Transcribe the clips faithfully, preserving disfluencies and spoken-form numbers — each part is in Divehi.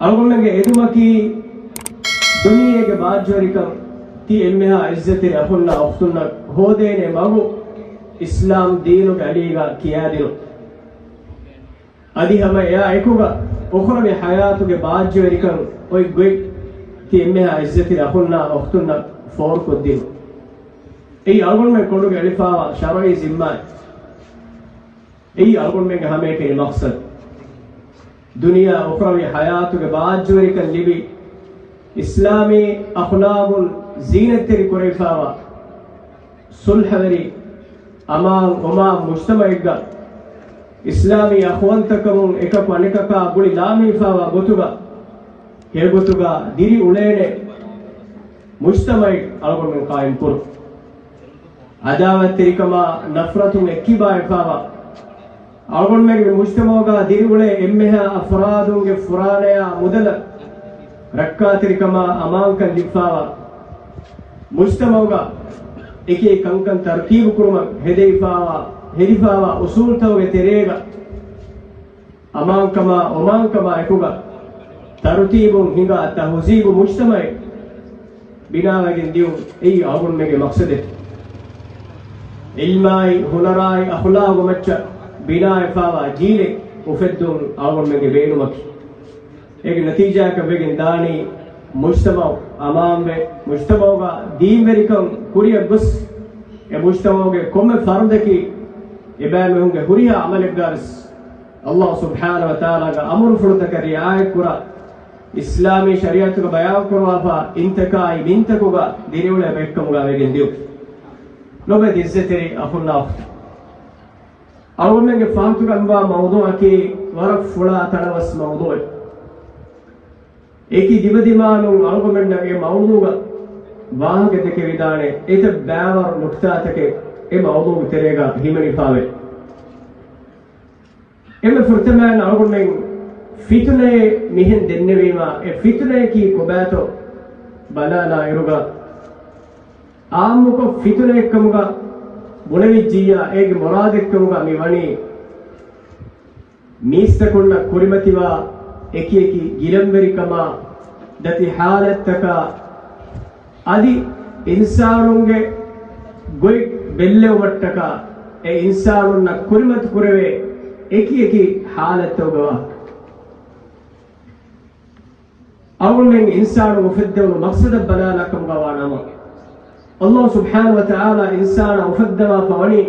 އަޅުގަނޑުމެންގެ އެދުމަކީ ދުނިޔޭގެ ބާއްޖަވެރިކަން ތި އެންމެހާ އިއްޒަތްތެރި އަޚުންނާ އުޚްތުންނަށް ހޯދޭނެ މަގު އިސްލާމް ދީނުގެ އަޑީގަ ކިޔާދިނުން. އަދި ހަމަ އެއާ އެކުގަ އުޚްރަވީ ޙަޔާތުގެ ބާއްޖަވެރިކަން އޮތް ގޮތް ތި އެންމެހާ އިއްޒަތްތެރި އަޚުންނާ އުޚްތުންނަށް ފޯރުކޮށްދިނުން. އެއީ އަޅުގަނޑުމެން ކޮނޑުގަ އެޅިފާވާ ޝަރުޢީ ޒިންމާއެއް. އެއީ އަޅުގަނޑުމެންގެ ހަމައެކަނި މަޤްޞަދު. ދުނިޔެ އުޚްރަވީ ޙަޔާތުގެ ބާއްޖަވެރިކަން ލިބި، އިސްލާމީ އަޚްލާގުން ޒީނަތްތެރި ކުރެވިފާވާ، ޞުލްޙަވެރި، އަމާން އޮމާން މުޖްތަމަޢެއްގަ، އިސްލާމީ އަޚުވަންތަކަމުން އެކަކު އަނެކަކާ ގުޅި ލާމެހިފާވާ ގޮތުގަ، ހެޔޮގޮތުގަ ދިރިއުޅޭނެ މުޖްތަމަޢެއް އަޅުގަނޑުމެން ޤާއިމް ކުރުން. ޢަދާވަތްތެރިކަމާ ނަފްރަތުން އެއްކިބާވެފާވާ، އަޅުގަނޑުމެންގެ މުޖްތަމަޢުގަ ދިރިއުޅޭ އެންމެހާ އަފްރާދުންގެ ފުރާނަޔާ މުދަލަށް ރައްކާތެރިކަމާ އަމާންކަން ލިބިފާވާ، މުޖްތަމަޢުގަ އެކި ކަންކަން ތަރުތީބު ކުރުމަށް ހެދެވިފާވާ، ހެދިފާވާ އުޞޫލުތަކުގެ ތެރޭގަ، އަމާންކަމާ އޮމާންކަމާ އެކުގަ ތަރުތީބުން ހިނގާ ތަހުޒީބު މުޖްތަމަޢެއް ބިނާވެގެން ދިޔުން އެއީ އަޅުގަނޑުމެންގެ މަޤްޞަދެއް. ޢިލްމާއި، ހުނަރާއި، އަޚްލާގު މައްޗަށް ބިނާވެފާވާ ޖީލެއް އުފެއްދުން އަޅުގަނޑުމެންގެ ބޭނުމަކީ. އޭގެ ނަތީޖާއަކަށް ވެގެން ދާނީ މުޖްތަމަޢު އަމާންވެ، މުޖްތަމަޢުގަ ދީންވެރިކަން ކުރިއަށް ގޮސް، އެ މުޖްތަމަޢުގެ ކޮންމެ ފަރުދަކީ އެބައިމީހުންގެ ހުރިހާ ޢަމަލެއްގާވެސް ﷲ ސުބްޙާނަހޫ ވަތަޢާލާގެ އަމުރުފުޅުތަކަށް ރިޢާޔަތްކުރާ، އިސްލާމީ ޝަރީޢަތުގަ ބަޔާންކުރައްވާފަ އިންތަކާއި މިންތަކުގަ ދިރިއުޅޭ ބައެއްކަމުގަ ވެގެން ދިޔުން. ލޮބުވެތި އިއްޒަތްތެރި އަޚުންނާ އުޚްތުން، އަޅުގަނޑުމެންގެ ފާތުގަންވާ މައުޟޫޢަކީ ވަރަށް ފުޅާ ތަނަވަސް މައުޟޫޢެއް. އެކި ދިމަދިމާލުން އަޅުގަނޑުމެންނަށް އެ މައުޟޫޢަށް ވާހަކަ ދެކެވިދާނެ އެތައް ބައިވަރު ނުކްތާތަކެއް އެ މައުޟޫޢުގެ ތެރޭގަ ހިމެނިފާވޭ. އެންމެ ފުރަތަމައިން އަޅުގަނޑުމެން ފިތުނައެއް މިހެން ދެންނެވީމާ، އެ ފިތުނަޔަކީ ކޮބާތޯ ބަލާލާއިރުގަ، އާއްމުކޮށް ފިތުނައެއްކަމުގަ ބުނެވިއްޖިއްޔާ، އޭގެ މުރާދެއްކަމުގަ މި ވަނީ، މީސްތަކުންނަށް ކުރިމަތިވާ އެކިއެކި ގިލަންވެރިކަމާ، ދަތި ޙާލަތްތަކާ، އަދި އިންސާނުންގެ ގޮތް ބެއްލެވުމަށްޓަކާ، އެ އިންސާނުންނަށް ކުރިމަތި ކުރެވޭ އެކިއެކި ޙާލަތްތަކުގެ ވާހަކަ. އަޅުގަނޑުމެން އިންސާނުން އުފެއްދެވުނު މަޤްޞަދަށް ބަލާލާކަމުގަ ވާނަމަ، ﷲ ސުބްޙާނަހޫ ވަތަޢާލާ އިންސާނާ އުފައްދަވާފަ ވަނީ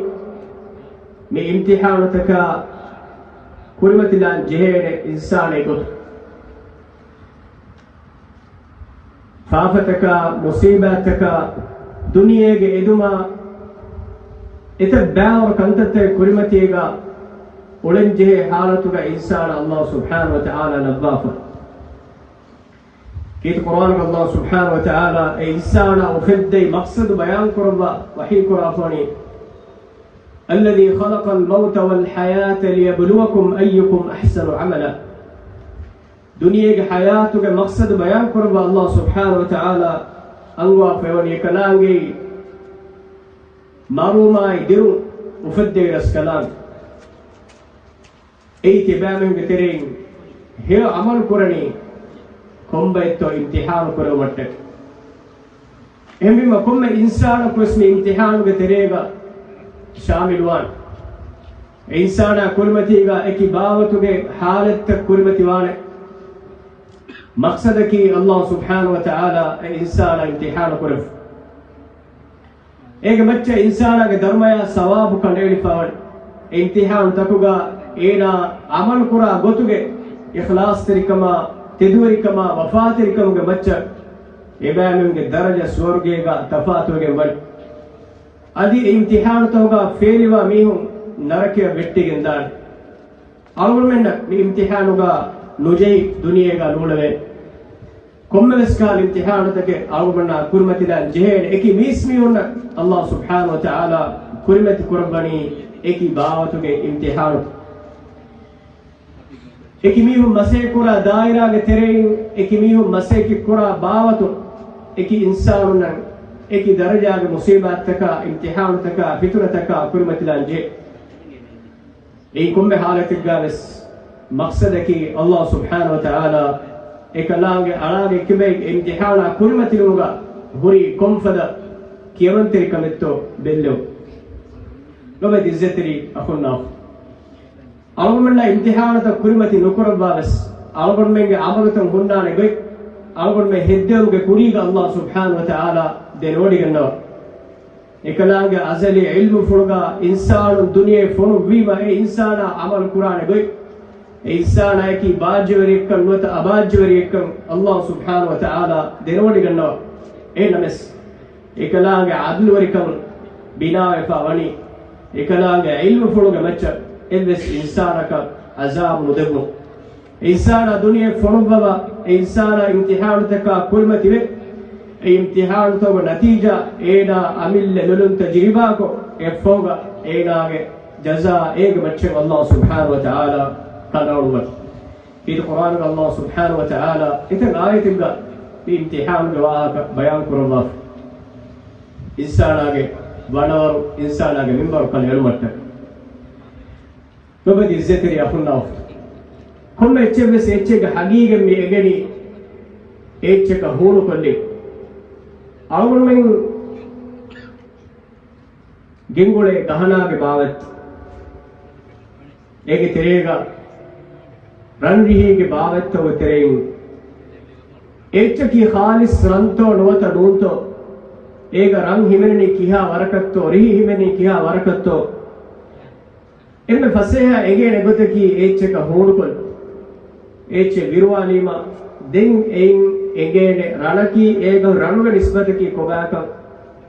މި އިމްތިޙާނުތަކާ ކުރިމަތިލާން ޖެހޭނެ އިންސާނެއް ގޮތުން. ފާފަތަކާ، މުޞީބާތަކާ، ދުނިޔޭގެ އެދުމާ، އެތައް ބައިވަރު ކަންތައްތަކެއް ކުރިމަތީގަ އުޅެންޖެހޭ ޙާލަތުގަ އިންސާނާ ﷲ ސުބްޙާނަހޫ ވަތަޢާލާ ލައްވާފަ. ކީރިތި ޤުރްއާނުގަ ﷲ ސުބްޙާނަހޫ ވަތަޢާލާ އެ އިންސާނާ އުފެއްދެވި މަޤްޞަދު ބަޔާން ކުރައްވާ ވަޙީ ކުރާފަ ވަނީ، الذي خلق الموت والحياة ليبلوكم أيكم أحسن عملا. ދުނިޔޭގެ ޙަޔާތުގެ މަޤްޞަދު ބަޔާން ކުރައްވާ ﷲ ސުބްޙާނަހޫ ވަތަޢާލާ އަންގަވާފައިވަނީ އެކަލާނގެއީ މަރުވުމާއި ދިރުން އުފެއްދެވި ރަސްކަލާނގެ. އެއީ ތިބާމެންގެ ތެރެއިން ހެޔޮ ޢަމަލު ކުރަނީ ކޮންބައެއްތޯ އިމްތިޙާނު ކުރެވުމަށްޓަކައި. އެހެންވީމަ ކޮންމެ އިންސާނަކުވެސް މި އިމްތިޙާނުގެ ތެރޭގަ ޝާމިލުވާނެ. އެ އިންސާނާ ކުރިމަތީގަ އެކި ބާވަތުގެ ޙާލަތްތައް ކުރިމަތިވާނެ. މަޤްޞަދަކީ ﷲ ސުބްޙާނަހޫ ވަތަޢާލާ އެ އިންސާނާ އިމްތިޙާނު ކުރެވުން. އޭގެ މައްޗަށް އިންސާނާގެ ދަރުމަޔާ ސަވާބު ކަނޑައެޅިފަވަން. އެ އިމްތިޙާނުތަކުގަ އޭނާ ޢަމަލުކުރާ ގޮތުގެ އިޚްލާޞްތެރިކަމާ، ތެދުވެރިކަމާ، ވަފާތެރިކަމުގެ މައްޗަށް އެބައިމީހުންގެ ދަރަޖަ ސުވަރުގޭގަ ތަފާތުވެގެން ވަނީ. އަދި އެ އިމްތިޙާނުތަކުގަ ފެއިލްވާ މީހުން ނަރަކަޔަށް ވެއްޓިގެން ދާނެ. އަޅުގަނޑުމެންނަށް މި އިމްތިޙާނުގަ ނުޖެހި ދުނިޔޭގަ ނޫޅެވޭނެ. ކޮންމެވެސް ކަހަލަ އިމްތިޙާނުތަކެއް އަޅުގަނޑާ ކުރިމަތިލާން ޖެހޭނެ. އެކި މީސްމީހުންނަށް ﷲ ސުބްޙާނަހޫ ވަތަޢާލާ ކުރިމަތި ކުރައްވަނީ އެކި ބާވަތުގެ އިމްތިޙާނު. އެކި މީހުން މަސައްކަތް ކުރާ ދާއިރާގެ ތެރެއިން، އެކި މީހުން މަސައްކަތް ކުރާ ބާވަތުން، އެކި އިންސާނުންނަށް އެކި ދަރަޖާގެ މުޞީބާތްތަކާ، އިމްތިޙާނުތަކާ، ފިތުނަތަކާ ކުރިމަތިލާން ޖެހޭ. އެއީ ކޮންމެ ޙާލަތެއްގަވެސް މަޤްޞަދަކީ ﷲ ސުބްޙާނަހޫ ވަތަޢާލާ އެކަލާނގެ އަޅާގެ ކިބައިން އިމްތިހާނާ ކުރިމަތިވުމުގަ ހުރީ ކޮންފަދަ ކިޔަމަންތެރިކަމެއްތޯ ބެއްލެވު. ލޮބެތި އިއްޒަތްތެރި އަޚުންނާ އުޚްތު، އަޅުގަނޑުމެންނާ އިމްތިހާނުތައް ކުރިމަތި ނުކުރައްވާ ވެސް، އަޅުގަނޑުމެންގެ އަމަލުތައް ހުންނާނެ ގޮތް، އަޅުގަނޑުމެން ހެއްދެވުމުގެ ކުރީގަ އައްލާހު ސުބްޙާނަހު ވަތަޢާލާ ދެނެވޮޑިގަންނަވާ. އެކަލާނގެ އަޒަލީ ޢިލްމުފުޅުގަ އިންސާނުން ދުނިޔެ ފޮނުއްވީމަ، އެ އިންސާނާ އަމަލު ކުރާނެ ގޮތް، އެ އިންސާނާއަކީ ބާއްޖަވެރިއެއްކަން ނުވަތަ އަބާއްޖަވެރިއެއްކަން އައްލާހު ސުބްޙާނަހު ވަތަޢާލާ ދެނެވޮޑިގަންނަވާ. އެހެންނަމަވެސް، އެކަލާނގެ ޢަދުލުވެރިކަމުން ބިނާވެފަ ވަނީ، އެކަލާނގެ ޢިލްމުފުޅުގެ މައްޗަށް އެއްވެސް އިންސާނަކަށް ޢަޒާބު ނުދެއްވުން. އެ އިންސާނާ ދުނިޔެ ފޮނުއްވަވާ، އެ އިންސާނާ އިމްތިޙާނުތަކާ ކުރިމަތިވެ، އެ އިމްތިޙާނުތަކުގެ ނަތީޖާ އޭނާ އަމިއްލަ ލޮލުން ތަޖުރިބާކޮށް، އެއަށްފަހުގަ އޭނާގެ ޖަޒާ އޭގެ މައްޗަށް އައްލާހު ސުބްޙާނަހު ވަތަޢާލާ ކަނޑައަޅުއްވަން. ކީރިތި ޤުރްއާނުގަ އައްލާހު ސުބްޙާނަހު ވަތަޢާލާ އެތައް އާޔަތެއްގަ މި އިމްތިޙާނުގެ ވާހަކަ ބަޔާން ކުރައްވާފަ. އިންސާނާގެ ވަނަވަރު، އިންސާނާގެ މިންވަރު ކަނޑައެޅުމަށްޓަކައި. ލޮބެތި އިއްޒަތްތެރި އަޚުންނާ އުޚްތު، ކޮންމެ އެއްޗެއްވެސް އެއްޗެއްގެ ހަގީގަތް މި އެނގެނީ އެއްޗަކަށް ހޫނުކޮށްލި. އަޅުގަނޑުމެން ގެންގުޅޭ ގަހަނާގެ ބާވަތް، އޭގެ ތެރޭގަ ރަންރިހީގެ ބާވަތްތަކުގެ ތެރެއިން އެއްޗަކީ ޚާލިޞް ރަންތޯ ނުވަތަ ނޫންތޯ، އޭގަ ރަން ހިމެނެނީ ކިހާ ވަރަކަށްތޯ، ރިހި ހިމެނީ ކިހާ ވަރަކަށްތޯ، އެންމެ ފަސޭހަ އެނގޭނެ ގޮތަކީ އެއްޗަކަށް ހޫނުކޮށް، އެއްޗެއް ވިރުވާލީމަ، ދެން އެއިން އެނގޭނެ ރަނަކީ އޭގަ ރަނުގެ ނިސްބަތަކީ ކޮބާކަން،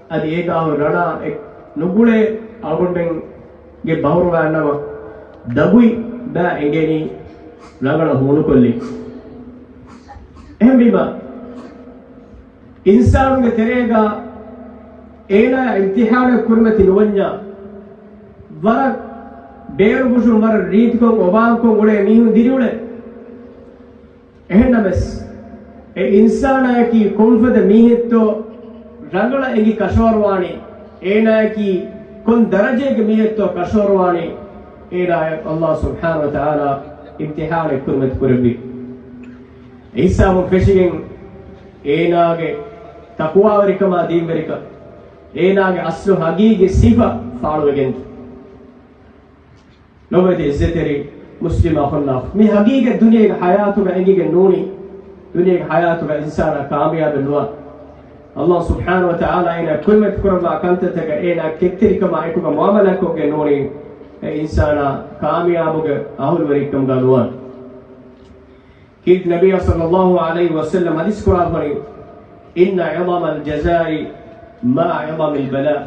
އަދި އޭގާ ހުރި ރަނާ އެ ނުގުޅޭ އަޅުގަނޑެއްގެ ބަހުރުވާންނަމަ، ދަގުތް ބައި އެނގޭނީ ރަނގަޅަށް ހޫނުކޮށްލީ. އެހެންވީމަ، އިންސާނުގެ ތެރޭގަ އޭނާ އިމްތިޙާނެއް ކުރިމަތި ނުވަންޏާ، ވަރަށް ބޭރު ބުށުން ވަރަށް ރީތިކޮށް އޮބާންކޮށް އުޅޭ މީހުން ދިރިއުޅޭ. އެހެންނަމަވެސް، އެ އިންސާނާއަކީ ކޮންފަދަ މީހެއްތޯ ރަނގަޅަށް އެނގި ކަށަވަރުވާނީ، އޭނާއަކީ ކޮން ދަރަޖައިގެ މީހެއްތޯ ކަށަވަރުވާނީ، އޭނާއަށް އައްލާހު ސުބްޙާނަހު ވަތަޢާލާ އިމްތިޙާނެއް ކުރިމަތި ކުރެއްވި. އެ ހިސާބުން ފެށިގެން އޭނާގެ ތަޤްވާވެރިކަމާ ދީންވެރިކަން، އޭނާގެ އަސްލު ހަގީގީ ސިފަ ފާޅުވެގެން. ލޮބެތި އިއްޒަތްތެރި މުސްލިމް އަޚުންނާ، މި ހަގީގަތް ދުނިޔޭގެ ޙަޔާތުގަ އެނގިގެން ނޫނީ، ދުނިޔޭގެ ޙަޔާތުގަ އިންސާނާ ކާމިޔާބެއް ނުވާ. އައްލާހު ސުބްޙާނަހު ވަތަޢާލާ އޭނާ ކުރިމަތި ކުރައްވާ ކަންތައްތަކަށް އޭނާ ކެތްތެރިކަމާ އެކުގަ މުޢާމަލާތްކޮށްގެން ނޫނީ، އެ އިންސާނާ ކާމިޔާބުގެ އަހުލުވެރިކަމުގަ ނުވާން. ކީރިތި ނަބިއްޔާ ޞައްލައްލާހު ޢަލައިހި ވަސައްލަމް ޙަދީޘް ކުރާފަނީ، إن أعظم الجزاء مع أعظم البلاء.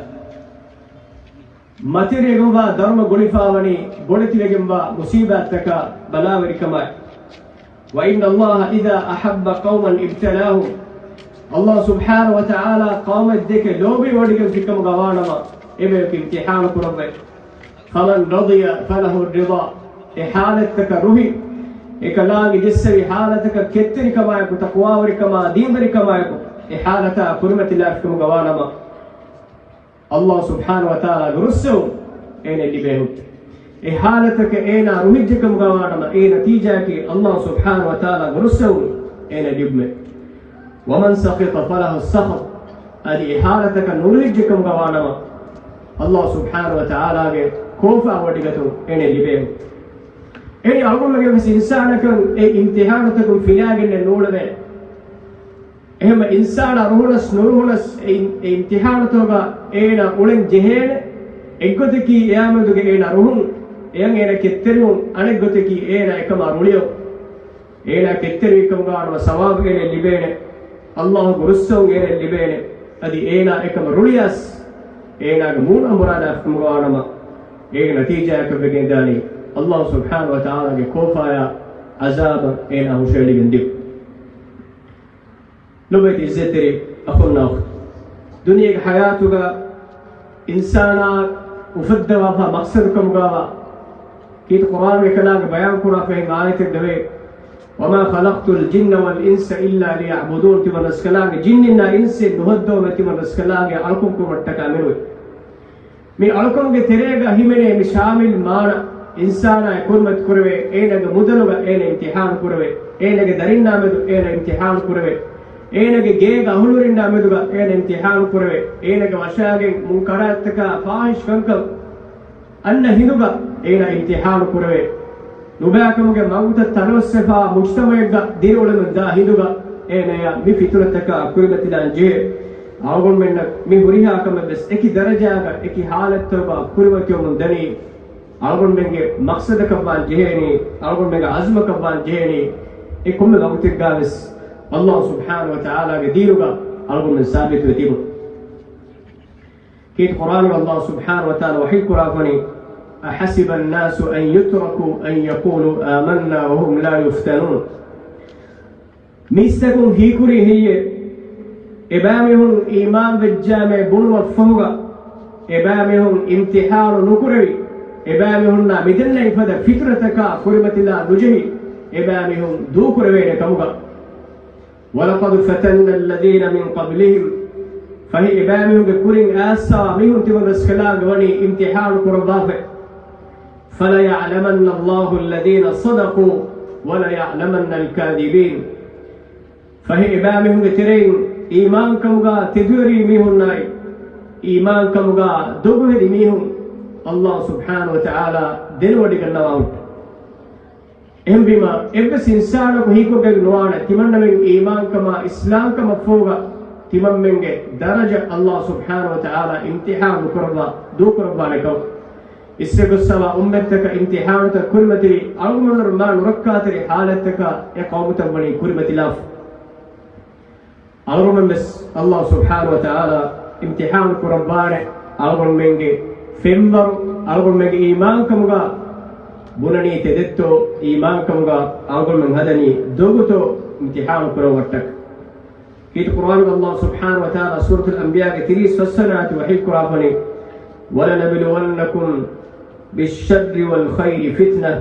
މަތިވެރިވެގެންވާ ދަރުމަ ގުޅިފާވަނީ ބޮޑެތިވެގެންވާ މުޞީބާތްތަކާ ބަލާވެރިކަމާއި. وإن الله إذا أحب قوما ابتلاهم. އައްލާހު ސުބްޙާނަހު ވަތަޢާލާ ޤައުމެއްދެކެ ލޯބިވޮޑިގެންފިކަމުގަ ވާނަމަ، އެބަޔަކު އިމްތިޙާނު ކުރައްވައި. فمن رضي فله الرضا. އެ ޙާލަތްތަކަށް ރުހި، އެކަލާނގެ ޖެއްސެވި ޙާލަތަކަށް ކެތްތެރިކަމާއެކު، ތަޤްވާވެރިކަމާ، ދީންވެރިކަމާއެކު، އެ ޙާލަތާ ކުރިމަތިލާފިކަމުގަ ވާނަމަ، އައްލާހު ސުބްޙާނަހު ވަތަޢާލާގެ ރުއްސެވުން އޭނަ ލިބޭ ހުއްޓެ. އެ ޙާލަތަކަށް އޭނާ ރުހިއްޖެކަމުގަ ވާނަމަ، އޭ ނަތީޖާއަކީ އައްލާހު ސުބްޙާނަހު ވަތަޢާލާގެ ރުއްސެވުން އޭނަ ލިބުމެ. ومن سخط فله السخط. އަދި އެ ޙާލަތަކަށް ނުރުހިއްޖެކަމުގަ ވާނަމަ، އައްލާހު ސުބްޙާނަހު ވަތަޢާލާގެ ކޯފާވޮޑިގަތުން އޭނަ ލިބޭ. އެނި އަޅުގަނޑުމެން އެއްވެސް އިންސާނަކަށް އެ އިމްތިޙާނުތަކުން ފިލާގެންނެއް ނޫޅެވޭނެ. އެހެންމަ އިންސާނާ ރުހުނަސް ނުރުހުނަސް އެ އިން-، އެ އިމްތިޙާނުތަކުގަ އޭނާ އުޅެން ޖެހޭނެ. އެއްގޮތަކީ އެއާމެދުގެ އޭނާ ރުހުން، އެޔަށް އޭނާ ކެތްތެރިވުން، އަނެއްގޮތަކީ އޭނާ އެކަމާ ރުޅިއައު. އޭނާ ކެތްތެރިވިކަމުގަ ވާނަމަ ސަވާބު އޭނައަށް ލިބޭނެ، އައްލާހުގެ ރުއްސެވުން އޭނައަށް ލިބޭނެ. އަދި އޭނާ އެކަމަށް ރުޅިއަސް، އޭނާގެ މޫނު އަނބުރާލާފިކަމުގަ ވާނަމަ، އޭގެ ނަތީޖާއަކަށްވެގެންދާނީ އައްލާހު ސުބްޙާނަހު ވަތަޢާލާގެ ކޯފާޔާ ޢަޒާބަށް އޭނާ ހުށައެޅިގެން ދިއުން. ލޮބެތި އިއްޒަތްތެރި އަޚުންނާ އުޚްތު، ދުނިޔޭގެ ޙަޔާތުގަ އިންސާނާ އުފައްދަވާފާ މަޤްޞަދުކަމުގަވާ ކީރިތި ޤުރްއާނުގެ ކަލާނގެ ބަޔާންކުރާފައި އިން އާޔަތެއް ދެވޭ، وما خلقت الجن والإنس إلا ليعبدون. ތިމަން ރަސްކަލާނގެ ޖިންނިންނާ އިންސެއް ނުހައްދަވަމެ ތިމަން ރަސްކަލާނގެ އަޅުކަން ކުރުމަށްޓަކާ މެނުވެ. މި އަޅުކަމުގެ ތެރޭގަ ހިމެނޭ މި ޝާމިލް މާނަ. އިންސާނާއަށް ކުރިމަތި ކުރެވޭ، އޭނާގެ މުދަލުގަ އޭނާ އިމްތިޙާނު ކުރެވޭ، އޭނާގެ ދަރިންނާ މެދު އޭނާ އިމްތިޙާނު ކުރެވޭ، އޭނާގެ ގޭގަ އަހުލުވެރިންނާ މެދުގަ އޭނާ އިމްތިޙާނު ކުރެވޭ، އޭނާގެ ވަށާގެން މުންކަރާތްތަކާ ފާޙިޝް ކަންކަން އަންނަ ހިނދުގަ އޭނާ އިމްތިޙާނު ކުރެވޭ. ނުބައިކަމުގެ މަގުތައް ތަނަވަސްވެފާ މުޖްތަމަޢެއްގަ ދިރިއުޅެމުން ދާ ހިނދުގަ އޭނަޔަށް މި ފިތުނަތަކާ ކުރިމަތިލާން ޖެހޭ. އަޅުގަނޑުމެންނަށް މި ހުރިހާ ކަމެއް ވެސް އެކި ދަރަޖާގަ އެކި ޙާލަތްތަކުގަ ކުރިމަތިވަމުން ދަނީ، އަޅުގަނޑުމެންގެ މަޤްޞަދަކަށްވާން ޖެހޭނީ، އަޅުގަނޑުމެންގެ ޢަޒުމަކަށްވާން ޖެހޭނީ، އެ ކޮންމެ ވަގުތެއްގަ ވެސް ﷲ ސުބްޙާނަހޫ ވަތަޢާލާގެ ދީނުގަ އަޅުގަނޑުމެން ސާބިތުވެ ތިބުން. ކީރިތި ޤުރްއާނުގަ ﷲ ސުބްޙާނަހޫ ވަތަޢާލާ ވަޙީ ކުރާފަނީ، أحسب الناس أن يتركوا أن يقولوا آمنا وهم لا يفتنون. މީސްތަކުން ހީކުރީ ހެއްޔޭ؟ އެބައިމީހުން އީމާން ވެއްޖާމޭ ބުނުމަށްފަހުގަ، އެބައިމީހުން އިމްތިޙާނު ނުކުރެވި، އެބައިމީހުންނާ މިދެންނެވި ފަދަ ފިތުނަތަކާ ކުރިމަތިލާ ނުޖެހި، އެބައިމީހުން ދޫކުރެވޭނެ ކަމުގަ. ولقد فتنا الذين من قبلهم، ފަހެ އެބައިމީހުންގެ ކުރިން އައިސްފަވާ މީހުން ތިމަން ރަސްކަލާނގެ ވަނީ އިމްތިޙާނު ކުރައްވާފަ. فليعلمن الله الذين صدقوا وليعلمن الكاذبين. ފަހެ އެބައިމީހުންގެ ތެރެއިން އީމާންކަމުގަ ތެދުވެރި މީހުންނާއި، އީމާންކަމުގަ ދޮގުހެދި މީހުން ﷲ ސުބްޙާނަހޫ ވަތަޢާލާ ދެނެވޮޑިގަންނަވާ ހުއްޓެ. އެހެންވީމަ، އެއްވެސް އިންސާނަކު ހީކޮށްގެން ނުވާނެ، ތިމަންނަމެން އީމާންކަމާ އިސްލާމްކަމަށްފަހުގަ ތިމަންމެންގެ ދަރަޖަ ﷲ ސުބްޙާނަހޫ ވަތަޢާލާ އިމްތިޙާނު ނުކުރައްވާ، ދޫކުރައްވާނެ ކަމަށް. އިސްވެގޮއްސަވާ އުއްމަތްތަކަށް އިމްތިޙާނުތައް ކުރިމަތިވި، އަޅުގަނޑު މާ ނުރައްކާތެރި ޙާލަތްތަކަށް އެ ޤައުމުތައް ވަނީ ކުރިމަތިލާފަ. އަޅުގަނޑުމެން ވެސް ﷲ ސުބްޙާނަހޫ ވަތަޢާލާ އިމްތިޙާނު ކުރައްވާނެ، އަޅުގަނޑުމެންގެ ފެންވަރު، އަޅުގަނޑުމެންގެ އީމާންކަމުގަ ބުނަނީ ތެދެއްތޯ، އީމާންކަމުގަ އަޅުގަނޑުމެން ހަދަނީ ދޮގުތޯ އިމްތިޙާނު ކުރައްވައްޓަކަ. ކީރިތި ޤުރްއާނުގަ ﷲ ސުބްޙާނަހޫ ވަތަޢާލާ ސޫރަތުލް އަންބިޔާގެ ތިރީސް ފަސްވަނަ އާޔަތު ވަޙީ ކުރާފަނީ، ولنبلونكم بالشر والخير فتنة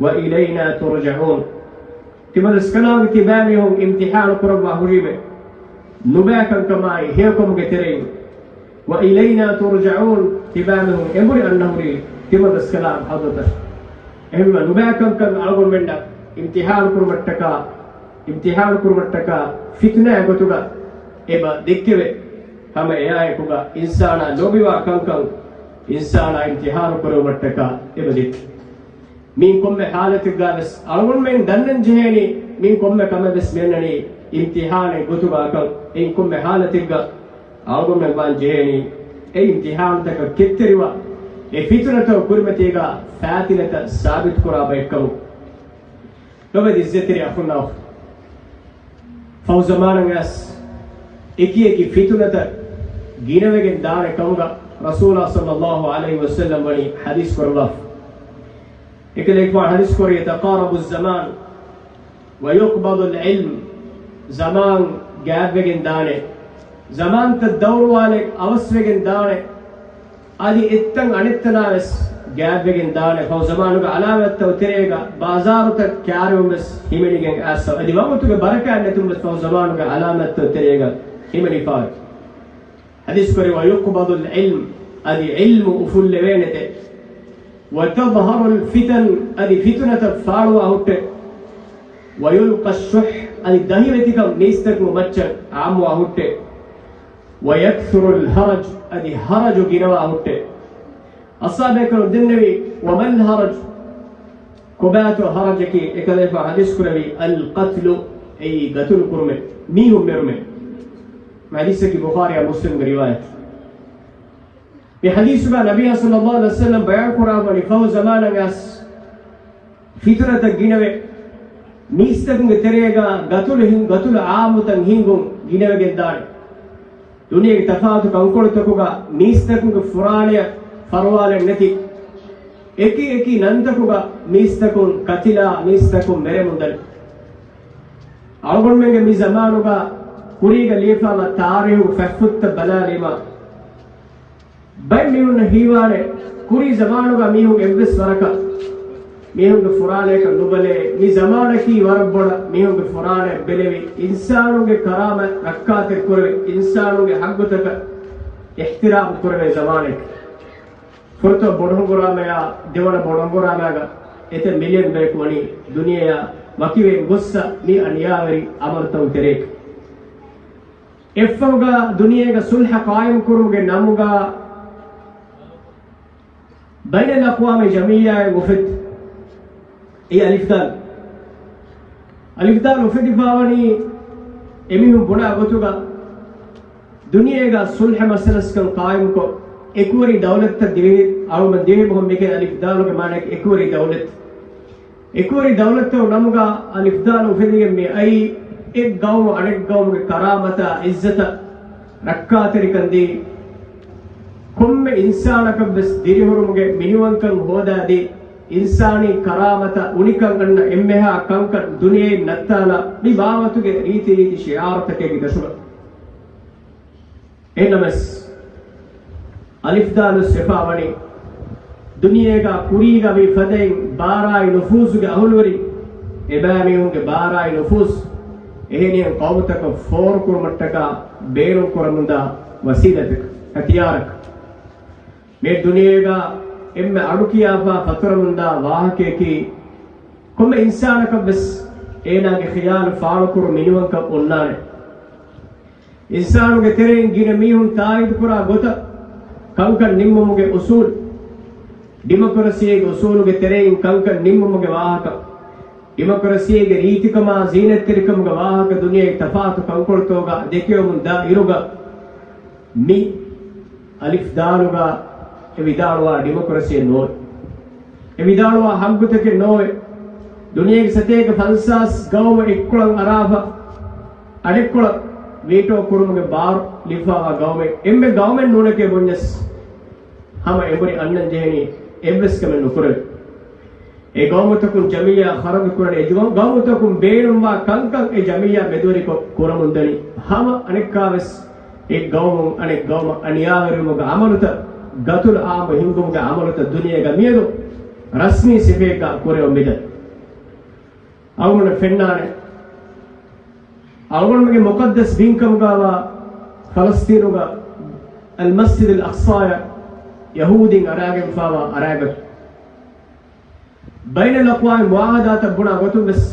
وإلينا ترجعون. ތިމަން ރަސްކަލާނގެ ތިބާމީހުން އިމްތިޙާނު ކުރައްވާ ހުރީމެ، ނުބައިކަންކަމާއި ހެޔޮކަމުގެ ތެރެއިން. وإلينا ترجعون، ތިބާމީހުން އެނބުރި އަންނަ ހުރީ ތިމަން ރަސްކަލާނގެ ޙަޟްރަތަށް. އެހެންވީމަ ނުބައިކަންކަން އަޅުގަނޑުމެންނަށް އިމްތިޙާނު ކުރުމަށްޓަކާ، އިމްތިޙާނު ކުރުމަށްޓަކާ ފިތުނައެއް ގޮތުގަ އެބަ ދެއްކެވެ. ހަމަ އެއާއެކުގަ އިންސާނާ ލޯބިވާ ކަންކަން އިންސާނާ އިމްތިޙާނު ކުރެވުމަށްޓަކާ އެބަ ދެއްކެވެ. މީން ކޮންމެ ޙާލަތެއްގަ ވެސް އަޅުގަނޑުމެން ދަންނަން ޖެހޭނީ، މީން ކޮންމެ ކަމެއް ވެސް މިއަންނަނީ އިމްތިޙާނެއް ގޮތުގަ ކަން. އެއިން ކޮންމެ ޙާލަތެއްގަ އަޅުގަނޑުމެން ވާން ޖެހޭނީ، އެ އިމްތިޙާނުތަކަށް ކެތްތެރިވާ، އެ ފިތުނަތައް ކުރިމަތީގަ ފާތިލަތައް ސާބިތުކުރާ ބައެއްކަމުން. ލޮބެ ދިއްޒެތެރި އަޚުންނާ އުޚްތުން. ފަހު ޒަމާނަށް އައިސް އެކި އެކި ފިތުނަތައް ގިނަވެގެން ދާނެ ކަމުގަ ރަސޫލާ ޞައްލައްލާހު ޢަލައިހި ވަސައްލަމް ވަނީ ޙަދީޘް ކުރައްވާފަ. އެކަލޭގެފާނު ޙަދީޘް ކުރީ، يتقارب الزمان ويقبض العلم. ޒަމާން ގާތްވެގެން ދާނެ، ޒަމާންތައް ދައުރުވާލެއް އަވަސްވެގެން ދާނެ. އަދި އެއްތަން އަނެއްތަނާ ވެސް ގާތްވެގެން ދާނެ. ފަހު ޒަމާނުގެ ޢަލާމަތްތައް ތެރޭގަ ބާޒާރުތައް ކާރިވުން ވެސް ހިމެނިގެން އައިސްފަ. އަދި ވަގުތުގެ ބަރަކާތް ނެތުން ވެސް ފަހު ޒަމާނުގެ ޢަލާމަތްތައް ތެރޭގަ ހިމެނިފަ. ޙަދީޘް ކުރީ، ويقبض العلم، އަދި ޢިލްމު އުފުއްލެވޭނެތެ. وتظهر الفتن، އަދި ފިތުނަތައް ފާޅުވާ ހުއްޓެ. ويلقى الشح، އަދި ދަހިވެތިކަން މީސްތަކު މައްޗަށް ޢާއްމުވާ ހުއްޓެ. ويكثر الهرج، އަދި ހަރަޖު ގިނަވާ ހުއްޓެ. އަޞްޙާބޭކަލުން ދެންނެވި، وما الهرج؟ ކޮބާތޯ ހަރަޖަކީ؟ އެކަލޭފާ ޙަދީޘް ކުރެވި، القتل، އެއީ ގަތުލު ކުރުމެއް، މީހުން މެރުމެއް. މި ޙަދީޘަކީ ބުޚާރީއާ މުސްލިމްގެ ރިވާޔަތެއް. މި ޙަދީޘުގަ ނަބިއްޔާ ޞައްލައްލާހު ޢަލައިހި ވަސައްލަމް ބަޔާން ކުރާ ވަނީ ފަހު ޒަމާނަށް އައިސް ފިތުނަތައް ގިނަވެ، މީސްތަކުންގެ ތެރޭގަ ގަތުލު ހިން-، ގަތުލު ޢާއްމުތައް ހިންގުން ގިނަވެގެން ދާނެ. ދުނިޔޭގެ ތަފާތު ކަންކޮޅުތަކުގަ މީސްތަކުންގެ ފުރާނަޔަށް ފަރުވާލެއް ނެތި، އެކި އެކި ނަންތަކުގަ މީސްތަކުން ކަތިލާ، މީސްތަކުން މެރެމުންދަނީ. އަޅުގަނޑުމެންގެ މި ޒަމާނުގަ ކުރީގަ ލިޔެފާވާ ތާރީހުގެ ފަތްފުށްތައް ބަލާލީމަ، ބައެއް މީހުންނަށް ހީވާނެ، ކުރީ ޒަމާނުގަ މީހުން އެއްވެސް ވަރަކަށް މީހުންގެ ފުރާނަޔަކަށް ނުބަލޭ، މި ޒަމާނަކީ ވަރަށް ބޮޑަށް މީހުންގެ ފުރާނަޔަށް ބެލެވި، އިންސާނުންގެ ކަރާމަތް ރައްކާތެރި ކުރެވި، އިންސާނުންގެ ޙައްޤުތަކަށް އިޙްތިރާމް ކުރެވޭ ޒަމާނެއް. ފުރަތަމަ ބޮޑު ހަނގުރާމަޔާ ދެވަނަ ބޮޑު ހަނގުރާމަޔާގަ އެތައް މިލިއަން ބަޔަކު ވަނީ ދުނިޔެއާ ވަކިވެގެން ގޮއްސަ މި އަނިޔާވެރި އަމަލުތަކުގެ ތެރޭގަ. އެއަށްފަހުގަ ދުނިޔޭގަ ސުލްހަ ޤާއިމް ކުރުމުގެ ނަމުގަ ބައިނަލްއަޤްވާމީ ޖަމިއްޔާއެއް އުފެދި. އެއީ އަލިފްދާލު. އަލިފްދާލު އުފެދިފަވަނީ އެމީހުން ބުނާ ގޮތުގަ ދުނިޔޭގަ ސުލްހަ މަސަލަސްކަން ޤާއިމުކޮށް، އެކުވެރި ދައުލަތްތައް ދިވެހި، އަޅުގަނޑު ދިވެހި ބަހުން މިކަން އަލިފްދާލުގެ މާނައަކީ އެކުވެރި ދައުލަތް. އެކުވެރި ދައުލަތްތައް ނަމުގަ އަލިފްދާލު އުފެދިގެން މި އައީ، އެއް ގައުމު އަނެއް ގައުމުގެ ކަރާމަތާ، އިއްޒަތަށް ރައްކާތެރިކަން ދީ، ކޮންމެ އިންސާނަކަށް ވެސް ދިރިހުރުމުގެ މިނިވަންކަން ހޯދާދީ، އިންސާނީ ކަރާމަތަށް އުނިކަން އަންނަ އެންމެހާ ކަންކަން ދުނިޔެއިން ނައްތާލާ މި ބާވަތުގެ ރީތި ރީތި ޝިޢާރުތަކެއްގެ ދަށުގަ. އެހެންނަމަވެސް، އަލިފްދާލު ވެސް ވެފަވަނީ، ދުނިޔޭގަ ކުރީގަ ވީ ފަދައިން ބާރާއި ނުފޫޒުގެ އަހުލުވެރިން، އެބައިމީހުންގެ ބާރާއި ނުފޫޒު، އެހެނިހެން ޤައުމުތަކަށް ފޯރުކުރުމަށްޓަކާ ބޭނުންކުރަމުންދާ ވަސީލަތަކަށް، ހަތިޔާރަކަށް. މި ދުނިޔޭގަ އެންމެ އަޑުކިޔާފަ ފަތުރަމުންދާ ވާހަކަޔަކީ، ކޮންމެ އިންސާނަކަށް ވެސް އޭނާގެ ޚިޔާލު ފާޅުކުރު މިނިވަންކަން އޮންނާނެ. އިންސާނުގެ ތެރެއިން ގިނަ މީހުން ތާއީދުކުރާ ގޮތަށް، ކަންކަން ނިންމުމުގެ އުސޫލު، ޑިމޮކްރަސީގެ އުސޫލުގެ ތެރެއިން ކަންކަން ނިންމުމުގެ ވާހަކަ، ޑިމޮކްރަސީގެ ރީތިކަމާ ޒީނަތްތެރިކަމުގެ ވާހަކަ ދުނިޔޭގެ ތަފާތު ކަންކޮޅުތަކުގަ ދެކެވެމުން ދާ އިރުގަ، މި އަލިފްދާލުގަ އެ ވިދާޅުވާ ޑިމޮކްރަސީއެއް ނޯވޭ. އެ ވިދާޅުވާ ހައްގުތަކެއް ނޯވޭ. ދުނިޔޭގެ ސަތޭކަ ފަންސާސް ގައުމު އެއްކޮޅަށް އަރާފަ، އަނެއްކޮޅަށް ވީޓޯ ކުރުމުގެ ބާރު ލިބިފަވާ ގައުމެއް، އެންމެ ގައުމެއް ނޫނެކޭ ބުންޏަސް، ހަމަ އެނބުރި އަންނަން ޖެހެނީ އެއްވެސް ކަމެއް ނުކުރެވޭ. އެ ގައުމުތަކުން ޖަމިއްޔާ ޚަރަދު ކުރަނީ، އެ ގައުމުތަކުން ބޭނުންވާ ކަންކަން އެ ޖަމިއްޔާ މެދުވެރިކޮށް ކުރަމުންދަނީ. ހަމަ އަނެއްކާވެސް އެއް ގައުމުން އަނެއް ގައުމަށް އަނިޔާވެރިވުމުގެ އަމަލުތައް، ގަތުލު އާއްމު ހިންގުމުގެ އަމަލުތައް ދުނިޔޭގަ މިއަދު ރަސްމީ ސިފައެއްގަ ކުރެވެމިދަނީ. އަޅުގަނޑަށް ފެންނާނެ، އަޅުގަނޑުމެންގެ މުޤައްދަސް ބިންކަމުގައިވާ ފަލަސްޠީނުގަ އަލްމަސްޖިދުލް އަޤްޞާޔަށް ޔަހޫދީން އަރާގެންފާވާ އަރާގަތު. ބައިނަލްއަޤްވާމީ މުޢާހަދާތަށް ބުނާ ގޮތުން ވެސް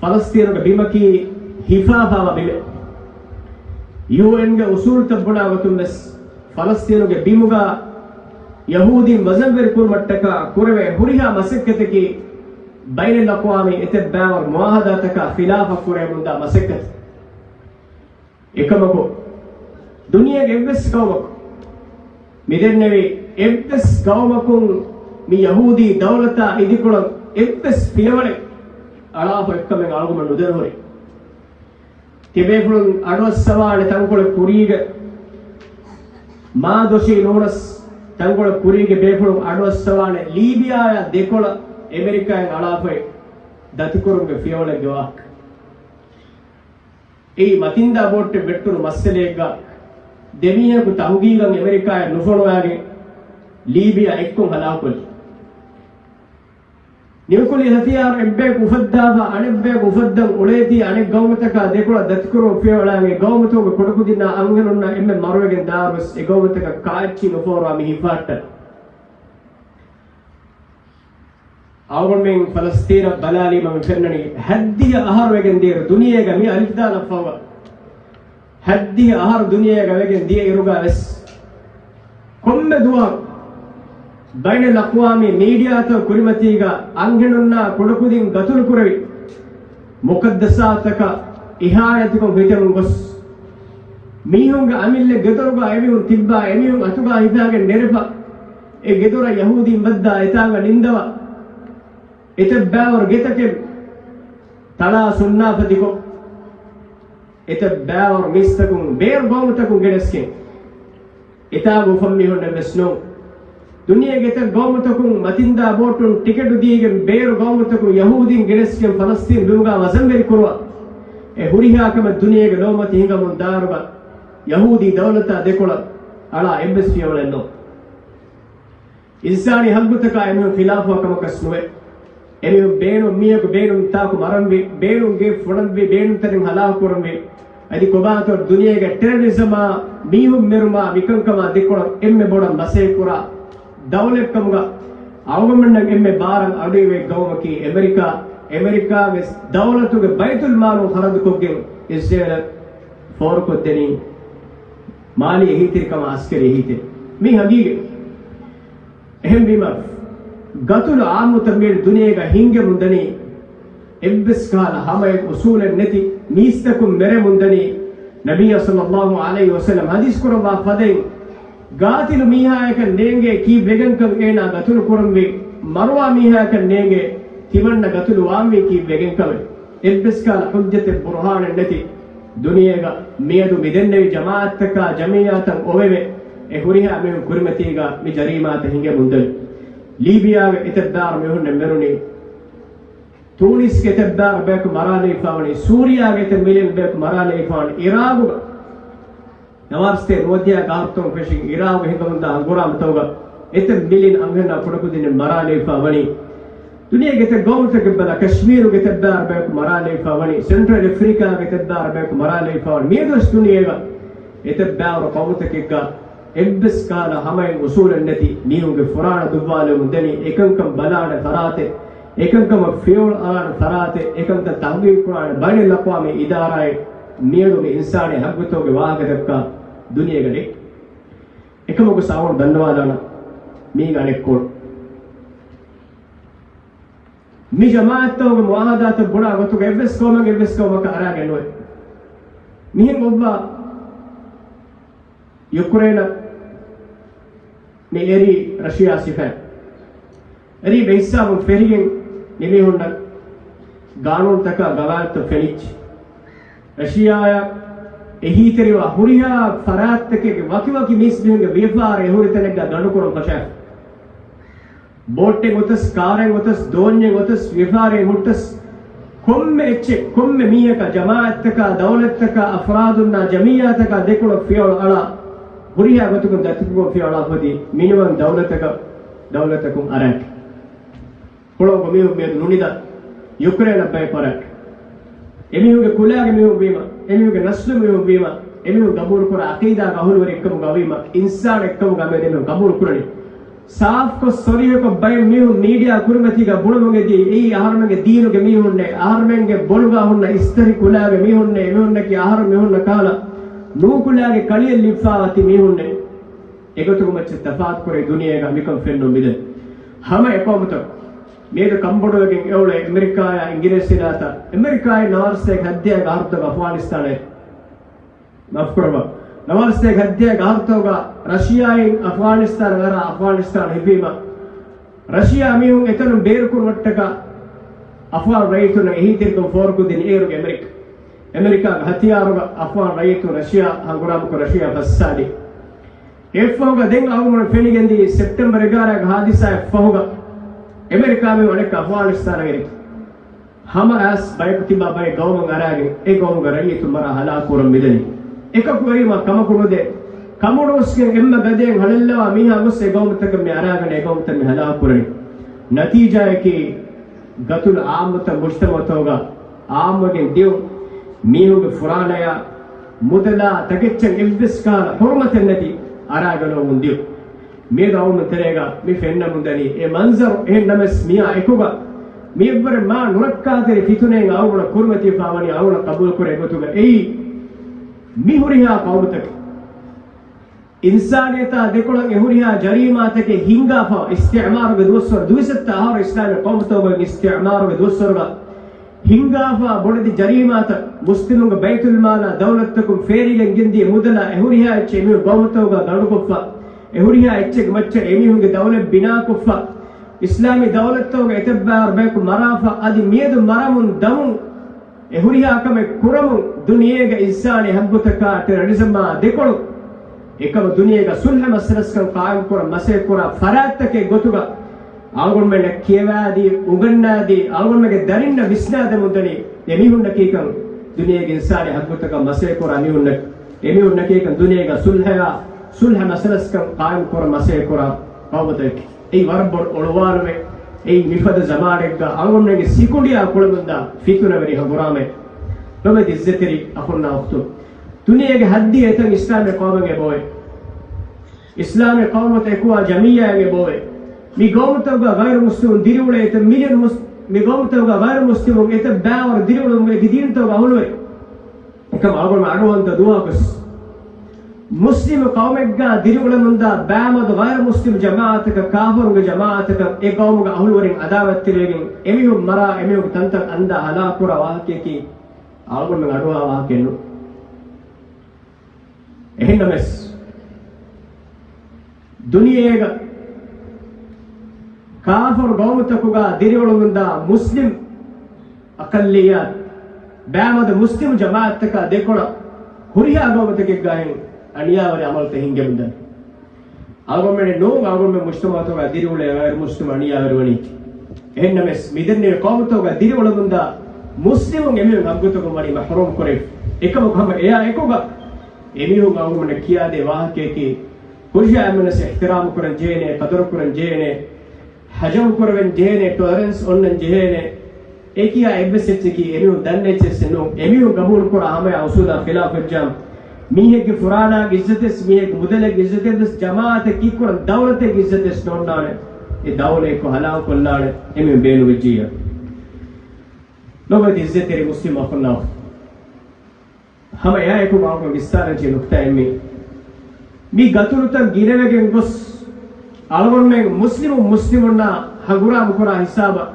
ފަލަސްޠީނުގެ ބިމަކީ ހިފާފާވާ ބިމެއް. ޔޫއެންގެ އުސޫލުތައް ބުނާ ގޮތުން ވެސް ފަލަސްޠީނުގެ ބިމުގަ ޔަހޫދީން ވަޒަންވެރި ކުރުމަށްޓަކާ ކުރެވޭ ހުރިހާ މަސައްކަތަކީ ބައިނަލްއަޤްވާމީ އެތައް ބައިވަރު މުޢާހަދާތަކާ ޚިލާފަށް ކުރެވެމުންދާ މަސައްކަތެއް. އެކަމަކު، ދުނިޔޭގެ އެއްވެސް ގައުމަކު މި ދެންނެވި އެއްވެސް ގައުމަކުން މި ޔަހޫދީ ދައުލަތާ އިދިކޮޅަށް އެއްވެސް ފިޔަވަޅެއް އަޅާފަ އެއްކަމެއް އަޅުގަނޑު ނުދެންނެވި. ތިބޭފުޅުން އަޑުއައްސަވާނެ ތަންކޮޅެއް ކުރީގެ، މާ ދޮށީ ނޫނަސް ތަންކޮޅެއް ކުރީގެ ބޭފުޅުން އަޑުއައްސަވާނެ ލީބިޔާއާ ދެކޮޅަށް އެމެރިކާއިން އަޅާފައި ދަތިކުރުމުގެ ފިޔަވަޅެއްގެ ވާހަކަ. އެއީ މަތިންދާ ބޯޓެއް ވެއްޓުނު މައްސަލައެއްގަ ދެމީހަކު ތަހުގީގަށް އެމެރިކާއަށް ނުފޮނުވާގެން ލީބިޔާ އެއްކޮށް ހަލާކުކޮށްލި. ނިއުކުލިއާ ހަތިޔާރު އެއްބަޔަކު އުފައްދާފަ އަނެއްބަޔަކު އުފައްދަން އުޅޭތީ އަނެއް ގައުމުތަކާ ދެކޮޅަށް ދަތިކުރުމަށް ފިޔަވަޅާގެން ގައުމުތަކުގެ ކުޑަކުދިންނާ އަންހެނުންނާ އެންމެ މަރުވެގެން ދާއިރުވެސް އެ ގައުމުތަކަށް ކާއެއްޗިހި ނުފޯރާ މި ހިފާއްޓަން. އަޅުގަނޑުމެން ފަލަސްޠީނަށް ބަލާލީމަ މި ފެންނަނީ ހައްދިހަ އަހަރު ވެގެން ދިޔައިރު ދުނިޔޭގަ މި އަލިފްދާލަށްފަހު ހައްދިހަ އަހަރު ދުނިޔޭގަ ވެގެން ދިޔައިރުގަ ވެސް ކޮންމެ ދުވަހަކު ބައިނަލްއަޤްވާމީ މީޑިއާތައް ކުރިމަތީގަ އަންހެނުންނާ ކުޑަކުދިން ގަތުލު ކުރެވި، މުޤައްދަސާތަކަށް އިހާނެތިކޮށް ހިތެމުން ގޮސް، މީހުންގެ އަމިއްލަ ގެދޮރުގަ އެމީހުން ތިއްބާ، އެމީހުން އަތުގަ ހިފާގެން ނެރެފަ، އެ ގެދޮރަށް ޔަހޫދީން ވައްދާ އެތާނގަ ނިންދަވާ، އެތައް ބައިވަރު ގެތަކެއް ތަޅާ ސުންނާފަ ދިކޮށް، އެތައް ބައިވަރު މީސްތަކުން ބޭރު ގައުމުތަކުން ގެނެސްގެން، އެތާގަ އުފަންމީހުންނެއް ވެސް ނޫން. ދުނިޔޭގެ އެތައް ގައުމުތަކުން މަތިންދާ ބޯޓުން ޓިކެޓު ދީގެން ބޭރު ގައުމުތަކުން ޔަހޫދީން ގެނެސްގެން ފަލަސްޠީން ބިމުގަ ވަޒަންވެރި ކުރުވާ، އެ ހުރިހާ ކަމެއް ދުނިޔޭގެ ލޯމަތި ހިނގަމުން ދާއިރުގަ ޔަހޫދީ ދައުލަތާ ދެކޮޅަށް އަޅާ އެއްވެސް ފިޔަވަޅެއް ނޯ. އިންސާނީ ހައްގުތަކާ އެމީހުން ޚިލާފުވާ ކަމަކަސް ނުވޭ. އެމީހުން ބޭނުން މީހަކު ބޭނުން ތާކު މަރަންވީ، ބޭނުން ގެ ފޮނަންވީ، ބޭނުން ތަނެއް ހަލާކު ކުރަންވީ. އަދި ކޮބާތޯ ދުނިޔޭގެ ޓެރަރިޒަމާ މީހުން މެރުމާ މިކަންކަމާ ދެކޮޅަށް އެންމެ ބޮޑަށް މަސައްކަތް ކުރާ ދައުލަތްކަމުގަ އަޅުގަނޑުމެންނަށް އެންމެ ބާރަށް އަޑުއިވޭ ގައުމަކީ އެމެރިކާ. އެމެރިކާގެ ދައުލަތުގެ ބައިތުލްމާލުން ޚަރަދުކޮށްގެން އިސްރޭލަށް ފޯރުކޮށްދެނީ މާލީ އެހީތެރިކަމާ އަސްކަރީ އެހީތެރި. މީ ހަގީގަތް. އެހެންވީމަ، ގަތުލު އާއްމުތައް މިއަދު ދުނިޔޭގަ ހިންގެމުންދަނީ އެއްވެސް ކަހަލަ ހަމައެއް އުސޫލެއް ނެތި މީސްތަކުން މެރެމުންދަނީ. ނަބިއްޔާ ޞައްލައްލާހު ޢަލައިހި ވަސައްލަމް ޙަދީޘް ކުރައްވާ ފަދައިން، ގާތިލު މީހާޔަކަށް ނޭނގޭ ކީއްވެގެންކަން އޭނާ ގަތުލު ކުރަންވީ، މަރުވާ މީހާޔަކަށް ނޭނގޭ ތިމަންނަ ގަތުލު ވާންވީ ކީއްވެގެންކަމެއް. އެއްވެސް ކަހަލަ ޙުއްޖަތެއް ބުރުހާނެއް ނެތި ދުނިޔޭގަ މިއަދު މި ދެންނެވި ޖަމާޢަތްތަކާ ޖަމިއްޔާތައް އޮވެވެ، އެ ހުރިހާ މީހުން ކުރިމަތީގަ މި ޖަރީމާތައް ހިނގެމުންދަނީ. ލީބިޔާގެ އެތައް ބާރު މީހުންނެއް މެރުނީ. ތޫނިސްގެ އެތައް ބާރު ބަޔަކު މަރާލެވިފާވަނީ. ސޫރިޔާގެ އެތައް މިލިއަން ބަޔަކު މަރާލެވިފާވަނީ. އިރާގުގަ ނަވާރަސަތޭކަ ނުވަދިހަ ގަހަރުތަކުން ފެށި އިރާގު ހިނގަމުންދާ ހަނގުރާމަތަކުގަ އެތައް މިލިއަން އަންހެނާ ކުޑަކުދިންނެއް މަރާލެވިފާވަނީ. ދުނިޔޭގެ އެތައް ގައުމުތަކެއް ބަލަ، ކަޝްމީރުގެ އެތައް ބާރު ބަޔަކު މަރާލެވިފާވަނީ. ސެންޓްރަލް އެފްރިކާގެ އެތައް ބާރު ބަޔަކު މަރާލެވިފާވަނީ. މިއަދުވެސް ދުނިޔޭގަ އެތައް ބާރު ގައުމުތަކެއްގަ އެއްވެސް ކަހަލަ ހަމައެއް އުސޫލެއް ނެތި މީހުންގެ ފުރާނަ ދުއްވާލެވުމުން ދެނީ. އެކަންކަން ބަލާނެ ފަރާތެއް، އެކަންކަމަށް ފިޔަވަޅު އަޅާނެ ފަރާތެއް، އެކަންކަން ތަހުގީގު ކުރާނެ ބައިނަލްއަޤްވާމީ އިދާރާއެއް މިއަދު މި އިންސާނީ ހައްގުތަކުގެ ވާހަކަ ދައްކާ ދުނިޔޭގަ ނެތް. އެކަމަކު ސާވަން ދަންނަވާލާނަ މީގަ އަނެއްކޮޅު. މި ޖަމާޢަތްތަކުގެ މުޢާހަދާތައް ބުނާ ގޮތުގަ އެއްވެސް ޤައުމެއް އެއްވެސް ޤައުމަކަށް އަރާގެން ނުވޭ. މިހެން އޮއްވާ ޔުކްރޭނަށް މި އެރީ ރަޝިޔާ ސިފައިން. އެރީ ބެހިއްސާބުން ފެށިގެން މިމީހުންނަށް ގާނޫނުތަކާ ގަވާއިދުތައް ފެނިއްޖެ. ރަޝިޔާއާ އެހީތެރިވާ ހުރިހާ ފަރާތްތަކެއްގެ ވަކިވަކި މީސްމީހުންގެ ވިޔަފާރި އެހުރި ތަނެއްގަ ގަނޑުކުރަން ފަށާފަ. ބޯޓެއް އޮތަސް، ކާރެއް އޮތަސް، ދޯންޏެއް އޮތަސް، ވިޔަފާރިއެއް ހުއްޓަސް، ކޮންމެ އެއްޗެއް، ކޮންމެ މީހަކަށް، ޖަމާޢަތްތަކާ، ދައުލަތްތަކާ، އަފްރާދުންނާ، ޖަމިއްޔާތަކާ ދެކޮޅަށް ފިޔަވަޅު އަޅާ، ހުރިހާ ގޮތަކުން ދަތިކުރުމަށް ފިޔަވަޅު އަޅާ ހޯދި، މިނިވަން ދައުލަތަކަށް، ދައުލަތަކުން އަރާކި. ކުޅައުގަ މީހުން މިއަދު ނުނިދާ ޔުކްރޭނަށް ބައެއް ފަރާތް. އެމީހުންގެ ކުލާގެ މީހުން ވީމަ، އެމީހުންގެ ނަސްލު މީހުން ވީމަ، އެމީހުން ގަބޫލުކުރާ ޢަޤީދާގެ އަހުލުވެރި އެއްކަމުގަ ވީމަ، އިންސާނެއް އެއްކަމުގަ މިއަދު އެމީހުން ގަބޫލުކުރަނީ. ސާފްކޮށް ސޮރީހަކޮށް ބައެއް މީހުން މީޑިއާ ކުރިމަތީގަ ބުނުމުގެ ދީ، އެއީ އަހަރުމެންގެ ދީނުގެ މީހުންނޭ، އަހަރުމެންގެ ބޮލުގަ ހުންނަ އިސްތަށި ކުލާގެ މީހުންނޭ، އެމީހުންނަކީ އަހަރު މީހުންނަށް ކަހަލަ ނޫކުލާގެ ކަޅިއެއް ލިބިފާ އޮތީ މީހުންނޭ. އެގޮތުގަ މައްޗަށް ތަފާތުކުރޭ ދުނިޔޭގަ މިކަން ފެންނުން މިދެން. ހަމަ އެ ޤައުމުތައް މިއަދު ކަންބޮޑުވެގެން އެއުޅޭ އެމެރިކާޔާ އިނގިރޭސި ދާތަ، އެމެރިކާއިން ނަވާރަސަތޭކަ ހައްދިހައިގެ އަހަރުތަކުގަ އަފްޣާނިސްތާނެ، މާފުކުރައްވާ، ނަވާރަސަތޭކަ ހައްދިހައިގެ އަހަރުތަކުގަ ރަޝިޔާއިން އަފްޣާނިސްތާނަށް އަރާ އަފްޣާނިސްތާން ހިއްވީމަ، ރަޝިޔާ މީހުން އެތަނުން ބޭރުކުރުމަށްޓަކާ އަފްޣާން ރައްޔިތުންނަށް އެހީތެރިކަން ފޯރުކޮށްދިނީ އޭރުގެ އެމެރިކާ. އެމެރިކާގެ ހަތިޔާރުގަ އަފްޣާން ރައްޔިތުން ރަޝިޔާ ހަނގުރާމަކޮށް ރަޝިޔާ ފައްސާލި. އެއަށްފަހުގަ ދެން އަޅުގަނޑު ފެނިގެންދިޔަ ސެޕްޓެމްބަރު އެގާރަ ހާދިސާއަށް ފަހުގަ އެމެރިކާ މީހުން އަނެއްކާ އަފްޣާނިސްތާނަށް އެރި. ހަމަ އައިސް ބަޔަކު ތިބާ ބައެއް ގައުމަށް އަރާގެން އެ ގައުމުގެ ރައްޔިތުން މަރާ ހަލާކުކުރަން މިދަނީ. އެކަކު އެރީމާ ކަމަކު ނުދޭ. ކަމުޑުވެސްގެން އެންމެ ގަދައިން ހަޅޭއްލަވާ މީހާ ގޮސް އެ ގައުމުތަކަށް މި އަރާގަނެ އެ ގައުމުތައް މި ހަލާކުކުރަނީ. ނަތީޖާއަކީ ގަތުލު އާއްމުތައް މުޖްތަމަޢުތަކުގަ އާއްމުވެގެން ދިޔުން، މީހުންގެ ފުރާނަޔާ މުދަލާ ތަކެއްޗަށް އެއްވެސް ކަހަލަ ޙުރުމަތެއް ނެތި އަރާގަނެވުމުން ދިޔުން. މިއަދު އަޅުގަނޑު ތެރޭގަ މި ފެންނަމުން ދަނީ އެ މަންޒަރު. އެހެން ނަމަވެސް މިއާ އެކުގަ މިއަށްވުރެ މާ ނުރައްކާތެރި ފިތުނައެއް އަޅުގަނޑަށް ކުރިމަތިވެފާވަނީ އަޅުގަނޑަށް ޤަބޫލުކުރޭ ގޮތުގަ އެއީ މި ހުރިހާ ޤައުމުތަކެއް އިންސާނިއްޔަތާ ދެކޮޅަށް އެ ހުރިހާ ޖަރީމާތަކެއް ހިންގާފަ އިސްތިޢުމާރުގެ ދުވަސްވަރު ދުވިސައްތަ އަހަރު އިސްލާމީ ޤައުމުތަކުގެ އިސްތިޢުމާރުގެ ދުވަސްވަރުގަ ހިންގާފަ ބޮޑެތި ޖަރީމާތައް މުސްލިމުންގެ ބައިތުލްމާލާ ދައުލަތްތަކުން ފޭރިގެން ގެންދިޔަ މުދަލާ އެ ހުރިހާ އެއްޗެއް އެމީހުން ގައުމުތަކުގަ ގަނޑުކޮށްފަ، އެ ހުރިހާ އެއްޗެއްގެ މައްޗަށް އެމީހުންގެ ދައުލަތް ބިނާކޮށްފަ، އިސްލާމީ ދައުލަތްތަކުގެ އެތައްބާރު ބަޔަކު މަރާފަ، އަދި މިއަދު މަރަމުން ދަމުން އެ ހުރިހާ ކަމެއް ކުރަމުން ދުނިޔޭގެ އިންސާނީ ހައްގުތަކާ ޓެރަރިޒަމާ ދެކޮޅު އެކަމަށް ދުނިޔޭގަ ޞުލްޙަ މަސަލަސްކަން ޤާއިމްކުރަން މަސައްކަތްކުރާ ފަރާތްތަކެއް ގޮތުގަ އަޅުގަނޑުމެންނަށް ކިޔަވާދީ، އުނގަންނާދީ، އަޅުގަނޑުމެންގެ ދަރިންނަށް ވިސްނާދެމުންދަނީ އެމީހުންނަކީކަން، ދުނިޔޭގެ އިންސާނީ ހައްގުތަކަށް މަސައްކަތްކުރާ މީހުންނަކީ، އެމީހުންނަކީކަން ދުނިޔޭގަ ޞުލްޙަޔާ، ޞުލްޙަ މަސަލަސްކަން ޤާއިމްކުރަން މަސައްކަތްކުރާ ޤައުމުތަކެއް. އެއީ ވަރަށް ބޮޑު އޮޅުވާލުމެއް. އެއީ މިފަދަ ޒަމާނެއްގަ އަޅުގަނޑުމެންގެ ސިކުނޑިއާ ކުޅެމުންދާ ފިތުނަވެރި ހަނގުރާމައެއް. ލޮބުވެތި އިއްޒަތްތެރި އަޚުންނާ އުޚްތުން. ދުނިޔޭގެ ހައްދި އެތަން އިސްލާމީ ޤައުމެއް އެބައޮތް. އިސްލާމީ ޤައުމުތައް އެކުވާ ޖަމިއްޔާއެއް އެބައޮވޭ. މި ޤައުމުތަކުގަ ޣައިރު މުސްލިމުން ދިރިއުޅޭ އެތައް މިލިއަން މުސް-، މި ޤައުމުތަކުގަ ޣައިރު މުސްލިމުން އެތައް ބައިވަރު ދިރިއުޅެވުމުގެ ދީންތަކުގަ އަހުލުވެރި. އެކަމަކު އަޅުގަނޑު އަޑުއަހަންތަ ދުވަހަކުވެސް މުސްލިމު ޤައުމެއްގަ ދިރިއުޅެމުންދާ ބައިމަދު ޣައިރު މުސްލިމު ޖަމާޢަތަކަށް، ކާފަރުންގެ ޖަމާޢަތަކަށް އެ ޤައުމުގެ އަހުލުވެރިން ޢަދާވަތްތެރިވެގެން އެމީހުން މަރާ، އެމީހުންގެ ތަންތަން އަންދާ ހަލާކުކުރާ ވާހަކަޔަކީ އަޅުގަނޑުމެން އަޑުއަހާ ވާހަކައެއް ނޫން. އެހެންނަމަވެސް، ދުނިޔޭގަ ކާފަރު ޤައުމުތަކުގަ ދިރިއުޅެމުންދާ މުސްލިމް އަޤައްލިއްޔާތު، ބައިމަދު މުސްލިމު ޖަމާޢަތްތަކާ ދެކޮޅަށް ހުރިހާ ޤައުމުތަކެއްގައި އަނިޔާވެރި ޢަމަލުތައް ހިންގެމުންދަނީ. އަޅުގަނޑުމެން ނޫން، އަޅުގަނޑުމެން މުޖްތަމަޢުތަކުގަ ދިރިއުޅޭ ޣައިރު މުސްލިމު އަނިޔާވެރިވަނީ. އެހެންނަމަވެސް، މިދެންނެވި ޤައުމުތަކުގަ ދިރިއުޅެމުންދާ މުސްލިމުން އެމީހުން ޙައްޤުތަކުން ވަނީ މަޙްރޫމް ކުރެވި. އެކަމަކު ހަމަ އެއާ އެކުގަ އެމީހުން އަޅުގަނޑުމެން ކިޔާދޭ ވާހަކަޔަކީ، ކުރިހާ އެންމެނަސް އިޙްތިރާމު ކުރަން ޖެހޭނެ، ޤަދަރު ކުރަން ޖެހޭނެ، ހަޖަމް ކުރެވެން ޖެހޭނެ، ޓޮލަރެންސް އޮންނަން ޖެހޭނެ. އެ ކިޔާ އެއްވެސް އެއްޗަކީ އެމީހުން ދަންނަ އެއްޗެއްސެއް ނޫން. އެމީހުން ޤަބޫލުކުރާ ހަމަޔާ އުޞޫލާ ޚިލާފަށްޖާ، މީހެއްގެ ފުރާނާގެ އިއްޒަތެއް، މީހެއްގެ މުދަލެއްގެ އިއްޒަތެއް ވެސް ޖަމާޢަތެއް ކީއްކުރަން ދައުލަތެއްގެ އިއްޒަތެއް ނޯންނާނެ. އެ ދައުލަތް އެއްކޮށް ހަލާކުކޮށްލާނެ، އެމީހުން ބޭނުންވެއްޖިއްޔާ. ލޮބުވެތި އިއްޒަތްތެރި މުސްލިމް އަޚުންނާ ހަމަ އެއާއެކު އަޅުގަނޑު ވިސްނާލަންޖެހޭ ނުކުތާއެއް މީ. މި ގަތުރުތައް ގިނަވެގެން ގޮސް، އަޅުގަނޑުމެން މުސްލިމުން މުސްލިމުންނާ ހަނގުރާމަ ކުރާ ހިސާބަށް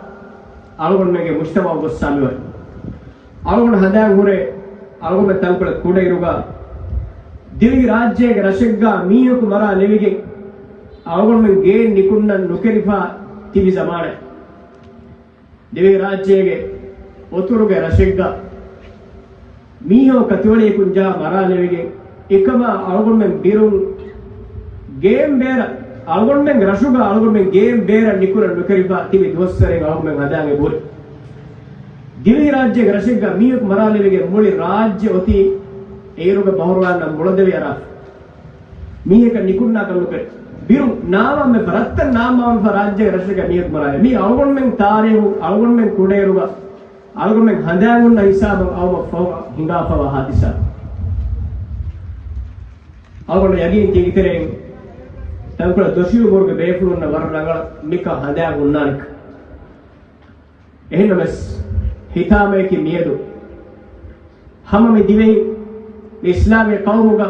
އަޅުގަނޑުމެންގެ މުޖްތަމަޢު ގޮއްސާ މިވަނީ. އަޅުގަނޑު ހަނދާން ހުރޭ، އަޅުގަނޑުމެން ތަންކޮޅެއް ކުޑައިރުގަ ދިވެހި ރާއްޖޭގެ ރަށެއްގަ މީހަކު މަރާލެވިގެން، އަޅުގަނޑުމެން ގޭން ނިކުންނަން ނުކެރިފަ ތިބި ޒަމާނެއް. ދިވެހި ރާއްޖޭގެ އޮތުރުގެ ރަށެއްގަ މީހަކު ކަތިވަޅިއަކުން ޖާ މަރާލެވިގެން، އެކަމާ އަޅުގަނޑުމެން ބިރުން ގޭން ބޭރަށް، އަޅުގަނޑުމެން ރަށުގަ އަޅުގަނޑުމެން ގޭން ބޭރަށް ނިކުންނަން ނުކެރިފަ ތިބި ދުވަސްވަރެއް އަޅުގަނޑުމެން ހަނދާން އެބަހުރި. ދިވެހި ރާއްޖޭގެ ރަށެއްގަ މީހަކު މަރާލެވިގެން މުޅި ރާއްޖެ އޮތީ އޭރުގެ ބަހުރުވާން މުޅަދެވި އަރާފަ. މީހަކަށް ނިކުންނާކަށް ނުކެރި. ބިރު ނާމާމެފަ، ރަށްތައް ނާމާމެފަ ރާއްޖޭގެ ރަށެއްގަ މީހަކު މަރާލެވި. މީ އަޅުގަނޑުމެން ތާރީހު، އަޅުގަނޑުމެން ކުޑައިރުގަ، އަޅުގަނޑުމެން ހަނދާން ހުންނަ ހިސާބަށް އައުމަށްފަހު ހިނގާފަވާ ހާދިސާ. އަޅުގަނޑު ޔަގީން ތީގެ ތެރެއިން ތަންކޮޅެއް ދޮށީ އުމުރުގެ ބޭފުޅުންނަށް ވަރަށް ރަނގަޅަށް މިކަން ހަނދާން ހުންނާނެ. އެހެންނަމަވެސް، ހިތާމަޔަކީ މިއަދު ހަމަ މި ދިވެހި މި އިސްލާމީ ޤައުމުގަ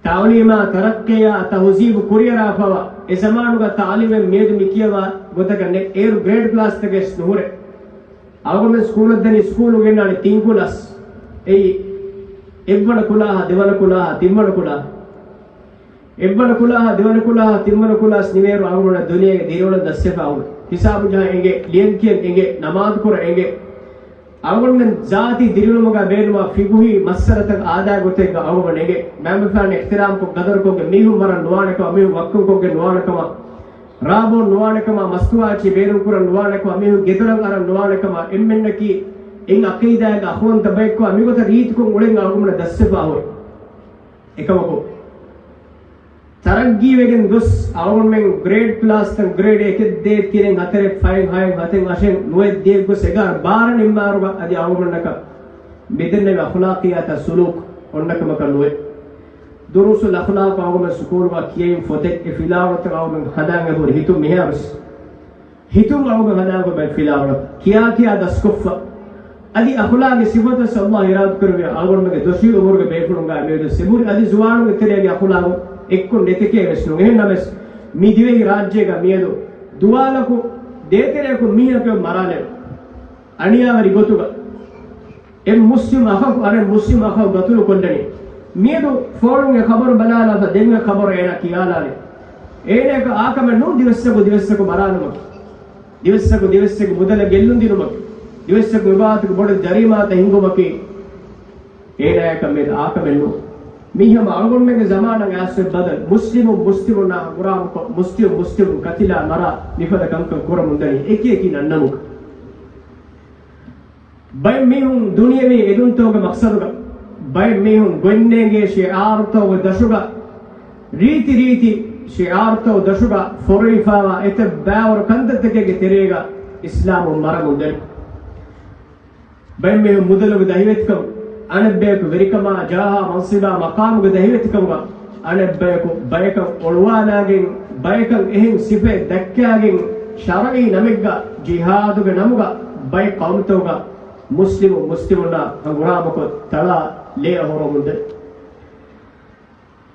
ތަޢުލީމާ ތަރައްޤީއާ ތަހުޒީބު ކުރިއަރާފަވާ އެ ޒަމާނުގަ ތަޢުލީމެއް މިއަދު މި ކިޔަވާ ގޮތަކަށް ނެތް. އޭރު ގްރޭޑް ކްލާސްތަކެއް ނުހުރޭ. އަޅުގަނޑުމެން ސްކޫލަށް ދަނީ ސްކޫލު ގެންނާނެ ތިން ކުލާސް. އެއީ، އެއްވަނަ ކުލާހާ، ދެވަނަ ކުލާހާ، ތިންވަނަ ކުލާހާ. އެއްވަނަ ކުލާހާ، ދެވަނަ ކުލާހާ، ތިންވަނަ ކުލާސް ނިމޭއިރު އަޅުގަނޑަށް ދުނިޔޭގެ ދިރިއުޅުން ދަސްވެފަ އުޅޭ. ހިސާބު ޖަހަން އެނގޭ، ލިޔަން ކިޔަން އެނގޭ، ނަމާދު ކުރަން އެނގޭ. އަޅުގަނޑުމެން ޒާތީ ދިރިއުޅުމުގަ ބޭނުންވާ ފިޤުހީ މައްސަލަތައް އާދާ ގޮތެއްގަ އަޅުގަނޑަށް އެނގޭ. މައިންބަފައިން އިޙްތިރާމްކޮށް، ޤަދަރުކޮށްގެން، މީހުން މަރަން ނުވާނެކަމަށް، މީހުން ވައްކަންކޮށްގެން ނުވާނެކަމަށް، ރާ ބޯން ނުވާނެކަމަށް، މަސްތުވާއެއްޗެއް ބޭނުންކުރަން ނުވާނެކަމަށް، މީހުން ގެދޮރަށް އަރަން ނުވާނެކަމަށް، އެންމެންނަކީ އެއް ޢަޤީދާއެއްގެ އަޚުވަންތަ ބައެއްކަމަށް މިގޮތަށް ރީތިކޮށް އުޅެން އަޅުގަނޑަށް ދަސްވެފަ ހުރި. އެކަމަކު، ތަރައްގީވެގެން ގޮސް، އަޅުގަނޑުމެން ގްރޭޑް ކްލާސްތައް، ގްރޭޑް އެކެއް ދޭއް ތިނެއް ހަތަރެއް ފަހެއް ހައެއް ހަތެއް އަށެއް ނުވައެއް ދިޔައެއް ގޮސް އެގާރަ ބާރަ ނިންމާއިރުގަ އަދި އަޅުގަނޑަކަށް މިދެންނެވި އަޚުލާޤިއްޔާތާ ސުލޫކު އޮންނަކަމަކަށް ނުވޭ. ދުރޫސުލް އަޚްލާޤު އަޅުގަނޑުމެން ސުކޫލުގަ ކިޔައިން ފޮތެއް އެ ފިލާވަޅުތައް އަޅުގަނޑު ހަނދާން އެބަހުރި ހިތުން މިހާވެސް. ހިތުން އަޅުގަނޑު ހަނދާންކޮށް ބައެއް ފިލާވަޅު ކިޔާ ކިޔާ ދަސްކޮށްފަ. އަދި އަޚުލާގެ ސިފަތައް ﷲ އިރާދަ ކުރެއްވި އަޅުގަނޑުމެންގެ ދޮށީ އުމުރުގެ ބޭފުޅުންގާ މިއަދު ސެބުރި އަދި ޒުވާނުންގެ ތެރޭގެ އަޚުލާގު އެއްކޮށް ނެތެކޭ ވެސް ނޫން. އެހެން ނަމަވެސް، މި ދިވެހި ރާއްޖޭގަ މިއަދު ދުވާލަކު ދޭތެރެއަކު މީހަކު މަރާލެވެ. އަނިޔާވެރި ގޮތުގަ އެއް މުސްލިމް އަޚަކު އަނެއް މުސްލިމް އަޚަކު ގަތުލު ކޮށްލަނީ. މިއަދު ފޯނުގެ ޚަބަރު ބަލާލާފަ ދެން އެ ޚަބަރު އޭނާ ކިޔާލާނެ. އޭނާއަކަށް އާކަމެއް ނޫން ދިވެއްސަކު ދިވެއްސަކު މަރާލުމަކީ. ދިވެއްސަކު ދިވެއްސަކު މުދަލަށް ގެއްލުން ދިނުމަކީ. ދިވެއްސަކު އެބާތަކު ބޮޑު ޖަރީމާތައް ހިންގުމަކީ. އޭނާއަކަށް މިއަދު އާކަމެއް ނޫން. މީ ހަމަ އަޅުގަނޑުމެންގެ ޒަމާނަށް އައިސްފަ ބަދަލު މުސްލިމުން މުސްލިމުންނާ ހަނގުރާމަކޮށް، މުސްލިމުން މުސްލިމުން ކަތިލާ މަރާ މިފަދަ ކަންކަން ކުރަމުންދަނީ އެކި އެކި ނަންނަމުން. ބައެއް މީހުން ދުނިޔަވީ އެދުންތަކުގެ މަޤްޞަދުގަ، ބައެއް މީހުން ގޮތްނޭނގޭ ޝިޢާރުތަކުގެ ދަށުގަ، ރީތި ރީތި ޝިޢާރުތަކުގެ ދަށުގަ ފޮރުވިފައިވާ އެތައް ބައިވަރު ކަންތައްތަކެއްގެ ތެރޭގަ އިސްލާމުން މަރަމުން ދަނީ. ބައެއް މީހުން މުދަލުގެ ދަހިވެތިކަން، އަނެއްބަޔަކު ވެރިކަމާ، ޖާހާ، މަންސިބާ، މަޤާމުގެ ދަހިވެތިކަމުގަ، އަނެއްބަޔަކު ބަޔަކަށް އޮޅުވާލާގެން، ބަޔަކަށް އެހެން ސިފައެއް ދައްކާގެން، ޝަރުޢީ ނަމެއްގަ ޖިހާދުގެ ނަމުގަ ބައެއް ޤައުމުތަކުގަ މުސްލިމު މުސްލިމުންނާ ހަނގުރާމަކޮށް ތަޅާ ލޭ އަހުރުމުންދެ.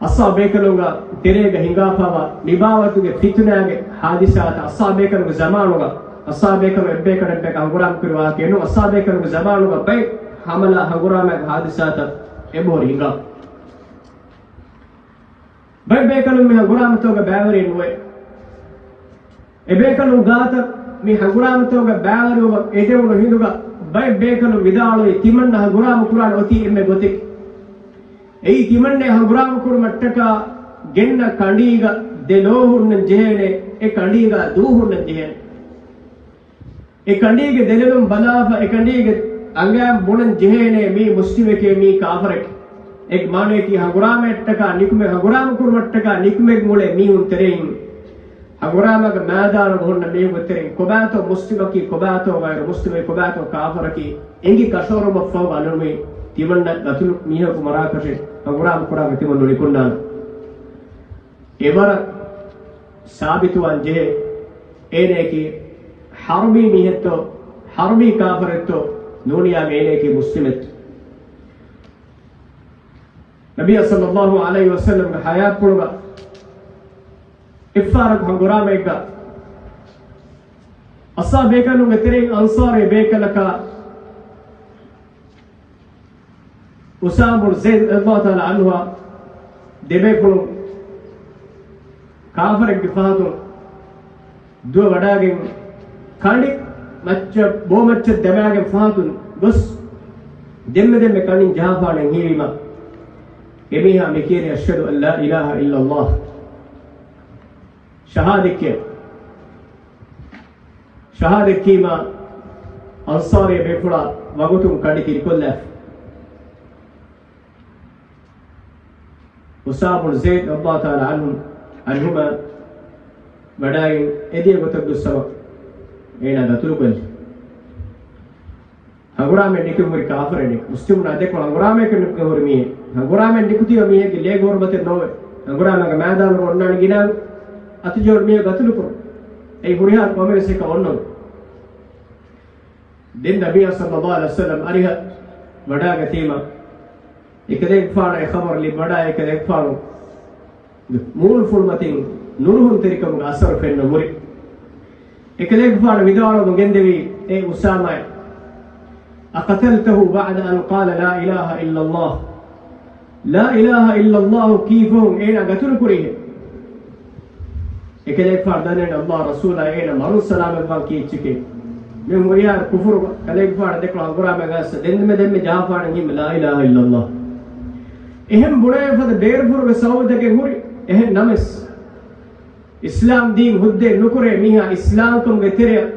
އައްޞާބު ބޭކަލުންގެ ތެރޭގަ ހިނގާފަވާ މިބާވަތުގެ ފިތުނާގެ ހާދިސާތައް، އައްޞާބު ބޭކަލުންގެ ޒަމާނުގަ، އައްޞާބު ބޭކަލުން އެއްބޭކަލުން އެއްބޭކަލުން ހަނގުރާމަ ކުރި ވާހަކައެއް ނޫން. އައްޞާބު ބޭކަލުންގެ ޒަމާނުގަ ބައެއް ހަމަލާ ހަނގުރާމައިގެ ހާދިސާތައް އެބަހުރި ހިނގާ. ބައެއް ބޭކަލުން މި ހަނގުރާމަތަކުގަ ބައިވެރިއެއް ނުވޭ. އެބޭކަލުން ގާތަށް މި ހަނގުރާމަތަކުގަ ބައިވެރިވުމަށް އެދެވުނު ހިނދުގަ ބައެއް ބޭކަލުން ވިދާޅުވީ، ތިމަންނަ ހަނގުރާމަ ކުރާނެ އޮތީ އެންމެ ގޮތެއް. އެއީ ތިމަންނަ ހަނގުރާމަ ކުރުމަށްޓަކާ ގެންނަ ކަނޑީގަ ދެ ލޯ ހުންނަން ޖެހޭނެ، އެ ކަނޑީގަ ދޫ ހުންނަން ޖެހޭނެ. އެ ކަނޑީގެ ދެލެލުން ބަލާފަ، އެ ކަނޑީގެ އަނގައިން ބުނަން ޖެހޭނެ މީ މުސްލިމެކޭ، މީ ކާފަރެކޭ. އޭގެ މާނަޔަކީ ހަނގުރާމައަށްޓަކާ ނިކުމެ، ހަނގުރާމަ ކުރުމަށްޓަކާ ނިކުމެގެން އުޅޭ މީހުން ތެރެއިން، ހަނގުރާމައިގެ މައިދާނުގަ ހުންނަ މީހުންގެ ތެރެއިން ކޮބާތޯ މުސްލިމަކީ، ކޮބާތޯ ޣައިރު މުސްލިމެއް، ކޮބާތޯ ކާފަރަކީ އެނގި ކަށަވަރުވުމަށްފަހު އަންނަނީ ތިމަންނަ ގަތުލު މީހަކު މަރާކަށެއް ހަނގުރާމަ ކުރާގަ ތިމަން ނުނިކުންނާނެ. އެވަރަށް ސާބިތުވާން ޖެހޭ އޭނައަކީ ޙަރުބީ މީހެއްތޯ، ޙަރުބީ ކާފަރެއްތޯ، ނޫނިޔާ އޭނައަކީ މުސްލިމެއްތޯ. ނަބިއްޔާ ޞައްލައްލާހު ޢަލައިހި ވަސައްލަމްގެ ޙަޔާތްޕުޅުގަ އެއްފަހަރަކު ހަނގުރާމައެއްގަ އައްޞާބު ބޭކަލުންގެ ތެރެއިން އަންޞާރީ ބޭކަލަކާ އުސާމާ ބުނު ޒައިދު ރަޟިޔައްލާހު ތަޢާލާ ޢަންހުއާ ދެބޭފުޅުން ކާފަރެއްގެ ފަހަތުން ދުވެ ވަޑާގެން ކަނޑި މައްޗަށް، ބޯ މައްޗަށް ދަމާގެން ފަހަތުން ގޮސް ދެންމެ ދެންމެ ކަނޑިން ޖަހާފާނެ ހީވީމަ، އެމީހާ މި ކިޔަނީ އަޝްހަދު އަން ލާ އިލާހަ އިއްލައްލާހު. ޝަހާދަތް ކިޔަން. ޝަހާދަތް ކީމާ އަންޞާރީ ބޭފުޅާ ވަގުތުން ކަނޑި ކިރިކޮށްލާފަ. އުސާމާ ބުނު ޒައިދު ރަޟިޔައްލާހު ތަޢާލާ ޢަންހު، ޢަންހުމާ ވަޑާގެން އެދިޔަ ގޮތަށް ގޮއްސަވަ އޭނާ ގަތުލުކޮށްލި. ހަނގުރާމައެއް ނިކުތީ ހުރި ކާފަރެއް ނިކު. މުސްލިމުންނާ ދެކޮޅަށް ހަނގުރާމައެއް ނިކުތީ ހުރި މީހެއް. ހަނގުރާމައެއް ނިކުތީ މީހެއްގެ ލޭގެ ހުރުމަތެއް ނޯވެ. ހަނގުރާމައިގެ މައިދާނުގަ އޮންނާނެ ގިނަ އަތުޖަހުނު މީހެއް ގަތުލުކުރުން. އެއީ ހުރިހާ ކޮންމެވެސް އެކަށް އޮންނަން. ދެން ނަބިއްޔާ ޞައްލައްލާހު ޢަލައިހި ވަސައްލަމް އަރިހަށް ވަޑާގަތީމަ، އެކަލޭގެފާނަށް އެ ޚަބަރު ލިބިވަޑާ، އެކަލޭގެފާނު މޫނުފުޅުމަތިން ނުރުހުންތެރިކަމުގެ އަސަރު ފެންނަ ހުރި. އެކަލޭގެފާނު ވިދާޅުވަމުން ގެންދެވީ، އޭ އުސާމާ، أقتلته بعد أن قال لا إله إلا الله؟ لا إله إلا الله ކީފަހުން އޭނާ ގަތުލުކުރީހޭ؟ އެކަލޭގެފާނު ދަންނަވަނީ ﷲ ރަސޫލާ އޭނަ މަރުން ސަލާމަތްވާން ކީއްޗެކޭ. މި ހުރިހާ ކުފުރު ކަލޭގެފާނު ދެކޮޅަށް ހަނގުރާމަ ގަސް ދެންމެ ދެންމެ ޖަހާފާނެ ހީމަ ލާ އިލާހަ އިއްލައްލާހު. އެހެން ބުނެވޭ ފަދަ ބޭރުފުރުގެ ސަބަބުތަކެއް ހުރި. އެހެން ނަމަވެސް، އިސްލާމް ދީން ހުއްދައެއް ނުކުރޭ މީހާ އިސްލާމްކަމުގެ ތެރެއަށް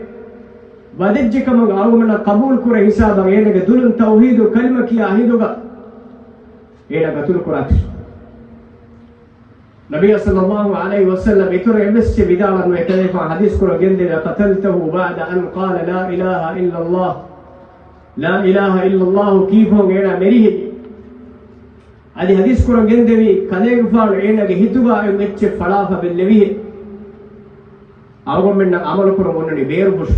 ވަދެއްޖެ ކަމުގަ އަޅުގަނޑަށް ޤަބޫލު ކުރޭ ހިސާބަށް އޭނަގެ ދުލުން ތައުޙީދު ކަލިމަ ކިޔާ ހިނދުގަ އޭނާ ގަތުލު ކުރާތި. ނަބިއްޔާ ޞައްލައްލާހު ޢަލައިހި ވަސައްލަމް އިތުރަށް އެއްވެސް ވިދާޅުވެ ނުވޭ. އެކަލޭގެފާނު ޙަދީޘް ކުރަން ގެންދެވޭ، أقتلته بعد أن قال لا إله إلا الله؟ لا إله إلا الله ކީފަހުން އޭނާ މެރިހޭ؟ އަދި ޙަދީޘް ކުރަން ގެންދެވީ، ކަލޭގެފާނު އޭނާގެ ހިތުގަ އެއްޗެއް ފަޅާފަ ބެއްލެވިހޭ. އަޅުގަނޑުމެންނަށް ޢަމަލު ކުރަން އޮންނަނީ ބޭރު ފުށު.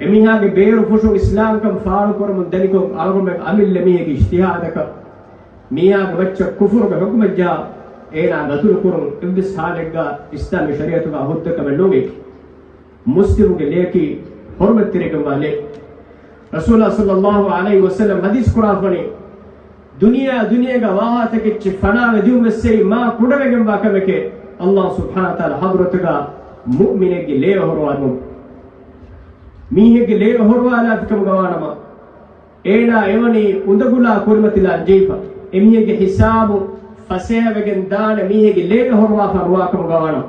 އެމީހާގެ ބޭރު ފުށުން އިސްލާމްކަން ފާޅުކުރަމުން ދަނިކޮށް، އަޅުގަނޑުމެން އަމިއްލަ މީހެއްގެ އިޖްތިހާދަކަށް މީހާގެ މައްޗަށް ކުފުރުގެ ޙުކުމެއް ޖަހާ، އޭނާ ގަތުލު ކުރުން އެއްވެސް ޙާލެއްގަ އިސްލާމީ ޝަރީޢަތުގަ ހުއްދަ ކަމެއް ނޫން. މުސްލިމުގެ ލެޔަކީ ޙުރުމަތްތެރިކަންވާ ލެއެއް. ރަސޫލާ ޞައްލައްލާހު ޢަލައިހި ވަސައްލަމް ޙަދީޘް ކުރާފަނީ، ދުނިޔެއާ ދުނިޔޭގަ ވާހާތަކެއްޗެއް ފަނާވެ ދިޔުމަށް ވެސް އެއީ މާ ކުޑަވެގެންވާ ކަމެކޭ، ﷲ ސުބްޙާނަހޫ ވަތަޢާލާ ޙަޟްރަތުގަ މުއުމިނެއްގެ ލޭ އޮހޮރުވާލުމުން. މީހެއްގެ ލޭ އޮހޮރުވާލާފިކަމުގަ ވާނަމަ، އޭނާ އެވަނީ އުނދަގުލާ ކުރިމަތިލާން ޖެހިފަ. އެމީހެއްގެ ހިސާބު ފަސޭހަވެގެން ދާނެ މީހެއްގެ ލޭ އޮހޮރުވާފަ ނުވާކަމުގަ ވާނަމަ،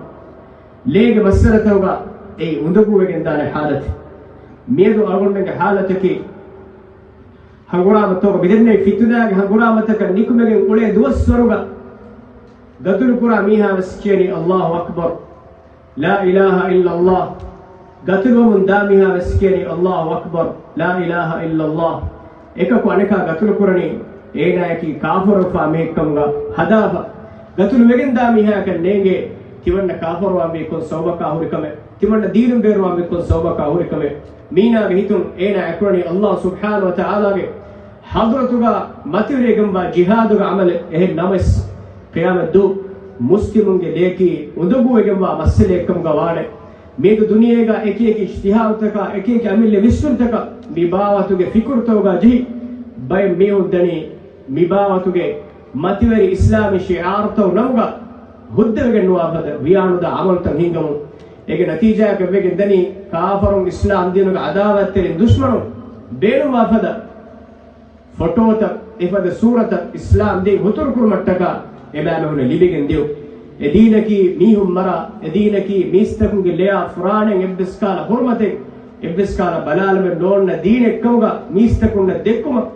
ލޭގެ މައްސަލަތަކުގަ އެއީ އުނދަގޫވެގެން ދާނެ ޙާލަތެއް. މިއަދު އަޅުގަނޑުމެންގެ ޙާލަތަކީ، ހަނގުރާމަތަކުގަ މިދެންނެވި ފިތުނާގެ ހަނގުރާމަތަކަށް ނިކުމެގެން އުޅޭ ދުވަސްވަރުގަ ގަތުލުކުރާ މީހާ ވެސް ކިޔަނީ ﷲ އަކްބަރު، لا إله إلا الله. ގަތުލުވަމުން ދާ މީހާ ވެސް ކިޔަނީ ﷲ އަކްބަރު، لا إله إلا الله. އެކަކު އަނެކާ ގަތުލުކުރަނީ އޭނާއަކީ ކާފަރުވެފާ މީހެއްކަމުގަ ހަދާފަ. ގަތުލު ވެގެންދާ މީހާއަކަށް ނޭނގޭ، ތިމަންނަ ކާފަރުވާންވީ ކޮން ސަބަބަކާ ހުރި ކަމެއް، ތިމަންނަ ދީނުން ބޭރުވާންވީ ކޮން ސަބަބަކާ ހުރި ކަމެއް. މީނާގެ ހިތުން އޭނާ އެކުރަނީ ﷲ ސުބްޙާނަހޫ ވަތަޢާލާގެ ޙަޟްރަތުގަ މަތިވެރިވެގެންވާ ޖިހާދުގެ ޢަމަލެއް. އެހެން ނަމަވެސް، ޤިޔާމަތްދުވަހު މުސްލިމުންގެ ލެޔަކީ އުނދަގޫވެގެންވާ މައްސަލައެއްކަމުގަ ވާނެ. މިއަދު ދުނިޔޭގަ އެކިއެކި އިޖްތިހާދުތަކާ، އެކިއެކި އަމިއްލަ ވިސްނުންތަކަށް މި ބާވަތުގެ ފިކުރުތަކުގަ ޖެހި، ބައެއް މީހުން ދަނީ މި ބާވަތުގެ މަތިވެރި އިސްލާމީ ޝިޢާރުތައް ނަމުގަ ހުއްދަވެގެން ނުވާ ފަދަ ވިޔާނުދާ ޢަމަލުތައް ހިންގަމުން. އޭގެ ނަތީޖާއަކަށް ވެގެން ދަނީ ކާފަރުން އިސްލާމް ދީނުގެ ޢަދާވާތްތެރިން ދުޝްމަނުން ބޭނުންވާ ފަދަ ފޮޓޯތައް، އެފަދަ ސޫރަތައް އިސްލާމް ދީން ހުތުރުކުރުމަށްޓަކާ އެބައިމީހުންނަށް ލިބިގެން ދިޔުން. އެ ދީނަކީ މީހުން މަރާ، އެ ދީނަކީ މީސްތަކުންގެ ލެޔާ ފުރާނައިން އެއްވެސް ކަހަލަ ޙުރުމަތެއް، އެއްވެސް ކަހަލަ ބަލާލުމެއް ނޯންނަ ދީނެއްކަމުގަ މީސްތަކުންނަށް ދެއްކުމަށް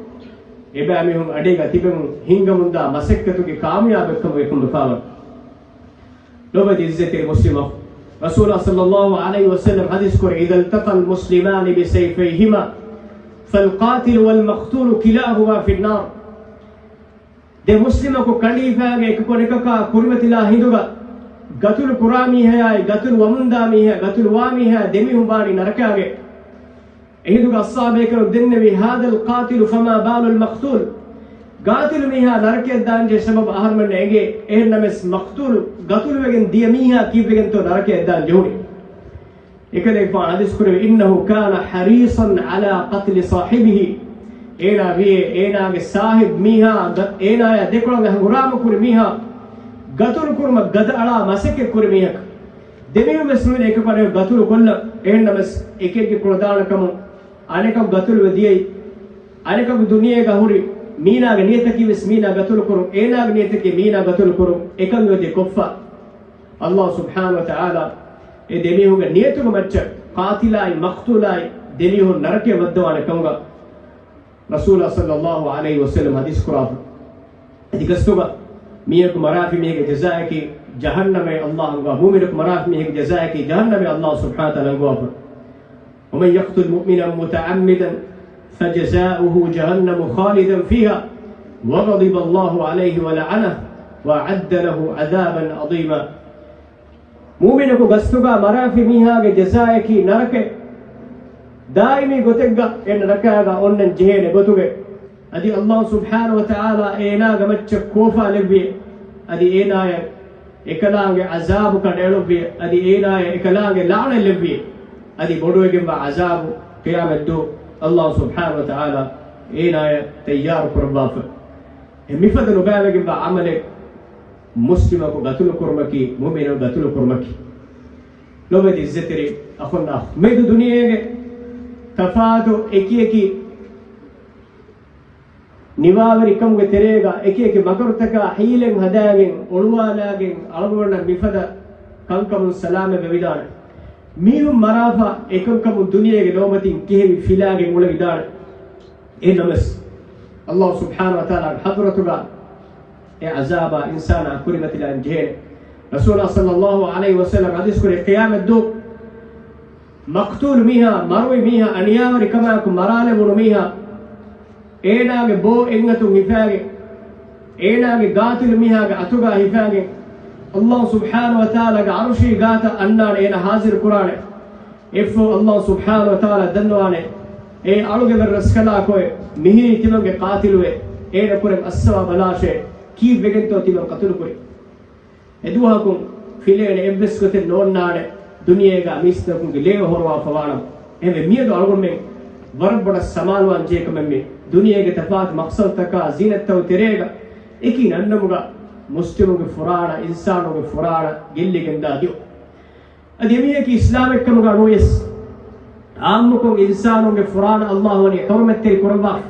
އެބައިމީހުން އަޑީގަ ތިބެމުން ހިންގަމުންދާ މަސައްކަތުގެ ކާމިޔާބެއްކަމުގައި ކުންފާވަން. ލޯބިވެތި ޢިއްޒަތްތެރި މުސްލިމް އަޚު، ރަސޫލާ ޞައްލައްލާހު ޢަލައިހި ވަސައްލަމް ޙަދީޘް ކުރޭ، إذا التقى المسلمان بسيفيهما فالقاتل والمقتول كلاهما في النار. ދެ މުސްލިމަކު ކަނޑިފާގެ އެކަކު އަނެކަކާ ކުރިމަތިލާ ހިނދުގަ ގަތުލު ކުރާ މީހާއާއި ގަތުލު ވަމުންދާ މީހާ، ގަތުލުވާ މީހާ ދެމީހުން ވާނީ ނަރަކާގެ. އެހިނދުގަ އަޞްޙާބޭކަލުން ދެންނެވި، هذا القاتل فما بال المقتول. ގާތިލު މީހާ ނަރަކަޔަށް ދާންޖެހޭ ސަބަބު އަހަރުމެންނަށް އެނގޭ. އެހެންނަމަވެސް، މަޤްތޫލު، ގަތުލުވެގެން ދިޔަ މީހާ ކީއްވެގެންތޯ ނަރަކަޔަށް ދާން ޖެހުނީ؟ އެކަލޭގެފާނު ޙަދީޘް ކުރެއްވި، إنه كان حريصا على قتل صاحبه. އޭނާ ވިޔޭ، އޭނާގެ ސާހިބް މީހާ، ގަ-، އޭނާޔާ ދެކޮޅަށް ހަނގުރާމަ ކުރި މީހާ، ގަތުލު ކުރުމަށް ގަދަ އަޅާ މަސައްކަތް ކުރި މީހަކަށް. ދެމީހުން ވެސް ނުވެ އެކަކު އަނެކަކު ގަތުލު ކޮށްލަން. އެހެންނަމަވެސް، އެކެއްގެ ކުޅަދާނަކަމުން އަނެކަކު ގަތުލުވެ ދިޔައީ. އަނެކަކު ދުނިޔޭގަ ހުރި މީނާގެ ނިޔަތަކީ ވެސް މީނާ ގަތުލު ކުރުން. އޭނާގެ ނިޔަތަކީ މީނާ ގަތުލު ކުރުން. އެކަން އެ ދެ ކޮށްފަ. ﷲ ސުބްޙާނަހޫ ވަތަޢާލާ އެ ދެމީހުންގެ ނިޔަތުގެ މައްޗަށް ޤާތިލާއި މަޤްތޫލާއި ދެމީހުން ނަރަކަޔަށް ވައްދަވާނެ ކަމުގަ ރަސޫލާ ޞައްލައްލާހު ޢަލައިހި ވަސައްލަމް ޙަދީޘް ކުރާފަ. އަދި ގަސްތުގަ މީހަކު މަރާފި މީހެއްގެ ޖަޒާއަކީ ޖަހަންނަމޭ ﷲ އަންގަވާ، މުއުމިނަކު މަރާފި މީހެއްގެ ޖަޒާއަކީ ޖަހަންނަމޭ ﷲ ސުބްޙާނަހޫ ވަތަޢާލާ އަންގަވާފަ. ومن يقتل مؤمنا متعمدا فجزاؤه جهنم خالدا فيها وغضب الله عليه ولعنه وأعد له عذابا عظيما. މުއުމިނަކު ގަސްތުގަ މަރާފި މީހާގެ ޖަޒާއަކީ ނަރަކައެއް. ދާއިމީ ގޮތެއްގަ އެ ނަރަކާގަ އޮންނަން ޖެހޭނެ ގޮތުގައި. އަދި ﷲ ސުބްޙާނަހޫ ވަތަޢާލާ އޭނާގެ މައްޗަށް ކޯފާ ލެއްވި. އަދި އޭނާޔަށް އެކަލާނގެ ޢަޒާބު ކަނޑައެޅުއްވި. އަދި އޭނާޔަށް އެކަލާނގެ ލަޢުނަތް ލެއްވި. އަދި ބޮޑުވެގެންވާ ޢަޒާބު ޤިޔާމަތްދުވަހު ﷲ ސުބްޙާނަހޫ ވަތަޢާލާ އޭނާޔަށް ތައްޔާރު ކުރައްވާފަ. އެ މިފަދަ ނުބައިވެގެންވާ ޢަމަލެއް މުސްލިމަކު ގަތުލު ކުރުމަކީ، މުއުމިނަކު ގަތުލު ކުރުމަކީ. ލޯބިވެތި ޢިއްޒަތްތެރި އަޚުންނާ އަޚް، މިއަދު ދުނިޔޭގެ ތަފާތު އެކިއެކި ނިވާވެރިކަމުގެ ތެރޭގަ އެކިއެކި މަކަރުތަކާ ޙީލަތް ހަދާގެން، އޮޅުވާލާގެން، އަޅުގަނޑަށް މިފަދަ ކަންކަމުން ސަލާމަތް ވެވިދާނެ. މީހުން މަރާފަ އެކަންކަމުން ދުނިޔޭގެ ލޯމަތިން ކިހެވި ފިލާގެން އުޅެވިދާނެ. އެހެންނަމަވެސް، ﷲ ސުބްޙާނަހޫ ވަތަޢާލާގެ ޙަޟްރަތުގަ އެ ޢަޒާބާ އިންސާނާ ކުރިމަތިލާން ޖެހޭނެ. ރަސޫލާ ޞައްލައްލާހު ޢަލައިހި ވަސައްލަމް ޙަދީޘް ކުރޭ، ޤިޔާމަތްދުވަހު މަޤްތޫލު މީހާ، މަރުވި މީހާ، އަނިޔާވެރިކަމާއެކު މަރާލެވުނު މީހާ، އޭނާގެ ބޯ އެއްއަތުން ހިފާގެން، އޭނާގެ ގާތިލު މީހާގެ އަތުގަ ހިފާގެން، ﷲ ސުބްޙާނަހޫ ވަތަޢާލާގެ ޢަރުޝީ ގާތަށް އަންނާނެ، އޭނާ ޙާޟިރު ކުރާނެ. އެއަށްފަހު ﷲ ސުބްޙާނަހޫ ވަތަޢާލާ ދަންނަވާނެ، އޭ އަޅުގެ ވެރިރަސްކަލާކޮއެ، މިހިރީ ތިމަންގެ ޤާތިލުވެ، އޭނަ ކުރެން އައްސަވާ ބަލާށޭ، ކީއްވެގެންތޯ ތިމަން ޤަތުލު ކުރީ؟ އެދުވަހަކުން ފިލޭނެ އެއްވެސް ގޮތެއް ނޯންނާނެ، ދުނިޔޭގަ މީސްތަކުންގެ ލޭ ހޮރުވާފަވާނަމަ. އެހެންވެ، މިއަދު އަޅުގަނޑުމެން ވަރަށް ބޮޑަށް ސަމާލުވާން ޖެހޭ ކަމެއް މީ. ދުނިޔޭގެ ތަފާތު މަޤްޞަދުތަކާ ޒީނަތްތައް ތެރޭގަ އެކި ނަންނަމުގަ މުސްލިމުގެ ފުރާނަ، އިންސާނުގެ ފުރާނަ ގެއްލިގެންދާ ދިޔުން. އަދި އެމީހަކީ އިސްލާމެއްކަމުގަ ނުވެސް، ޢާއްމުކޮށް އިންސާނުންގެ ފުރާނަ ﷲ ވަނީ ޙުރުމަތްތެރި ކުރައްވާފަ.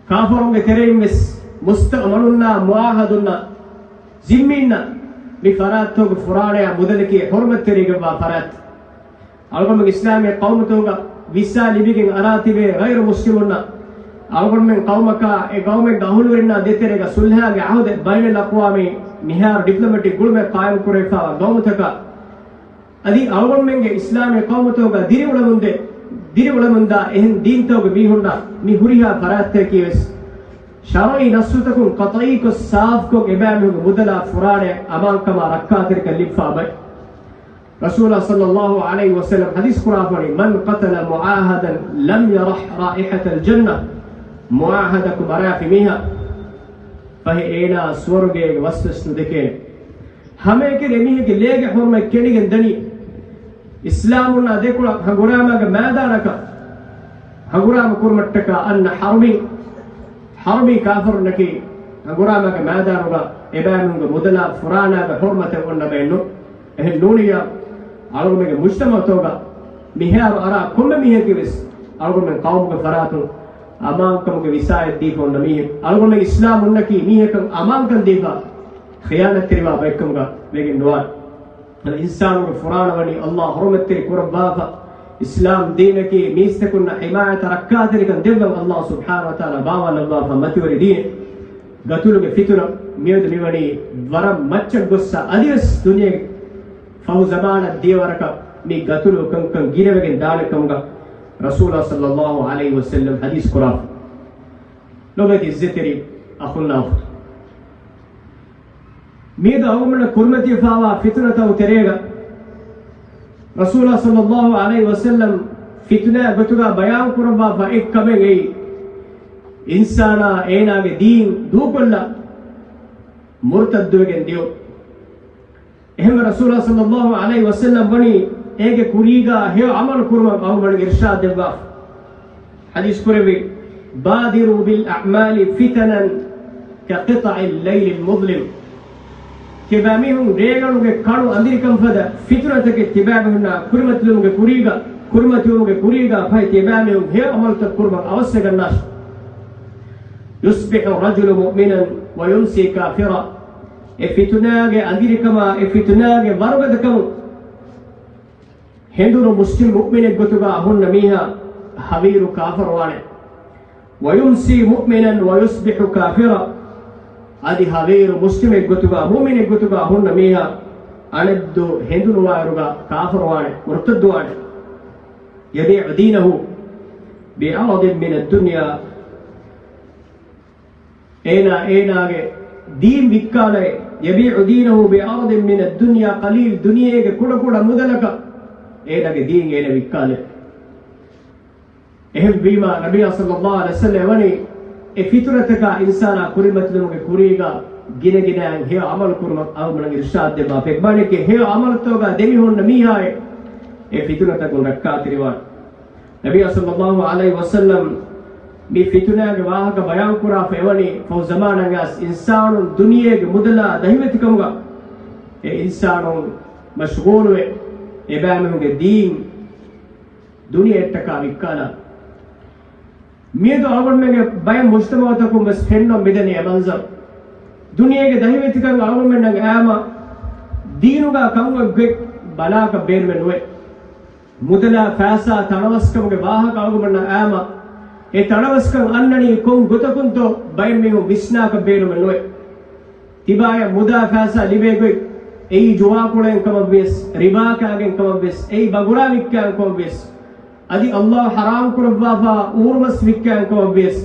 ކާފަރުންގެ ތެރެއިން ވެސް މުސްތައުމަނުންނާ، މުޢާހަދުންނާ، ޒިންމީންނާ މި ފަރާތްތަކުގެ ފުރާނަޔާ މުދަލަކީ ޙުރުމަތްތެރިވެގެންވާ ފަރާތް. އަޅުގަނޑުމެން އިސްލާމީ ޤައުމުތަކުގަ ވިސާ ލިބިގެން އަރާ ތިބޭ ޣައިރު މުސްލިމުންނަށް އަޅުގަނޑުމެން ޤައުމަކާ، އެ ޤައުމެއްގެ އަހުލުވެރިންނާ ދޭތެރޭގަ ޞުލްޙާގެ ޢަހުދެއް، ބައިނަލްއަޤްވާމީ މިހާރު ޑިޕްލޮމެޓިކް ގުޅުމެއް ޤާއިމް ކުރެވިފައިވާ ޤައުމުތަކަށް، އަދި އަޅުގަނޑުމެންގެ އިސްލާމީ ޤައުމުތަކުގަ ދިރިއުޅެމުންދޭ، ދިރިއުޅެމުންދާ އެހެން ދީންތަކުގެ މީހުންނަށް މި ހުރިހާ ފަރާތްތަކަކީ ވެސް ޝަރުޢީ ނައްސުތަކުން ޤަޠްޢީކޮށް ސާފުކޮށް އެބައިމީހުންގެ މުދަލާ ފުރާނައަށް އަމާންކަމާ ރައްކާތެރިކަން ލިބިފާ ބައި. ރަސޫލާ ޞައްލައްލާހު ޢަލައިހި ވަސައްލަމް ޙަދީޘް ކުރާފަނީ، "من قتل معاهدا لم يرح رائحة الجنة." މުޢާހަދަކު މަރާފި މީހާ ފަހެ އޭނާ ސުވަރުގޭގެ ވަސްވެސް ނުދެކޭނެ. ހަމައެކަނި އެމީހެއްގެ ލޭގެ ޙުރުމަތް ކެނޑިގެން ދަނީ، އިސްލާމުންނާ ދެކޮޅަށް ހަނގުރާމާގެ މައިދާނަކަށް ހަނގުރާމަ ކުރުމަށްޓަކާ އަންނަ ޙަރުބީ، ޙަރުބީ ކާފަރުންނަކީ ހަނގުރާމާގެ މައިދާނުގަ އެބައިމީހުންގެ މުދަލާ ފުރާނާގެ ޙުރުމަތެއް އޮންނަ ބައެއް ނޫން. އެހެން ނޫނިއްޔާ، އަޅުގަނޑުމެންގެ މުޖްތަމަޢުތަކުގަ މިހާރު އަރާ ކޮންމެ މީހަކީ ވެސް އަޅުގަނޑުމެން ޤައުމުގެ ފަރާތުން އަމާންކަމުގެ ވިސާޔަތް ދީފަ އޮންނަ މީހެއް. އަޅުގަނޑުމެން އިސްލާމް އޮންނަކީ މީހަކަށް އަމާންކަން ދީފަ ޚިޔާނަތްތެރިވާ ބައެއްކަމުގަ ވެގެން ނުވާނެ. އިންސާނުގެ ފުރާނަ ވަނީ ﷲ ޙުރުމަތްތެރި ކުރައްވާފަ، އިސްލާމް ދީނަކީ މީސްތަކުންނަށް ޙިމާޔަތަށް ރައްކާތެރިކަން ދެއްވަން ﷲ ސުބްޙާނަހޫ ވަތަޢާލާ ބާވާލައްވާފަ މަތިވެރި ދީނެއް. ގަތުލުގެ ފިތުނަ މިއަދު މިވަނީ ވަރަށް މައްޗަށް ގޮއްސަ އަދިވެސް ދުނިޔެގެ ފަހު ޒަމާނަށް ދިޔަ ވަރަކަށް މި ގަތުލު ކަންކަން ގިނަވެގެން ދާނެ ކަމުގަ ރަސޫލާ ޞައްލައްލާހު ޢަލައިހި ވަސައްލަމް ޙަދީޘް ކުރާފަ. ލޮބުވެތި އިއްޒަތްތެރި އަޚުންނާ އުޚްތުން، މިއަދު އަޅުގަނޑުމެންނަށް ކުރިމަތިވެފާވާ ފިތުނަތަކުގެ ތެރޭގަ ރަސޫލާ ޞައްލައްލާހު ޢަލައިހި ވަސައްލަމް ފިތުނައާ ގޮތުގަ ބަޔާން ކުރައްވާފަ އެއްކަމެއް އެއީ، އިންސާނާ އޭނާގެ ދީން ދޫކޮށްލަ މުރުތައްދުވެގެން ދިޔުން. އެހެންވެ ރަސޫލާ ޞައްލައްލާހު ޢަލައިހި ވަސައްލަމް ވަނީ އޭގެ ކުރީގަ ހެޔޮ ޢަމަލު ކުރުމަށް އަޅުގަނޑު އިރްޝާދް ދެއްވާފަ. ޙަދީޘް ކުރެއްވި، "بادروا بالأعمال فتنا كقطع الليل المظلم." ތިޔަބައިމީހުން ރޭގަނޑުގެ ކަޅު އަނދިރިކަން ފަދަ ފިތުނަތަކެއް ތިބާގެ ހުންނަ ކުރިމަތިލުމުގެ ކުރީގަ، ކުރިމަތިލުމުގެ ކުރީގަ ފަހެ ތިޔަބައިމީހުން ހެޔޮ ޢަމަލުތައް ކުރުމަށް އަވަސްވެގަންނާށި. "يصبح الرجل مؤمنا ويمسي كافرا." އެ ފިތުނާގެ އަނދިރިކަމާ، އެ ފިތުނާގެ ވަރުގަދަކަމުން ހެނދުނު މުސްލިމް މުއުމިނެއް ގޮތުގަ ހުންނަ މީހާ ހަވީރު ކާފަރުވާނެ. "ويمسي مؤمنا ويصبح كافرا." އަދި ހަވީރު މުސްލިމެއް ގޮތުގަ، މުއުމިނެއް ގޮތުގަ ހުންނަ މީހާ އަނެއްދު ހެނދުނުވާއިރުގަ ކާފަރުވާނެ، މުރުތައްދުވާނެ. "يبيع دينه بعرض من الدنيا." އޭނާ އޭނާގެ ދީން ވިއްކާލައޭ. "يبيع دينه بعرض من الدنيا قليل." ދުނިޔޭގެ ކުޑަކުޑަ މުދަލަކަށް އޭނާގެ ދީން އޭނަ ވިއްކާލެ. އެހެންވީމާ، ނަބިއްޔާ ޞައްލައްލާހު ޢަލައިހި ވަސައްލަމަ ވަނީ އެ ފިތުނަތަކާ އިންސާނާ ކުރިމަތިލުމުގެ ކުރީގަ ގިނަގިނައިން ހެޔޮ ޢަމަލު ކުރުމަށް އަޅުގަނޑަށް އިރްޝާދް ދެއްވާ. އެއްބަނެކެ ހެޔޮ ޢަމަލުތަކުގަ ދެމިހުންނަ މީހާއެއް އެ ފިތުނަތަކުން ރައްކާތެރިވާނެ. ނަބިއްޔާ ޞައްލައްލާހު ޢަލައިހި ވަސައްލަމް މި ފިތުނާގެ ވާހަކަ ބަޔާން ކުރާފަ އެވަނީ، ފަހު ޒަމާނަށް އައިސް އިންސާނުން ދުނިޔޭގެ މުދަލާ ދަހިވެތިކަމުގަ އެ އިންސާނުން މަޝްޣޫލުވެ، އެބައިމީހުންގެ ދީން ދުނިޔެއަށްޓަކާ ވިއްކާލާ. މިއަދު އަޅުގަނޑުމެންގެ ބައެއް މުޖްތަމަޢުތަކުން ވެސް ފެންނަން މިދަނީ އެ މަންޒަރު. ދުނިޔޭގެ ދަހިވެތިކަން އަޅުގަނޑުމެންނަށް އައިމަ ދީނުގަ ކަން އޮތް ގޮތް ބަލާކަށް ބޭނުމެއް ނުވޭ. މުދަލާ ފައިސާ ތަނަވަސްކަމުގެ ވާހަކަ އަޅުގަނޑަށް އައިމަ، އެ ތަނަވަސްކަން އަންނަނީ ކޮން ގޮތަކުންތޯ ބައެއް މީހުން ވިސްނާކަށް ބޭނުމެއް ނުވޭ. ތިބާޔަށް މުދާ ފައިސާ ލިބޭ ގޮތް، އެއީ ޖުވާ ކުޅޭން ކަމަށްވިޔަސް، ރިބާ ކާގެން ކަމަށްވިޔަސް، އެއީ ބަނގުރާ ވިއްކާން ކަމަށްވިޔަސް، އަދި ﷲ ޙަރާމް ކުރައްވާފާ އޫރުމަސް ވިއްކާން ކަމަށްވިޔަސް،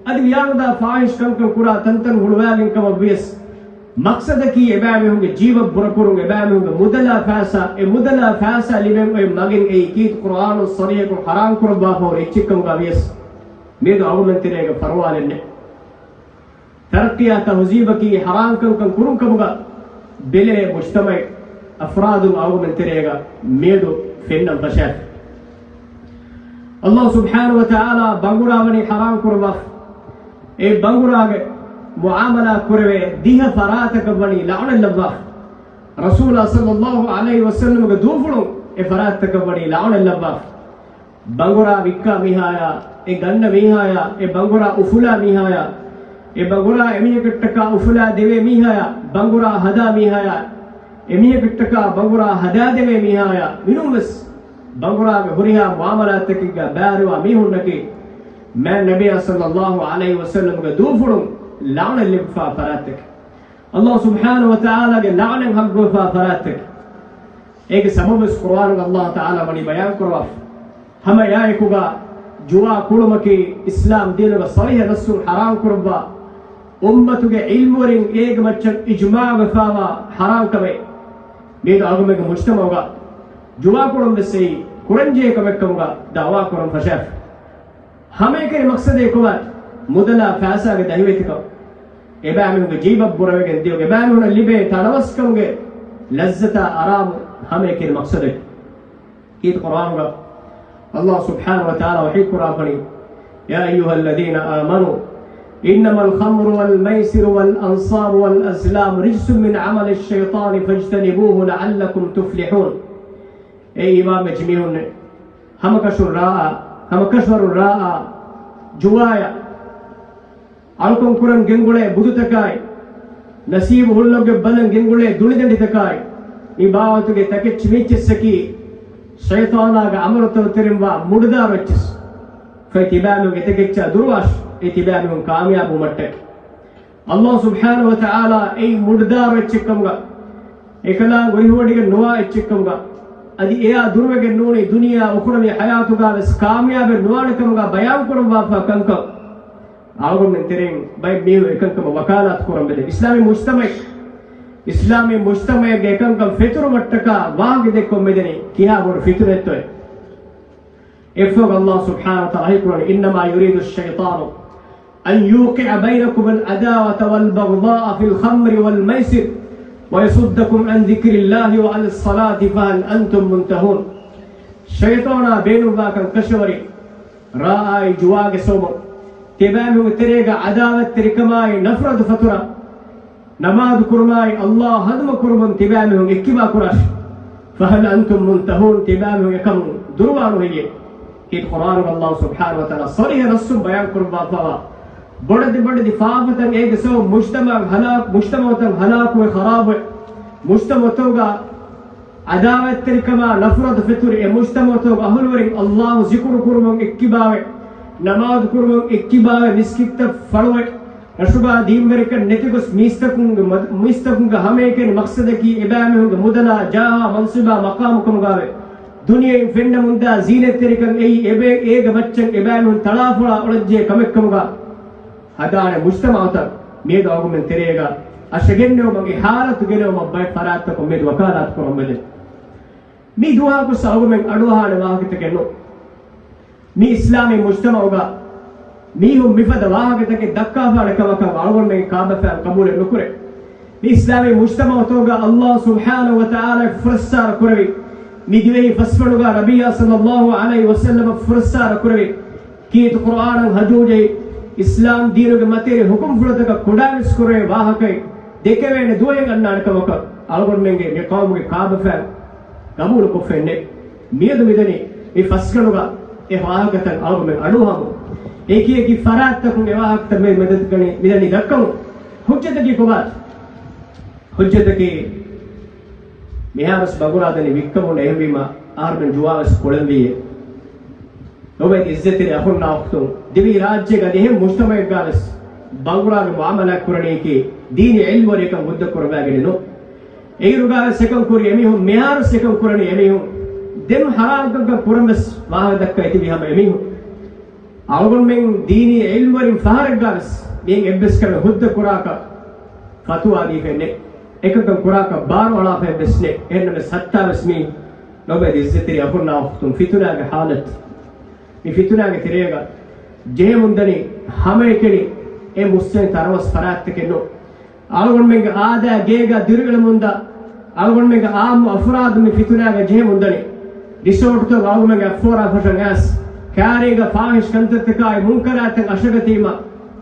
އަދި ވިޔާނުދާ ފާޙިޝް ކަންކަން ކުރާ ތަންތަން ހުޅުވާލިން ކަމަށްވިޔަސް، މަޤްޞަދަކީ އެބައިމީހުންގެ ޖީބަށް ބުރަކުރުން އެބައިމީހުންގެ މުދަލާ ފައިސާ، އެ މުދަލާ ފައިސާ ލިބެން އޮތް މަގެއް އެއީ ކީރިތި ޤުރުއާނުން ޞަރީޙަކޮށް ޙަރާމް ކުރައްވާފަ ހުރި އެއްޗެއްކަމުގަ ވިޔަސް، މިއަދު އަޅުގަނޑުމެން ތެރޭގަ ފަރުވާލެއް ނެތް. ތަރައްޤީއާ ތަހުޒީބަކީ ޙަރާމް ކަންކަން ކުރުން ކަމުގަ ބެލޭ މުޖްތަމަޢެއް އަފްރާދުން އަޅުގަނޑުމެން ތެރޭގަ މިއަދު ފެންނަން ފަށާފި. ﷲ ސުބްޙާނަހޫ ވަތަޢާލާ ބަނގުރާ ވަނީ ޙަރާމް ކުރައްވާފަ. އެ ބަނގުރާގެ މުޢާމަލާތް ކުރެވޭ ދިހަ ފަރާތަކަށް ވަނީ ލަޢުނަތް ލައްވާފަ. ރަސޫލާ ޞައްލައްލާހު ޢަލައިހި ވަސައްލަމްގެ ދޫފުޅުން އެ ފަރާތްތަކަށް ވަނީ ލަޢުނަތް ލައްވާފަ. ބަނގުރާ ވިއްކާ މީހާޔާ، އެ ގަންނަ މީހާޔާ، އެ ބަނގުރާ އުފުލާ މީހާޔާ، އެ ބަނގުރާ އެމީހަކަށްޓަކާ އުފުލާ ދެވޭ މީހާޔާ، ބަނގުރާ ހަދާ މީހާޔާ، އެމީހަކަށްޓަކާ ބަނގުރާ ހަދާދެވޭ މީހާޔާ، މިނޫންވެސް ބަނގުރާގެ ހުރިހާ މުޢާމަލާތަކެއްގަ ބައިވެރިވާ މީހުންނަކީ، މާތް ނަބިއްޔާ ޞައްލައްލާހު ޢަލައިހި ވަސައްލަމްގެ ދޫފުޅުން ލަޢުނަތް ލިބިފާ ފަރާތްތަކެއް. ﷲ ސުބްޙާނަހޫ ވަތަޢާލާގެ ލަޢުނަތް ހައްގުވެފާ ފަރާތްތަކެއް. އޭގެ ސަބަބުވެސް ޤުރުއާނުގަ ﷲ ތަޢާލާ ވަނީ ބަޔާން ކުރައްވާފަ. ހަމަ އެއާއެކުގަ ޖުވާ ކުޅުމަކީ އިސްލާމް ދީނުގަ ޞަރީޙަ ނައްޞުން ޙަރާމް ކުރައްވާ އުއްމަތުގެ ޢިލްމުވެރިން އޭގެ މައްޗަށް އިޖްމާވެފާވާ ޙަރާމްކަމެއް. މިއަދު އަޅުގަނޑުމެންގެ މުޖްތަމަޢުގަ ޖުވާކޮޅުން ވެސް އެއީ ކުރަންޖެހޭ ކަމެއްކަމުގަ ދަޢުވާ ކުރަން ފަށާފި. ހަމައެކަނި މަޤްޞަދެއް ކޮބާތަ؟ މުދަލާ ފައިސާގެ ދަހިވެތިކަން. އެބައިމީހުންގެ ޖީބަށް ބުރަވެގެން ދިޔުން، އެބައިމީހުނަށް ލިބޭ ތަނަވަސްކަމުގެ ލައްޒަތާ އަރާމު ހަމައެކަނި މަޤްޞަދެއް. ކީރިތި ޤުރްއާނުގަ ﷲ ސުބްޙާނަހޫ ވަތަޢާލާ ވަޙީ ކުރާފަނީ، يا أيها الذين آمنوا إنما الخمر والميسر والأنصاب والأزلام رجس من عمل الشيطان فاجتنبوه لعلكم تفلحون. އޭ އީމާންވެއްޖެ މީހުންނޭ! ހަމަކަށަވަރު ރާއާ، ހަމަކަށަވަރު ރާއާ، ޖުވާޔާ، އަޅުކަން ކުރަން ގެންގުޅޭ ބުދުތަކާއި، ނަސީބު ހުޅުލައްވަން ބަލަން ގެންގުޅޭ ދުނިދަނޑިތަކާއި، މި ބާވަތުގެ ތަކެއްޗި މީއްޗެއްސަކީ ޝައިޠާނާގެ އަމަރުތައް ތެރެއިން ވާ މުޑުދާރު އެއްޗިސް. ފަހެ ތިބާމީހުން އެތަކެއްޗާ ދުރުވާށި، އެ ތިބާމީހުން ކާމިޔާބުވުމަށްޓަކައި. ﷲ ސުބްޙާނަހޫ ވަތަޢާލާ އެއީ މުޑުދާރު އެއްޗެއްކަމުގަ، އެކަލާނގެ ހުރިހުވަޑިގެން ނުވާ އެއްޗެއްކަމުގަ، އަދި އެއާ ދުރުވެގެން ނޫނީ ދުނިޔެއާ އުޚްރަވީ ޙަޔާތުގަ ވެސް ކާމިޔާބެއް ނުވާނެ ކަމުގަ ބަޔާން ކުރައްވާފާ ކަންކަން. އަޅުގަނޑުމެން ތެރެއިން ބައެއް މީހުން އެކަންކަމަށް ވަކާލާތު ކުރަން ބެލޭ. އިސްލާމީ މުޖްތަމަޢެއް، އިސްލާމީ މުޖްތަމަޢެއްގެ އެކަންކަން ފެތުރުމަށްޓަކާ ވާހަކަ ދެއްކޮށް މިދަނީ ކިހާ ބޮޑު ފިތުނައެއްތޯއޭ. އެއަށްފަހު ﷲ ސުބްޙާނަހޫ ވަތަޢާލާ ވަޙީ ކުރަނީ، إنما يريد الشيطان أن يوقع بينكم العداوة والبغضاء في الخمر والميسر ويصدكم عن ذكر الله وعن الصلاة فهل أنتم منتهون. ޝައިޠާނާ ބޭނުންވާކަން ކަށަވަރި ރާއާއި ޖުވާގެ ސަބަބުން ތިބާމީހުންގެ ތެރޭގަ ޢަދާވަތްތެރިކަމާއި ނަފްރަތު ފަތުރަށް، ނަމާދު ކުރުމާއި ﷲ ހަނދުމަ ކުރުމުން ތިބާމީހުން އެއްކިބާ ކުރާށި. فهل أنتم منتهون، ތިބާމީހުން އެކަމުން ދުރުވާނުހެއްޔޭ؟ ކީރިތި ޤުރްއާނުގަ ﷲ ސުބްޙާނަހޫ ވަތަޢާލާ ޞަރީޙަ ނައްޞުން ބަޔާން ކުރައްވާފައިވާ ބޮޑެތި ބޮޑެތި ފާފަތައް އޭގެ ސަބަބުން މުޖްތަމަޢު ހަލާކު، މުޖްތަމަޢުތައް ހަލާކުވެ ޚަރާބުވެ، މުޖްތަމަޢުތަކުގަ ޢަދާވަތްތެރިކަމާ ނަފްރަތު ފެތުރި އެ މުޖްތަމަޢުތަކުގެ އަހުލުވެރިން ﷲ ޒިކުރު ކުރުމުން އެއްކިބާވެ، ނަމާދު ކުރުމުން އެއްކިބާވެ، މިސްކިތްތައް ފަޅުވެ، ރަށުގަ ދީންވެރިކަން ނެތިގޮސް މީސްތަކުންގެ މަ-، މީސްތަކުންގެ ހަމައެކަނި މަޤްޞަދަކީ އެބައިމީހުންގެ މުދަލާ، ޖާހާ، މަންސިބާ، މަޤާމު ކަމުގައެވެ. ދުނިޔެއިން ފެންނަމުންދާ ޒީނަތްތެރިކަން އެއީ އެބަ-، އޭގެ މައްޗަށް އެބައިމީހުން ތަޅާފޮޅާ އުޅަންޖެހޭ ކަމެއްކަމުގަ ހަދާނެ މުޖްތަމަޢުތައް މިއަދު އަޅުގަނޑުމެން ތެރޭގަ އަށަގެންނެވުމަށް އެ ޙާލަތު ގެނެވުމަށް ބައެއް ފަރާތްތަކުން މިއަދު ވަކާލާތު ކުރަން މެދެ. މީ ދުވަހަކުވެސް އަޅުގަނޑުމެން އަޑުއަހާނެ ވާހަކަތަކެއް ނޫން. މި އިސްލާމީ މުޖްތަމަޢުގަ މީހުން މިފަދަ ވާހަކަތަކެއް ދައްކާފާނެ ކަމަކަށް އަޅުގަނޑުމެން ކާބަފައިން ޤަބޫލެއް ނުކުރޭ. މި އިސްލާމީ މުޖްތަމަޢުތަކުގަ ﷲ ސުބްޙާނަހޫ ވަތަޢާލާ ފުރައްސާރަ ކުރެވި، މި ދިވެހި ފަސްފަނޑުގަ ނަބިއްޔާ ޞައްލައްލާހު ޢަލައިހި ވަސައްލަމަ ފުރައްސާރަ ކުރެވި، ކީރިތި ޤުރްއާނަށް ހަޖޫ ޖެހި، އިސްލާމް ދީނުގެ މަތިވެރި ޙުކުމްފުޅުތަކަށް ކުޑަވެސް ކުރެވޭ ވާހަކައެއް ދެކެވޭނެ ދުވަހެއް އަންނާނެ ކަމަކަށް އަޅުގަނޑުމެންގެ މި ޤައުމުގެ ކާބަފައިން ޤަބޫލުކޮށްފައެއްނެތް. މިއަދު މިދަނީ މި ފަސްގަނޑުގަ އެ ވާހަކަތައް އަޅުގަނޑުމެން އަޑުއަހަމުން، އެކި އެކި ފަރާތްތަކުން އެ ވާހަކަތައް މި މެދު މިދަނީ ދައްކަމުން. ޙުއްޖަތަކީ ކޮބާތަ؟ ޙުއްޖަތަކީ މިހާރުވެސް ބަނގުރާ ދަނީ ވިއްކަމުން، އެހެންވީމަ އަހަރުމެން ޖުވާވެސް ކުޅެންވީއޭ. ލޮބުވެތި އިއްޒަތްތެރި އަޚުންނާ އުޚްތުން، ދިވެހިރާއްޖޭގަ އަދި އެހެން މުޖްތަމަޢެއްގަވެސް ބަނގުރާގެ މުޢާމަލާތް ކުރަނީކީ ދީނީ ޢިލްމުވެރިކަން ހުއްދަ ކުރައްވާގެނެއް ނޫން. އެއިރުގަވެސް އެކަން ކުރި އެމީހުން، މިހާރުވެސް އެކަން ކުރަނީ އެމީހުން. ދެން ޙަރާމްކަންކަން ކުރަންވެސް ވާހަކަ ދައްކައި ތިބި ހަމަ އެމީހުން. އަޅުގަނޑުމެން ދީނީ ޢިލްމުވެރިން ފަހަރެއްގަވެސް މިއިން އެއްވެސް ކަމެއް ހުއްދަ ކުރާކަށް ފަތުވާ ދީފައެއްނެތް. އެކަކަށް ކުރާކަށް ބާރު އަޅާފައެއްވެސް ނެތް. އެހެންނަމަވެސް ހައްތާވެސް މީ ލޮބުވެތި އިއްޒަތްތެރި އަޚުންނާ އުޚްތުން، ފިތުނާގެ ޙާލަތު. މި ފިތުނާގެ ތެރޭގަ ޖެހެމުންދަނީ ހަމައެކަނި އެ މުއްސަނދި ތަނަވަސް ފަރާތްތަކެއް ނޫން. އަޅުގަނޑުމެންގެ އާދައިގޭގަ ދިރިއުޅެމުންދާ، އަޅުގަނޑުމެންގެ އާއްމު އަފްރާދު މި ފިތުނާގަ ޖެހެމުންދަނީ. ރިސޯޓުތައް އަޅުގަނޑުމެންގެ އަށްފޯރާ ފަށަން އައިސް، ކާރީގަ ފާޙިޝް ކަންތައްތަކާއި މުންކަރާތްތައް އަށަގަތީމަ،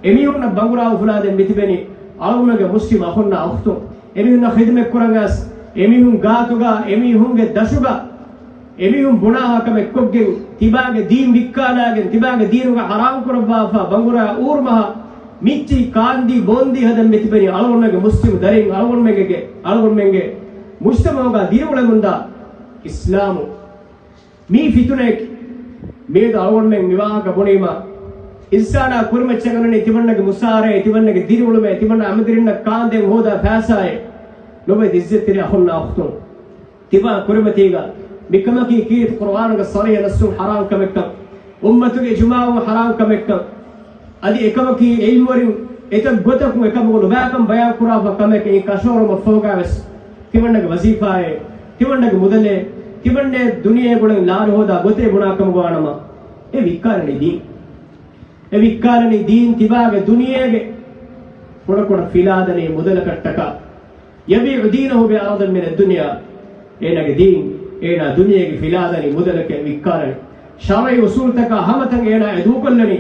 އެމީހުންނަށް ބަނގުރާ އުފުލާދޭން މިތިބެނީ އަޅުގަނޑުމެންގެ މުސްލިމް އަޚުންނާ އުޚްތުން. އެމީހުންނަށް ޚިދުމަތްކުރަން އައިސް، އެމީހުން ގާތުގަ، އެމީހުންގެ ދަށުގަ، އެމީހުން ބުނާހާ ކަމެއް ކޮށްގެން، ތިބާގެ ދީން ވިއްކާލާގެން، ތިބާގެ ދީނުގަ ޙަރާމް ކުރައްވާފަ، ބަނގުރާ އޫރުމަހަށް މިއްޗިހި ކާންދީ ބޯންދީ ހަދަން މިތިބެނީ އަޅުގަނޑުމެންގެ މުސްލިމު ދަރިން، އަޅުގަނޑުމެންގެ، އަޅުގަނޑުމެންގެ މުޖްތަމަޢުގަ ދިރިއުޅެމުންދާ އިސްލާމު. މީ ފިތުނައަކީ. މިއަދު އަޅުގަނޑުމެން މިވާހަކަ ބުނީމަ، އިންސާނާ ކުރިމައްޗަށް އަންނަނީ ތިމަންނަގެ މުސާރައެއް، ތިމަންނަގެ ދިރިއުޅުމެއް، ތިމަންނަ އަނބިރިންނަށް ކާންދޭން ހޯދާ ފައިސާއެއް. ލޮބުވެތި އިއްޒަތްތެރި އަޚުންނާ އުޚްތުން، ތިބާ ކުރިމަތީގަ މިކަމަކީ ކީރިތި ޤުރްއާނުގެ ޞަރީޙަ ނައްޞުން ޙަރާމް ކަމެއްކަން، އުއްމަތުގެ އިޖުމާޢުން ޙަރާމް ކަމެއްކަން، އަދި އެކަމަކީ ޢިލްމުވެރިން އެތައް ގޮތަކުން އެކަމުގަ ނުބައިކަން ބަޔާން ކުރާފަ ކަމެކޭ. އިން ކަށަވަރުމަށްފަހުގައިވެސް ތިމަންނަގެ ވަޒީފާއެއް، ތިމަންނަގެ މުދަލެއް، ތިމަންނަ ދުނިޔޭގަ އުޅެން ލާރި ހޯދާ ގޮތެއް ބުނާކަމުގަ ވާނަމަ، އެ ވިއްކާލަނީ ދީން. އެ ވިއްކާލަނީ ދީން ތިބާގެ ދުނިޔޭގެ ކުޑަކުޑަ ފިލާދަނީ މުދަލަކަށްޓަކާ. يبيع دينه بعرض من الدنيا. އޭނާގެ ދީން، އޭނާ ދުނިޔޭގެ ފިލާދަނީ މުދަލަކަށް ވިއްކާލަނީ. ޝަރުޢީ އުސޫލުތަކާ ހަމަތައް އޭނާ އެ ދޫކޮށްލަނީ.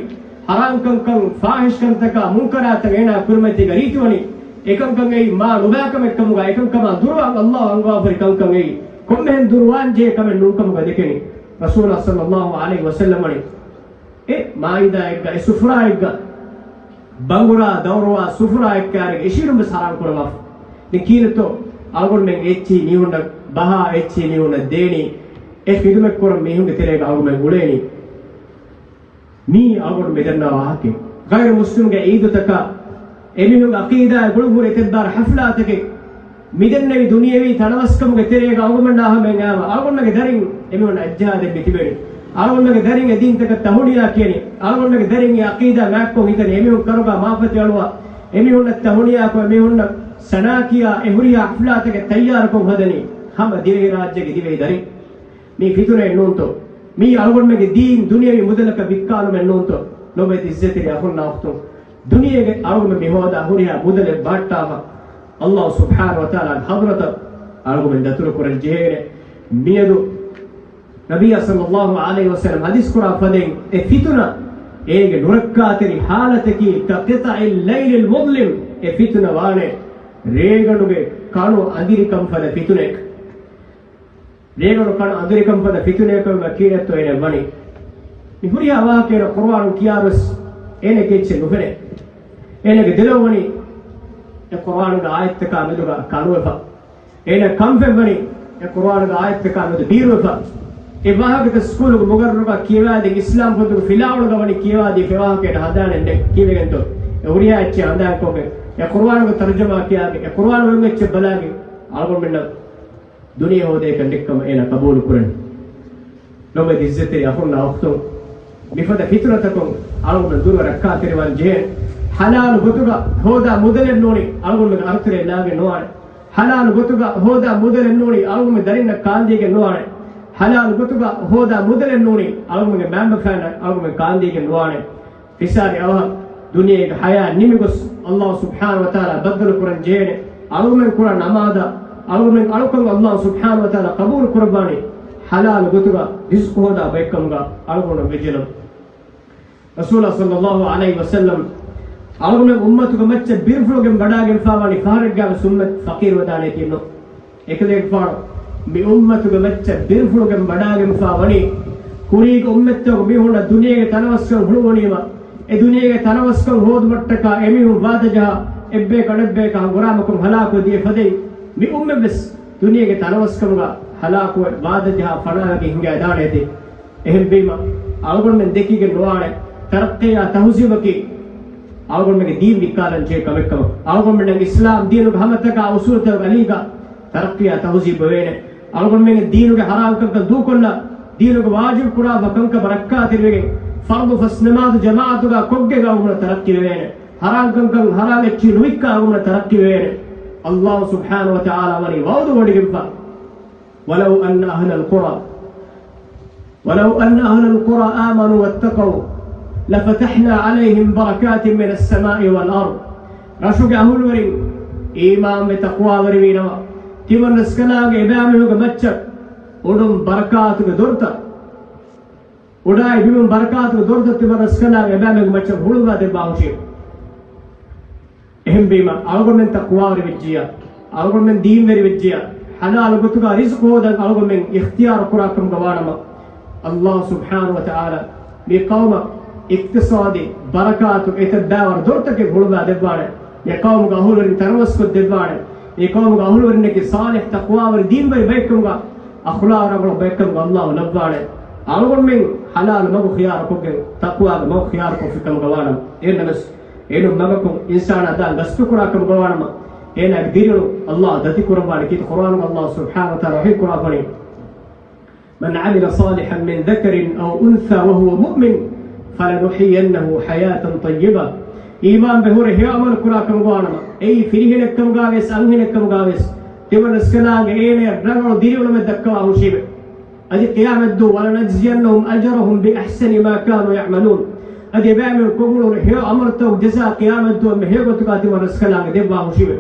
ޙަރާމްކަންކަން، ފާޙިޝްކަންތަކާ، މުންކަރާތައް އޭނާ ކުރިމަތީގަ ރީތިވަނީ. އެކަންކަން އެއީ މާ ނުބައިކަމެއްކަމުގަ، އެކަންކަމާ ދުރުވާން ﷲ އަންގަވާފަރި ކަންކަން އެއީ. ކޮންމެހެން ދުރުވާންޖެހޭ ކަމެއް ނޫންކަމުގަ ދެކެނީ. ރަސޫލާ ޞައްލަﷲު ޢަލައިހި ވަސައްލަމަ ވަނީ އެ މާއިދާއެއްގަ، އެ ސުފުރާއެއްގަ، ބަނގުރާ ދައުރުވާ ސުފުރާއެއްކާރެގެ އިށީނުން ވެސް ޙަރާން ކުރައްވާފަ. ދެން ކީއްތޯ އަޅުގަނޑުމެން އެއްޗިހި މީހުންނަށް ބަހާ، އެއްޗިހި މީހުންނަށް ދޭނީ، އެ ޚިދުމަތް ކުރަން މީހުންގެ ތެރޭގަ އަޅުގަނޑުމެން އުޅޭނީ. މީ އަޅުގަނޑު މިދަންނަ ވާހަކައެއް. ޣައިރު މުސްލިމްގެ ޢީދުތަކާ، އެމީހުންގެ ޢަޤީދާއާ ގުޅުން ހުރި އެތައް ބާރަ ޙަފްލާތަކެއް، މިދެންނެވި ދުނިޔެވީ ތަނަވަސްކަމުގެ ތެރޭގަ އަޅުގަނޑުމެންނާ ހަމައަށް އައިމަ، އަޅުގަނޑުމެންގެ ދަރިން އެމީހުން އައްޖަހާދެން މިތިބެނީ. އަޅުގަނޑުމެންގެ ދަރިން އެ ދީންތަކަށް ތަހުނިޔާ ކިޔަނީ. އަޅުގަނޑުމެންގެ ދަރިން އެ ޢަޤީދާ މާތްކޮށް ހިތަނީ. އެމީހުން ކަރުގާ މާފަތި އަޅުވާ، އެމީހުންނަށް ތަހުނިޔާކޮށް، އެމީހުންނަށް ސަނާ ކިޔާ، އެ ހުރިހާ ޙަފްލާތަކެއް ތައްޔާރުކޮށް ހަދަނީ ހަމަ ދިވެހިރާއްޖޭގެ ދިވެހި ދަރިން. މީ ފިތުނައެއް ނޫންތޯ؟ މީ އަޅުގަނޑުމެންގެ ދީން ދުނިޔެވީ މުދަލަކަށް ވިއްކާލުމެއް ނޫންތޯ؟ ލޯބިވެތި އިއްޒަތްތެރި އަޚުންނާ އުޚްތުން، ދުނިޔޭގެ އަޅުގަނޑުމެން މި ހޯދާ ހުރިހާ މުދަލެއް ބަހައްޓާފަ، ﷲ ސުބްޙާނަހޫ ވަތަޢާލާގެ ޙަޟްރަތަށް އަޅުގަނޑުމެން ދަތުރުކުރަން ޖެހޭނެ. މިއަދު ނަބިއްޔާ ޞައްލަﷲު ޢަލައިހި ވަސައްލަމް ޙަދީޘް ކުރާ ފަދައިން، އެ ފިތުނަ، އޭގެ ނުރައްކާތެރި ޙާލަތަކީ، كقطع الليل المظلم، އެ ފިތުނަ ވާނެ ރޭގަނޑުގެ ކަނު އަނދިރިކަން ފަދަ ފިތުނައެއް. ރޭގަނޑު ކަނު އަނދިރިކަން ފަދަ ފިތުނައެއްކަމަށް ކީރެއްތޯ އޭނަ ވަނީ؟ މި ހުރިހާ ވާހަކައެއް ޤުރުއާނުން ކިޔާވެސް އޭނަ އެއްޗެއް ނުފެނޭ. އޭނަގެ ދެލޯ ވަނީ އެ ޤުރުއާނުގެ އާޔަތްތަކާ މެދުގަ ކަނުވެފަ. އޭނަ ކަންފަތްވަނީ އެ ޤުރުއާނުގެ އާޔަތްތަކާ މެދު ބީރުވެފަ. އެ ވާހަކަތައް ސްކޫލުގެ މުގައްރަރުގަ ކިޔަވާދިން، އިސްލާމް ފޮތުގެ ފިލާވަޅުގަ ވަނީ ކިޔަވާދީފަ އެ ވާހަކައެއް ހަނދާނެއް ނެތް. ކީއްވެގެންތޯ؟ އެ ހުރިހާ އެއްޗެއް ހަނދާންކޮށްގެން، އެ ޤުރުއާނުގެ ތަރުޖަމާ ކިޔާގެން، އެ ޤުރުއާނު އޮތް އެއްޗެއް ބަލާގެން، އަޅުގަނޑުމެންނަށް ދުނިޔެ ހޯދޭކަން ދެއްކަމަށް އޭނާ ޤަބޫލު ކުރަނީ. ލޯބިވެތި އިއްޒަތްތެރި އަޚުންނާ އުޚްތުން، މިފަދަ ފިތުނަތަކުން އަޅުގަނޑު ދުރުވެ ރައްކާތެރިވާން ޖެހޭ. ޙަލާލު ގޮތުގަ ހޯދާ މުދަލެއް ނޫނީ އަޅުގަނޑުމެން އަރުތެރެއަށް ލާގެން ނުވާނެ. ޙަލާލު ގޮތުގަ ހޯދާ މުދަލެއް ނޫނީ އަޅުގަނޑުމެން ދަރިންނަށް ކާންދީގެން ނުވާނެ. ޙަލާލު ގޮތުގަ ހޯދާ މުދަލެއް ނޫނީ އަޅުގަނޑުމެންގެ މައިންބަފައިންނަށް އަޅުގަނޑުމެން ކާންދީގެން ނުވާނެ. ފިސާރި އަވަހަށް ދުނިޔޭގެ ޙަޔާތް ނިމިގޮސް، ﷲ ސުބްޙާނަހޫ ވަތަޢާލާ ބައްދަލު ކުރަން ޖެހޭނެ. އަޅުގަނޑުމެން ކުރާ ނަމާދަށް، އަޅުގަނޑުމެން އަޅުކަން ﷲ ސުބްޙާނަހޫ ވަތަޢާލާ ޤަބޫލު ކުރައްވާނީ ޙަލާލު ގޮތުގަ ރިޒްޤު ހޯދާ ބައެއްކަމުގަ އަޅުގަނޑު ވެއްޖެނަމަ. ރަސޫލާ ޞައްލަﷲު ޢަލައިހި ވަސައްލަމް އަޅުގަނޑުމެން އުއްމަތުގެ މައްޗަށް ބިރުފުޅުގެން ވަޑާގެންފާވަނީ ފަހަރެއްގައިވެސް އުއްމަތް ފަޤީރުވެދާނެތީނު. އެކަލޭގެފާނު މި އުއްމަތުގެ މައްޗަށް ބިރުފުޅުގެން ވަޑާގެންފާ ވަނީ، ކުރީގެ އުއްމަތްތަކުގެ މީހުންނަށް ދުނިޔޭގެ ތަނަވަސްކަން ހުޅުވުނީމަ، އެ ދުނިޔޭގެ ތަނަވަސްކަން ހޯދުމަށްޓަކާ އެމީހުން ވާދަޖަހާ، އެއްބަޔަކު އަނެއްބަޔަކާ ހަނގުރާމަކޮށް ހަލާކުވެ ދިޔަ ފަދައިން، މި އުއްމަތްވެސް ދުނިޔޭގެ ތަނަވަސްކަމުގަ ހަލާކުވެ، ވާދަޖަހާ ފަނާވެގެން ހިނގައިދާނެތީ. އެހެންވީމަ، އަޅުގަނޑުމެން ދެކިގެން ނުވާނެ، ތަރައްޤީއާ ތަހުޒީބަކީ އަޅުގަނޑުމެންގެ ދީން ވިއްކާލަން ޖެހޭ ކަމެއްކަމަށް. އަޅުގަނޑުމެންނަށް އިސްލާމް ދީނުގެ ހަމަތަކާ އުސޫލުތަކުގެ އަލީގަ ތަރައްޤީއާ ތަހުޒީބު ވޭނެ. އަޅުގަނޑުމެންގެ ދީނުގެ ޙަރާމްކަންކަން ދޫކޮށްލާ، ދީނުގެ ވާޖިބު ކުރާފަ ކަންކަމަށް ރައްކާތެރިވެގެން، ފަރުޟު ފަސް ނަމާދު ޖަމާޢަތުގަ ކޮށްގެން އަޅުގަނޑު ތަރައްޤީ ވެވޭނެ. ޙަރާމްކަންކަން ޙަރާމް އެއްޗިހި ނުވިއްކާ އަޅުގަނޑު ތަރައްޤީ ވެވޭނެ. ﷲ ސުބްޙާނަހޫ ވަތަޢާލާ ވަނީ ވަޢުދު ވޮޑިގެންފަ. ولو أن أهل القرى، ولو أن أهل القرى آمنوا واتقوا لفتحنا عليهم بركات من السماء والأرض. ރަށުގެ އަހުލުވެރިން އީމާންވެ ތަޤްވާވެރިވީނަމަ، ތިމަން ރަސްކަލާނގެ އެބައިމީހުންގެ މައްޗަށް އުޑުން ބަރަކާތުގެ ދޮރުތައް، އުޑާއި ބިމުން ބަރަކާތުގެ ދޮރުތައް ތިމަން ރަސްކަލާނގެ އެބައިމީހުންގެ މައްޗަށް ހުޅުވާ ދެއްވާ ހުށީ. އެހެންވީމަ، އަޅުގަނޑުމެން ތަޤްވާވެރިވެއްޖިއްޔާ، އަޅުގަނޑުމެން ދީންވެރިވެއްޖިއްޔާ، ޙަލާލު ގޮތުގަ ރިޒްޤު ހޯދަން އަޅުގަނޑުމެން އިޚްތިޔާރު ކުރާކަމުގަ ވާނަމަ، ﷲ ސުބްޙާނަހޫ ވަތަޢާލާ މި ޤައުމަށް އިޤްތިޞާދީ ބަރަކާތު އެތައް ބައިވަރު ދޮރުތަކެއް ހުޅުވާ ދެއްވާނެ. މި ޤައުމުގެ އަހުލުވެރިން ތަނަވަސްކޮށް ދެއްވާނެ. މި ޤައުމުގެ އަހުލުވެރިންނަކީ ޞާލިޙް ތަޤްވާވެރި ދީންވެރި ބައެއްކަމުގަ، އަޚްލާޤު ރަނގަޅު ބައެއްކަމުގަ ﷲ ލައްވާނެ. އަޅުގަނޑުމެން ޙަލާލު މަގު ޚިޔާރުކޮށްގެން، ތަޤްވާގެ މަގު ޚިޔާރުކޮށްފި ކަމުގަ ވާނަމަ، އޭނަ ނަމަސް އޭނު މަގަކުން އިންސާނާ ދާން ގަސްތުކުރާ ކަމުގަ ވާނަމަ، އޭނާގެ ދިރިއުޅުން ﷲ ދަތިކުރައްވާނެ ކީރިތި ޤުރުއާނުގަ ﷲ ސުބްޙާނަހޫ ވަތަޢާލާ ވަޙީ ކުރާފަނީ، من عمل صالحا من ذكر أو أنثى وهو مؤمن فلنحيينه حياة طيبة. އީމާންވެ ހުރެ ހެޔޮ ޢަމަލު ކުރާ ކަމުގަވާނަމަ، އެއީ ފިރިހެނެއްކަމުގަވެސް އަންހެނެއްކަމުގަވެސް ތިމަން ރަސްކަލާނގެ އޭނަޔަށް ރަނގަޅު ދިރިއުޅުމެއް ދައްކަވާ ހުށީވެ. އަދި ޤިޔާމަތްދުވަހު وَلَنَجْزِيَنَّهُمْ أَجْرَهُمْ بِأَحْسَنِ مَا كَانُوا يَعْمَلُونَ. އަދި އެބައިމީހުން ކޮށްއުޅުނު ހެޔޮ ޢަމަލުތައް ޖަޒާ ޤިޔާމަތްދުވަހު ހެޔޮ ގޮތުގަ ތިމަން ރަސްކަލާނގެ ދެއްވާ ހުށީވެ.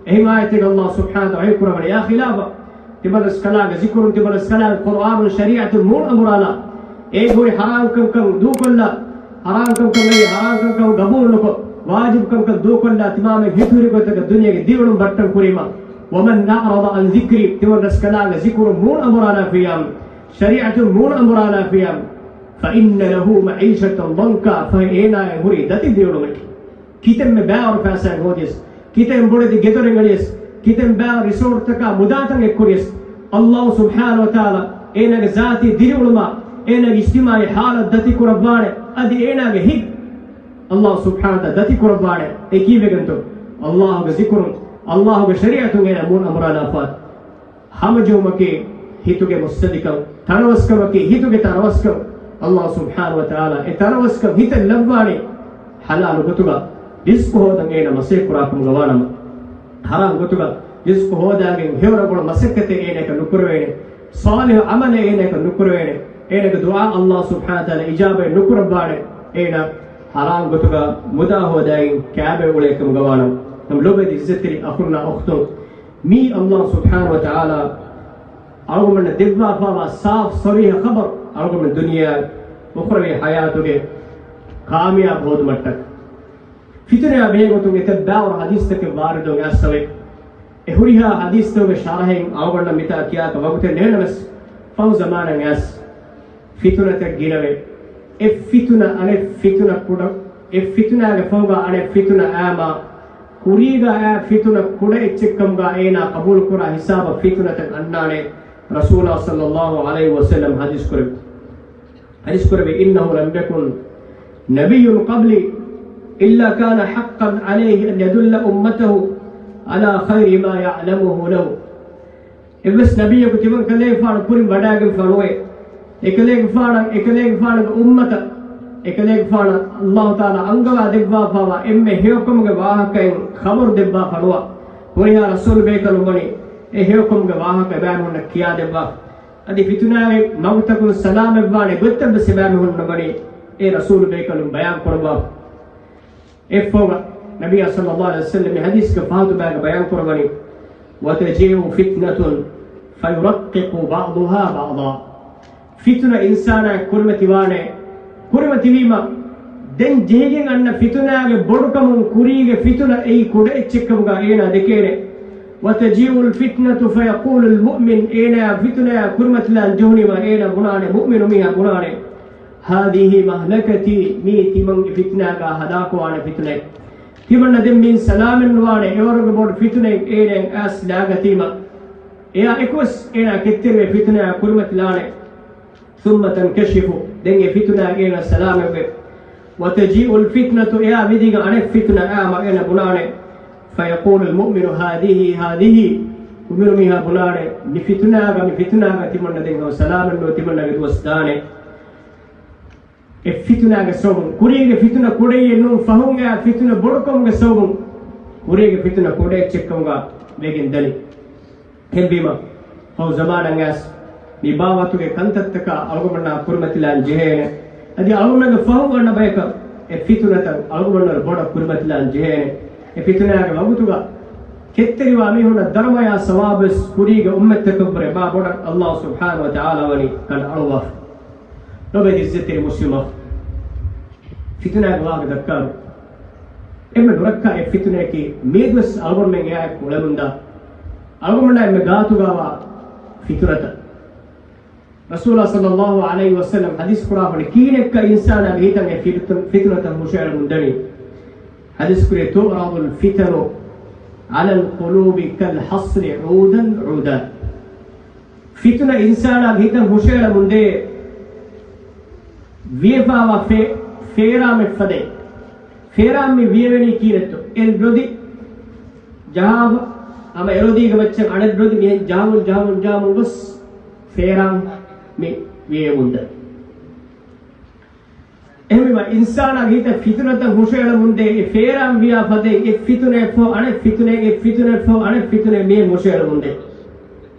އެހެން އާޔަތެއްގަ ﷲ ސުބްޙާނަހޫ ވަތަޢާލާ ވަޙީ ކުރައްވަނީ އާ ޚިލާފަށް. ތިމަން ރަސްކަލާނގެ ޒިކުރުން، ތިމަން ރަސްކަލާނގެ ޤުރްއާނުން، ޝަރީޢަތުން މޫނު އަނބުރާލާ، އޭގެ ހުރި ޙަރާމްކަންކަން ދޫކޮށްލާ، ޙަރާމްކަންކަން އެއީ ޙަރާމްކަންކަން ގަބޫލުނުކޮށް، ވާޖިބުކަންކަން ދޫކޮށްލާ، ތިމާމެން ހިތުހުރި ގޮތަކަށް ދުނިޔޭގެ ދިރިއުޅުން ބައްޓަން ކުރީމަ. وَمَنْ أَعْرَضَ عَنْ ذِكْرِي، ތިމަން ރަސްކަލާނގެ ޒިކުރުން މޫނު އަނބުރާލާފިޔާމު، ޝަރީޢަތުން މޫނު އަނބުރާލާފިޔާމު، فَإِنَّ لَهُ مَعِيشَةً ضَنْكًا، ފަހެ އޭނާއަށް ހުރީ ދަތި ދިރިއުޅުމެކޭ. ކިތަންމެ ބައިވަރު ފައިސާއެއް ހޯދިޔަސް، ކިތަން ބޮޑެތި ގެދޮރެއް އަޅިޔަސް، ކިތަން ބައިވަރު ރިސޯޓްތަކާ މުދާތައް އެއްކުރިޔަސް، ﷲ ސުބްޙާނަހޫ ވަތަޢާލާ އޭނާގެ ޒާތީ ދިރިއުޅުމާ، އޭނާގެ އިޖްތިމާޢީ ޙާލަތު ދަތިކުރައްވާނެ. އަދި އޭނާގެ ހިތް ﷲ ސުބްޙާނަހޫ ވަތަޢާލާ ދަތިކުރައްވާނެ. އެ ކީއްވެގެންތޯ؟ ﷲގެ ޒިކުރުން، ﷲގެ ޝަރީޢަތުން އޭނާ މޫނު އަނބުރާލާފަ. ހަމަޖެހުމަކީ ހިތުގެ މުއްސަދިކަން، ތަނަވަސްކަމަކީ ހިތުގެ ތަނަވަސްކަން. ﷲ ސުބްޙާނަހޫ ވަތަޢާލާ އެ ތަނަވަސްކަން ހިތަށް ލައްވާނީ ޙަލާލު ގޮތުގަ ރިޒްޤު ހޯދަން އޭނަ މަސައްކަތް ކުރާކަމުގަ ވާނަމަ. ޙަރާމް ގޮތުގަ ރިޒްޤު ހޯދާގެން ހެޔޮ ރަނގަޅު މަސައްކަތެއް އޭނައަކަށް ނުކުރެވޭނެ. ޞާލިޙު ޢަމަލެއް އޭނައަކަށް ނުކުރެވޭނެ. އޭނަގެ ދުޢާ ﷲ ސުބްޙާނަހޫ ވަތަޢާލާ އިޖާބަތް ނުކުރައްވާނެ. އޭނަ ޙަރާމް ގޮތުގަ މުދާ ހޯދައިގެން ކާބައި އުޅޭކަމުގަ ވާނަމަ. ނަމަ ލޯބިވެތި ޢިއްޒަތްތެރި އަޚުންނާ އުޚްތުން، މީ ﷲ ސުބްޙާނަހޫ ވަތަޢާލާ އަޅުގަނޑަށް ދެއްވާފައިވާ ސާފު ޞަރީޙަ ޚަބަރު، އަޅުގަނޑު ދުނިޔެ އުޚްރަވީ ޙަޔާތުގެ ކާމިޔާބު ހޯދުމަށްޓަކައި. ފިތުނަޔާ ބެހޭގޮތުން އެތައް ބައިވަރު ޙަދީޘްތަކެއް ވާރިދުވެ އައިސްފަވޭ. އެ ހުރިހާ ޙަދީޘްތަކުގެ ޝަރަޙެއް އަޅުގަނޑަށް މިތާ ކިޔާކަށް ވަގުތެއް ނެތްނަމަވެސް، ފަހު ޒަމާނަށް އައިސް ފިތުނަތައް ގިނަވޭ. އެއް ފިތުނަ އަނެއް ފިތުނަ ކުޑަ، އެއް ފިތުނާގެ ފަހުގަ އަނެއް ފިތުނަ އައީމާ، ކުރީގަ އައި ފިތުނަ ކުޑަ އެއްޗެއްކަމުގަ އޭނާ ޤަބޫލުކުރާ ހިސާބަށް ފިތުނަތައް އަންނާނެ. ރަސޫލާ ޞައްލައްލާހު ޢަލައިހި ވަސައްލަމް ޙަދީޘް ކުރެއްވި، ޙަދީޘް ކުރެއްވި، إِنَّهُ لَمْ يَكُنْ نَبِيٌّ قَبْلِي إِلَّا كَانَ حَقًّا عَلَيْهِ أَنْ يَدُلَّ أُمَّتَهُ عَلَى خَيْرِ مَا يَعْلَمُهُ لَهُمْ. އެއްވެސް ނަބިއްޔަކު ތިމަން ކަލޭގެފާނު ކުރިން ވަޑައިގެންފާ ނުވޭ. އެކަލޭގެފާނަށް، އެކަލޭގެފާނުގެ އުއްމަތަށް، އެކަލޭގެފާނަށް ﷲ ތަޢާލާ އަންގަވާ ދެއްވާފައިވާ އެންމެ ހެޔޮކަމުގެ ވާހަކައިން ޚަބަރު ދެއްވާފަ ނުވާ. ހުރިހާ ރަސޫލު ބޭކަލުން ވަނީ އެ ހެޔޮކަމުގެ ވާހަކަ އެބައިމީހުންނަށް ކިޔާދެއްވާ. އަދި ފިތުނާގެ މަގުތަކުން ސަލާމަތްވާނެ ގޮތްތައް ވެސް އެބައިމީހުންނަށް ވަނީ އެ ރަސޫލު ބޭކަލުން ބަޔާން ކުރައްވާ. އެއްފަހުގަ ނަބިއްޔާ ޞައްލައްލާހު ޢަލައިހި ވަސައްލަމް މި ޙަދީޘްގެ ފަހަތު ބަޔަކަށް ބަޔާން ކުރައްވަނީ، وَتَجِيءُ فِتْنَةٌ فَيُرَقِّقُ بَعْضُهَا بَعْضًا. ފިތުނަ އިންސާނާ ކުރިމަތިވާނެ، ކުރިމަތިވީމަ، ދެން ޖެހިގެން އަންނަ ފިތުނާގެ ބޮޑުކަމުން ކުރީގެ ފިތުނަ އެއީ ކުޑަ އެއްޗެއްކަމުގަ އޭނާ ދެކޭނެ. وَتَجِيءُ الْفِتْنَةُ فَيَقُولُ الْمُؤْمِنُ، އޭނާ ފިތުނަޔާ ކުރިމަތިލާން ޖެހުނީމަ އޭނާ ބުނާނެ، މުއުމިނު މީހާ ބުނާނެ، هَٰذِهِ مَهْلَكَتِي، މީ ތިމަންގެ ފިތުނާގާ ހަލާކުވާނެ ފިތުނައެއް. ތިމަންނަށް ދެން މިއިން ސަލާމަތްނުވާނެ، އެވަރުގެ ބޮޑު ފިތުނައެއް އޭނައަށް އައިސް ލާގަތީމަ. އެއާ އެކުވެސް އޭނާ ކެތްތެރިވެ ފިތުނައާ ކުރިމަތިލާނެ. ثُمَّ تَنْكَشِفُ، ދެން އެ ފިތުނާ އޭނަ ސަލާމަތްވެ. وَتَجِيءُ الْفِتْنَةُ، އެއާ މިދީގެން އަނެއް ފިތުނަ އައީމަ އޭނަ ބުނާނެ، فَيَقُولُ الْمُؤْمِنُ هَٰذِهِ هَٰذِهِ، މުއުމިނު މީހާ ބުނާނެ، މި ފިތުނާގަ، މި ފިތުނާގަ ތިމަންނަ ދެން ހަމަ ސަލާމަތްނުވެ، ތިމަންނަގެ ދުވަސް ދާނެ. އެ ފިތުނާގެ ސަބަބުން، ކުރީގެ ފިތުނަ ކުޑައެއް ނޫން، ފަހުން އެ ފިތުނަ ބޮޑުކަމުގެ ސަބަބުން، ކުރީގެ ފިތުނަ ކުޑަ އެއްޗެއްކަމުގަ ވެގެން ދަނީ. އެހެންވީމަ، ފަހު ޒަމާނަށް އައިސް މި ބާވަތުގެ ކަންތައްތަކާ އަޅުގަނޑުމެންނާ ކުރިމަތިލާން ޖެހޭނެ. އަދި އަޅުގަނޑުމެންގެ ފަހުން އަންނަ ބަޔަކަށް އެ ފިތުނަތައް އަޅުގަނޑުމެންނަށް ބޮޑަށް ކުރިމަތިލާން ޖެހޭނެ. އެ ފިތުނާގެ ވަގުތުގަ ކެތްތެރިވާ މީހުންނަށް ދަރުމަޔާ ސަވާބުވެސް ކުރީގެ އުއްމަތްތަކަށްވުރެ މާ ބޮޑަށް ﷲ ސުބްޙާނަހޫ ވަތަޢާލާ ވަނީ ކަނޑައަޅުއްވާފަ. ލޯބިވެތި ޢިއްޒަތްތެރި މުސްލިމް އަޚް، ފިތުނާގެ ވާހަކަ ދައްކާލުން އެންމެ ނުރައްކާ އެއް ފިތުނައަކީ މިއަދުވެސް އަޅުގަނޑުމެން އެއާއެކު އުޅެމުންދާ، އަޅުގަނޑުމެންނާ އެންމެ ގާތުގަވާ ފިތުނަތައް. ރަސޫލާ ޞައްލައްލާހު ޢަލައިހި ވަސައްލަމް ޙަދީޘް ކުރާފަނި، ކިހިނެއްކަ އިންސާނާގެ ހިތަށް އެ ފިތު-، ފިތުނަތައް ހުށައެޅަމުންދަނީ؟ ޙަދީޘް ކުރޭ، تُعْرَضُ الْفِتَنُ عَلَى الْقُلُوبِ كَالْحَصِّرِ عُودًا عُودًا. ފިތުނަ އިންސާނާގެ ހިތަށް ހުށައެޅަމުންދޭ ވިޔެފާވާ ފޭ-، ފޭރާމެއްފަދައިން. ފޭރާން މި ވިޔެވެނީ ކީރެއްތޯ؟ އެއް ރޮދި ޖަހާފަ، ހަމަ އެ ރޮދީގެ މައްޗަށް އަނެއް ރޮދި މިހެން ޖަހަމުން، ޖަހަމުން، ޖަހަމުން ގޮސް ފޭރާން މި ވިޔެވެމުންދޭ. އެހެންވީމަ، އިންސާނާގެ ހިތަށް ފިތުނަތައް ހުށައެޅަމުންދޭ، އެ ފޭރާން ވިޔާ ފަދައިން އެއް ފިތުނައެއް ފޯ އަނެއް ފިތުނައެއް، އެއް ފިތުނައެއް ފޯ އަނެއް ފިތުނައެއް މިހެން ހުށައެޅަމުންދޭ.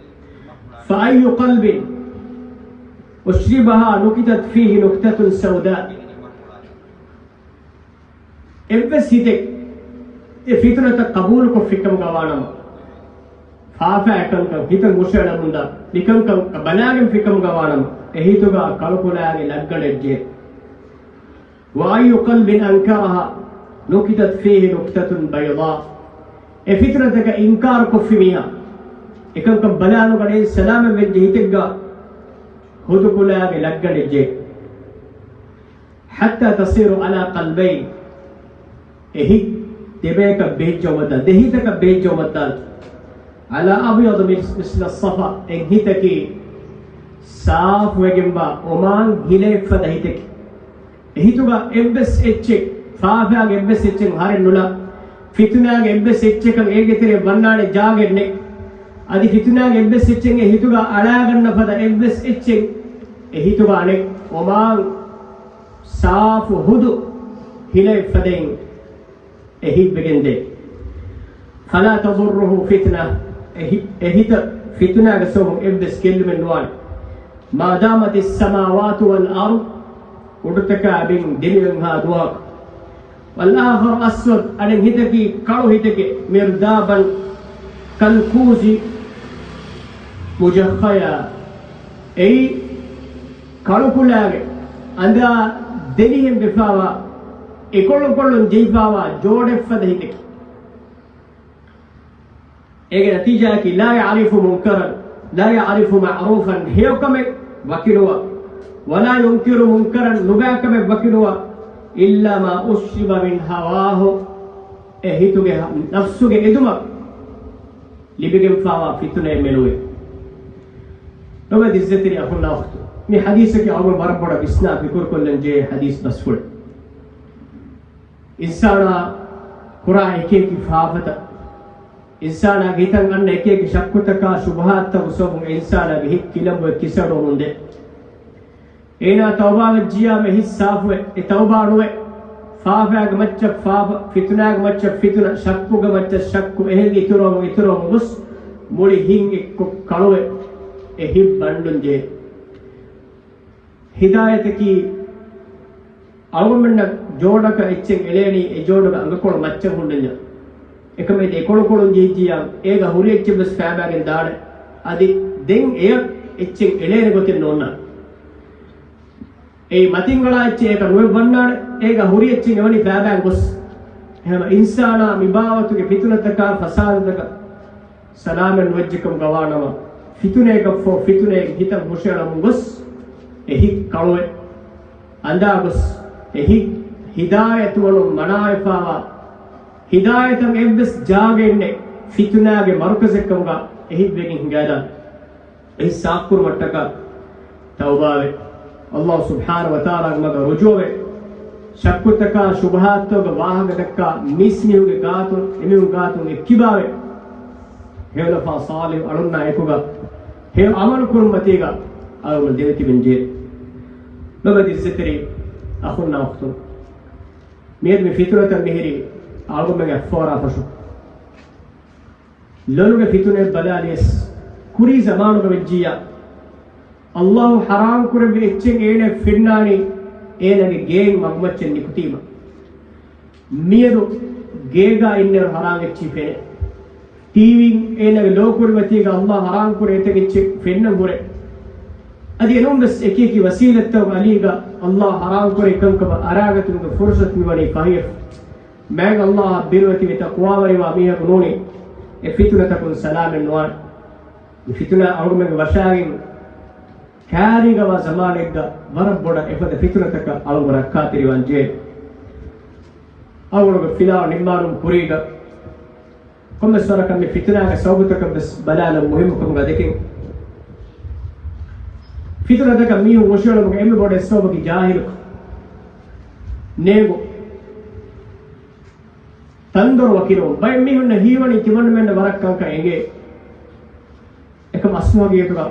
فأي قلب أشربها نكتت فيه نكتة سوداء. އެއްވެސް ހިތެއް އެ ފިތުނަތައް ޤަބޫލުކޮށްފިކަމުގަ ވާނަމަ، ފާފައިކަންކަން ހިތަށް ހުށައެޅަމުންދާ މިކަންކަން ބަލާގެން ފިކަމުގަ ވާނަމަ، އެ ހިތުގަ ކަޅުކުލާގެ ލައްގަނޑެއްޖެ. وأي قلب أنكرها نكتت فيه نكتة بيضاء. އެ ފިތުނަތަކަށް އިންކާރުކޮށްފި މީހާ، އެކަންކަން ބަލާނުގަނެ ސަލާމަތްވެއްޖެ ހިތެއްގަ ހުދުކުލާގެ ލައްގަނޑެއްޖެ. حتى تصير على قلبين. އެ ހިތް ދެބަޔަކަށް ބެހިއްޖައުމަށްދާ، ދެ ހިތަކަށް ބެހިއްޖައުމަށްދާނެ. على أبيض مثل الصفا. އެއް ހިތަކީ ސާފުވެގެންވާ އޮމާން ހިލައެއްފަދަ ހިތެކޭ. އެ ހިތުގަ އެއްވެސް އެއްޗެއް، ފާފައިގެ އެއްވެސް އެއްޗެއް ހަރެއް ނުލާ. ފިތުނާގެ އެއްވެސް އެއްޗަކަށް އޭގެ ތެރެއަށް ވަންނާނެ ޖާގައެއް ނެތް. އަދި ފިތުނާގެ އެއްވެސް އެއްޗެއް އެ ހިތުގަ އަޅާގަންނަ ފަދަ އެއްވެސް އެއްޗެއް އެ ހިތުގަ ނެތް. އޮމާން ސާފު ހުދު ހިލައެއްފަދައިން އެ ހިތް ވެގެންދޭ. فلا تضره فتنة. އެ ހި-، އެ ހިތަށް ފިތުނާގެ ސަބަބުން އެއްވެސް ގެއްލުމެއް ނުވާނެ. ما دامت السماوات والأرض. އުޑުތަކާ ބިން ދެމިވެންހާ ދުވަހަކު. والآخر أسود. އަނެއް ހިތަކީ ކަޅު ހިތެކޭ. مرذابا كالكوز مجخيا. އެއީ ކަޅުކުލާގެ އަނދާ ދެނިހެން ވެފާވާ، އެކޮޅުކޮޅުން ޖެހިފާވާ ޖޯޑެއްފަދަ ހިތެކޭ. އޭގެ ނަތީޖާއަކީ، لا يعرف منكرا، لا يعرف معروفا، ހެޔޮކަމެއް ވަކިނުވާ، ولا ينكر منكرا، ނުބައިކަމެއް ވަކިނުވާ، إلا ما أشرب من هواه، އެ ހިތުގެ ނަފްސުގެ އެދުމަށް ލިބިގެންފާވާ ފިތުނައެއް މެނުވޭ. ލޮބުވެތި އިއްޒަތްތެރި އަޚުންނާ އުޚްތުން، މި ޙަދީޘަކީ އަޅުގަނޑު ވަރަށް ބޮޑަށް ވިސްނާ ފިކުރުކޮށްލަން ޖެހޭ ޙަދީޘް ބަސްފުޅެއް. އިންސާނާ ކުރާ އެކިއެކި ފާފަތައް، އިންސާނާގެ ހިތަށް އަންނަ އެކިއެކި ޝައްކުތަކާ ޝުބުހާތްތަކުގެ ސަބަބުން އެ އިންސާނާގެ ހިތް ކިލަނބުއެއް ކިސަޑުވަމުންދޭ. އޭނާ ތައުބާވެއްޖިއްޔާމު އެ ހިތް ސާފުވެ، އެ ތައުބާ ނުވެ، ފާފައިގެ މައްޗަށް ފާފަ، ފިތުނާގެ މައްޗަށް ފިތުނަ، ޝައްކުގެ މައްޗަށް ޝައްކު، އެހެން އިތުރުވަމުން އިތުރުވަމުން ގޮސް، މުޅި ހިތް އެއްކޮށް ކަޅުވެ، އެ ހިތް ބަނޑުން ޖެހޭ. ހިދާޔަތަކީ އަޅުގަނޑުމެންނަށް ޖޯޑަކަށް އެއްޗެއް އެޅޭނީ، އެ ޖޯޑުގަ އަނގަކޮޅު މައްޗަށް ހުންނަންޏާ. އެކަމެތި އެކޮޅުކޮޅުން ޖެހިއްޖިއްޔާ، އޭގަ ހުރި އެއްޗެއް ވެސް ފައިބާގެން ދާނެ. އަދި ދެން އެޔަށް އެއްޗެއް އެޅޭނެ ގޮތެއް ނޯންނާނެ. އެއީ މަތިން އަޅާ އެއްޗެއް އޭކަށް ނުއެއްވަންނާނެ، އޭގަ ހުރި އެއްޗެއް އެވަނީ ފައިބާގެން ގޮސް. އެހެންވެ އިންސާނާ މި ބާވަތުގެ ފިތުނަތަކާ ފަސާދަތަކަށް ސަލާމަތް ނުވެއްޖެކަމުގަ ވާނަމަ، ފިތުނައެއްފަހު ފިތުނައެއް ހިތަށް ހުށައެޅަމުން ގޮސް، އެ ހިތް ކަޅުވެ، އަނދާ ގޮސް، އެ ހިތް ހިދާޔަތުވަމުން މަނާވެފާވާ، ހިދާޔަތަށް އެއްވެސް ޖާގައެއް ނެތް، ފިތުނާގެ މަރުކަޒެއްކަމުގަ އެ ހިތް ވެގެން ހިނގާދާނެ. އެ ހިތް ސާފުކުރުމަށްޓަކާ ތައުބާވެ، އައްލާހު ސުބްޙާނަހު ވަތަޢާލާގެ މަގަށް ރުޖޫޢަވެ، ޝައްކުތަކާ ޝުބުހާތްތަކުގެ ވާހަކަ ދައްކާ މީސްމީހުންގެ ގާތުން، އެމީހުން ގާތުން އެއްކިބާވެ، ހެޔޮލަފާ ޞާލިޙު އަޅުންނާ އެކުގަ ހެޔޮ ޢަމަލު ކުރުމަތީގަ އަޅުގަނޑު ދެމިތިބެން ޖެހޭ. ލޮބުވެތި އިއްޒަތްތެރި އަޚުންނާ އުޚްތުން، މިއަދު މި ފިތުނަތައް މިހިރީ އަޅުގަނޑުމެން އަތްފަވަރާ ފަށުން. ލޮލުގެ ފިތުނައެއް ބަލާލިޔަސް، ކުރީ ޒަމާނުގަ ވެއްޖިއްޔާ، އައްލާހު ޙަރާމް ކުރެއްވި އެއްޗެއް އޭނައަށް ފެންނާނީ، އޭނަގެ ގޭން މަގުމައްޗަށް ނިކުތީމަ. މިއަދު ގޭގަ އިންނައިރު ޙަރާމް އެއްޗެއް ފެނޭ. ޓީވީން އޭނަގެ ލޯ ކުރިމަތީގަ އައްލާހު ޙަރާމް ކުރި އެތައް އެއްޗެއް ފެންނަން ހުރޭ. އަދި އެނޫން ވެސް އެކި އެކި ވަސީލަތްތަކުގެ އަލީގަ އައްލާހު ޙަރާމް ކުރި ކަންކަމަށް އަރާގަތުމުގެ ފުރުޞަތު މިވަނީ ފަހިވެފަ. މާތް އައްލާހަށް ބިރުވެތިވެ ތަޤްވާވެރިވާ މީހަކު ނޫނީ، އެ ފިތުނަތަކުން ސަލާމަތް ނުވާނެ. މި ފިތުނަ އަޅުގަނޑުމެންގެ ވަށާގެން ކާރީގަ ވާ ޒަމާނެއްގަ ވަރަށް ބޮޑަށް އެފަދަ ފިތުނަތަކަށް އަޅުގަނޑު ރައްކާތެރިވާން ޖެހޭ. އަޅުގަނޑުގެ ފިލާވަޅު ނިންމާލުމުގެ ކުރީގަ ކޮންމެސް ވަރަކަށް މި ފިތުނާގެ ސަބަބުތަކަށް ވެސް ބަލާލުން މުހިއްމުކަމުގަ ދެކެން. ފިތުނަތަކަށް މީހުން ހުށައެޅުމުގެ އެންމެ ބޮޑު އެއް ސަބަބަކީ ޖާހިލުކަން. ނޭނގު. ތަންދޮރު ވަކިނުވުން. ބައެއް މީހުންނަށް ހީވަނީ ތިމަންނަމެންނަށް ވަރަށް ކަންކަން އެނގޭ. އެކަމް އަސްލު ހަގީގަތުގަ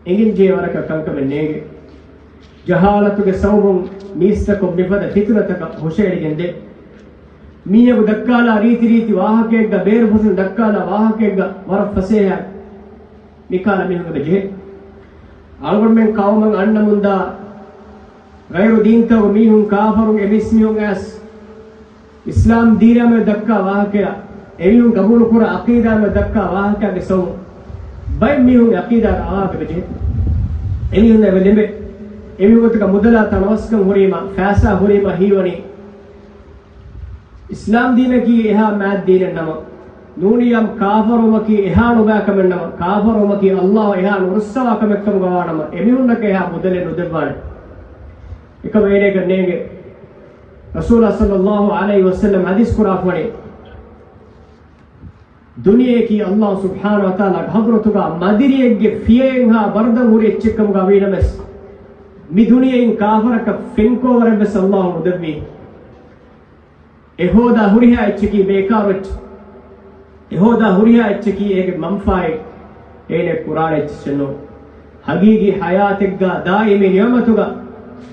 އެނގެން ޖެހޭ ވަރަކަށް ކަންކަމެއް ނޭނގެ. ޖަހާލަތުގެ ސަބަބުން މީސްތަކުން މިފަދަ ފިތުނަތަކަށް ހުށައެޅިގެން ދޭ. މީހަކު ދައްކާލާ ރީތި ރީތި ވާހަކައެއްގަ، ބޭރުފަށުން ދައްކާލާ ވާހަކައެއްގަ ވަރަށް ފަސޭހަ މިކާލަ މީހުން އެބަ ޖެހޭ. އަޅުގަނޑުމެން ޤައުމަށް އަންނަމުންދާ ޣައިރު ދީންތަކުގެ މީހުން، ކާފަރުން އެ މީސްމީހުން އައިސް އިސްލާމް ދީނާމެދު ދައްކާ ވާހަކަޔާ، އެމީހުން ގަބޫލުކުރާ ޢަޤީދާމެދު ދައްކާ ވާހަކައިގެ ސަބަބުން ބައެއް މީހުން ޢަޤީދާގެ އަވާހަކަ ވެޖެހޭ. އެމީހުން އެބަ ލެނބޭ. އެމީހުން ގޮތަކަށް މުދަލާ ތަނަވަސްކަން ހުރީމަ، ފައިސާ ހުރީމަ ހީވަނީ އިސްލާމް ދީނަކީ އެހާ މާތް ދީނެއް ނަމަ، ނޫނިޔާމް ކާފަރުވުމަކީ އެހާ ނުބައިކަމެއް ނަމަ، ކާފަރުވުމަކީ ﷲ އެހާ ނުރުއްސަވާ ކަމެއްކަމުގަ ވާނަމަ، އެމީހުންނަކަށް އެހާ މުދަލެއް ނުދެއްވާނެ. އެކަމަށް އޭނައަކަށް ނޭނގެ. ރަސޫލާ ޞައްލައްލާހު ޢަލައިހި ވަސައްލަމް ޙަދީޘް ކުރާފަވަނީ، ދުނިޔެއަކީ ﷲ ސުބްޙާނަހޫ ވަތަޢާލާގެ ޙަޟްރަތުގަ މަދިރިއެއްގެ ފިޔައެއްހާ ބަރުދަން ހުރި އެއްޗެއްކަމުގަ ވީނަމަވެސް، މި ދުނިޔެއިން ކާފަރަކަށް ފެންކޯ ވަރެއްވެސް ﷲ ނުދެއްވީ. އެ ހޯދާ ހުރިހާ އެއްޗަކީ ބޭކާރު އެއްޗެއް. އެ ހޯދާ ހުރިހާ އެއްޗަކީ އޭގެ މަންފާއެއް އޭނަ ކުރާނެ އެއްޗެއް ނޫން. ޙަޤީޤީ ޙަޔާތެއްގަ ދާއިމީ ނިޢުމަތުގަ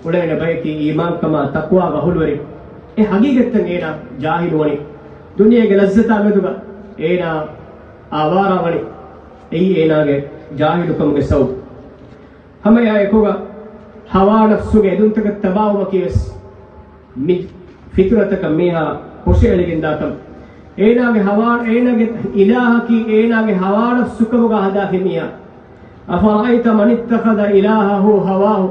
އުޅޭނެ ބަޔަކީ އީމާންކަމާ ތަޤްވާގެ އަހުލުވެރިން. އެ ޙަޤީޤަތްތައް އޭނާ ޖާހިލުވަނީ. ދުނިޔޭގެ ލައްޒަތާ މެދުގަ އޭނާ އާވާރާވަނީ. އެއީ އޭނާގެ ޖާހިލުކަމުގެ ސަބަބު. ހަމައެއާއެކުގަ ހަވާ ނަފްސުގެ އެދުންތަކަށް ތަބާވުމަކީވެސް މި ފިތުނަތަކަށް މީހާ ހުށައެޅިގެންދާކަން. އޭނާގެ ހަވާ، އޭނާގެ އިލާހަކީ އޭނާގެ ހަވާ ނަފްސުކަމުގަ ހަދާފި މީހާ. أفرأيت من اتخذ إلهه هواه.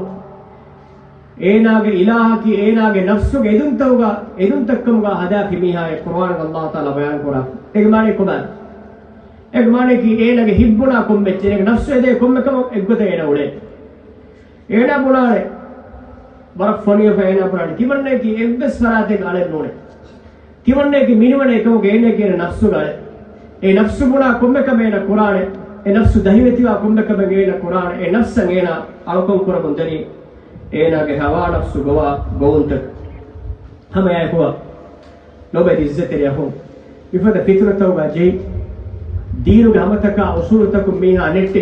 އޭނާގެ އިލާހަކީ އޭނާގެ ނަފްސުގެ އެދުންތަކުގަ، އެދުންތައްކަމުގަ ހަދާފި މީހާއޭ ޤުރުއާނުގަ ﷲ ތަޢާލާ ބަޔާން ކުރާ. އޭގެ މާނައީ ކޮބާ؟ އޭގެ މާނައަކީ އޭނާގެ ހިތް ބުނާ ކޮންމެ އެއްޗެއް، އޭނާގެ ނަފްސު އެދޭ ކޮންމެ ކަމެއް އެއްގޮތަށް އޭނާ އުޅޭ. އޭނާ ބުނާނެ، ވަރަށް ފޮނިވެފަ އޭނާ ބުނާނެ. ތިމަންނައަކީ އެއްވެސް ފަރާތެއްގަ އަޅެއް ނޫނޭ. ތިމަންނައަކީ މިނިވަން އެކަމުގަ އޭނައަކީ އޭނަ ނަފްސުގަ އަޅެއް. އެ ނަފްސު ބުނާ ކޮންމެ ކަމެއް އޭނަ ކުރާނެ. އެ ނަފްސު ދަހިވެތިވާ ކޮންމެ ކަމެއް އޭނަ ކުރާނެ. އެ ނަފްސަށް އޭނާ އަޅުކަން ކުރަމުން ދަނީ އޭނާގެ ހަވާ ނަފްސު ގޮވާ ގޮވުންތަކަށް. ހަމައެއާއެކު ލޯބިވެތި އިއްޒަތްތެރި އަޚުން، މިފަދަ ފިތުނަތަކުގަ ޖެހި، ދީނުގެ ހަމަތަކާ އުސޫލުތަކުން މީހާ ނެއްޓި.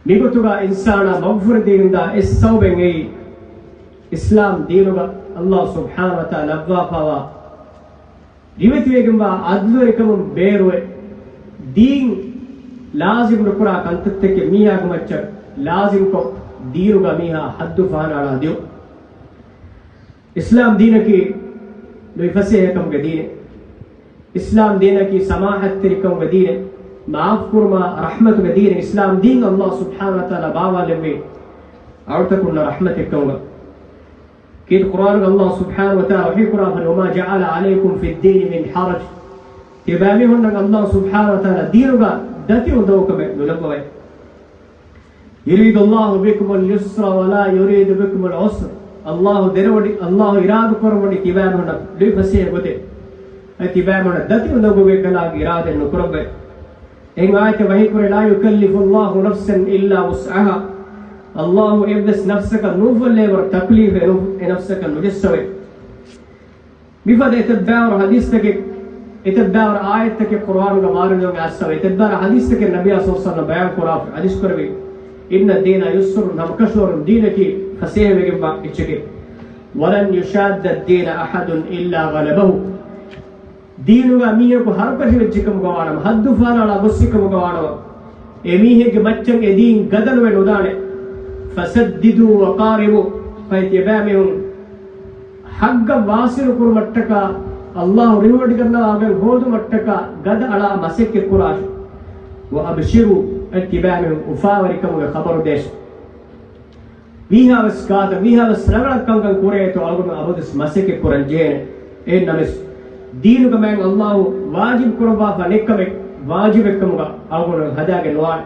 މިގޮތުގަ އިންސާނާ މަގުފުރެދިގެންދާ އެއް ސަބަބެއް އެއީ، އިސްލާމް ދީނުގަ ﷲ ސުބްޙާނަހޫ ވަތަޢާލާ ލައްވާފައިވާ ރިވެތިވެގެންވާ ޢަދްލުވެރިކަމުން ބޭރުވެ، ދީން ލާޒިމް ނުކުރާ ކަންތައްތަކެއް މީހާގެ މައްޗަށް ލާޒިމްކޮށް، ދީނުގަ މީހާ ޙައްދު ފަހަނައަޅާ ދިޔުން. އިސްލާމް ދީނަކީ ލުއިފަސޭހަކަމުގެ ދީނެއް. އިސްލާމް ދީނަކީ ސަމާޙަތްތެރިކަމުގެ ދީނެއް، މާފްކުރުމާ ރަޙްމަތުގެ ދީނެއް. އިސްލާމް ދީން ﷲ ސުބްޙާނަހޫ ވަތަޢާލާ ބާވާލެއްވި އަޅުތަކުންނަށް ރަޙްމަތެއްކަމުގަ. ކީރިތި ޤުރުއާނުގަ ﷲ ސުބްޙާނަހޫ ވަތަޢާލާ ވަޙީކުރާފަ، وما جعل عليكم في الدين من حرج. ތިބާމީހުންނަށް ﷲ ސުބްޙާނަހޫ ވަތަޢާލާ ދީނުގަ ދަތި އުނދަގޫކަމެއް ނުލައްވަވައި. يريد الله بكم اليسر ولا يريد بكم العسر. ﷲ ދެރަވަޑި، ﷲ އިރާދަކުރައްވަނީ ތިބާމީހުންނަށް ލުއިފަސޭހަ ގޮތެއް. އަދި ތިބާމީހުންނަށް ދަތި އުނދަގޫވެރިކަމެއް އިރާދައެއް ނުކުރައްވައި. އެހެން އާޔަތެއް ވަޙީކުރޭ، لا يكلف الله نفسا إلا وسعها. ﷲ އެއްވެސް ނަފްސަކަށް ނޫފޮށްލޭވަރު ތަކްލީފެއް އެ ނަފްސަކަށް ނުޖައްސަވައި. މިފަދަ އެތައްބައިވަރު ޙަދީޘްތަކެއް، އެތައްބައިވަރު އާޔަތްތަކެއް ޤުރުއާނުގަ ވާރިދުވެގެން އައިސްފަވޭ. އެތައްބައިވަރު ޙަދީޘްތަކެއް ނަބިއްޔާ ޞައްލަﷲު ޢަލައިހި ވަސައްލަމަ ބަޔާން ކުރާ ޙަދީޘް ކުރެއްވި، إن الدين يسر، ހަމަކަށަވަރުން ދީނަކީ ފަސޭހަވެގެންވާ އެއްޗެކޭ. ولن يشاد الدين أحد إلا غلبه. ދީނުގަ މީހަކު ހަރުކަށިވެއްޖެކަމުގަ ވާނަމަ، ޙައްދު ފަހަނައަޅާ ގޮއްސިކަމުގަ ވާނަމަ، އެ މީހެއްގެ މައްޗަށް އެ ދީން ގަދަނުވެ ނުދާނެ. فسددوا وقاربوا. ފަހެ ތިޔަބައިމީހުން ޙައްޤަށް ވާޞިލު ކުރުމަށްޓަކާ، ﷲ ރިހުވެޑިގަންނަވާގޮތް ހޯދުމަށްޓަކާ ގަދައަޅާ މަސައްކަތް ކުރާށި. وأبشروا، އަދި ތިބާމީހުން އުފާވެރިކަމުގެ ޚަބަރު ދޭށި. ވީހާވެސް ގާތަށް، ވީހާވެސް ރަނގަޅަށް ކަންކަން ކުރޭތޯ އަޅުގަނޑު އަބަދުވެސް މަސައްކަތް ކުރަން ޖެހޭނެ. އެހެންނަމަވެސް، ދީނުގަ މާތް ﷲ ވާޖިބު ކުރައްވާފަ ނެތްކަމެއް ވާޖިބެއްކަމުގަ އަޅުގަނޑު ހަދާގެން ނުވާނެ.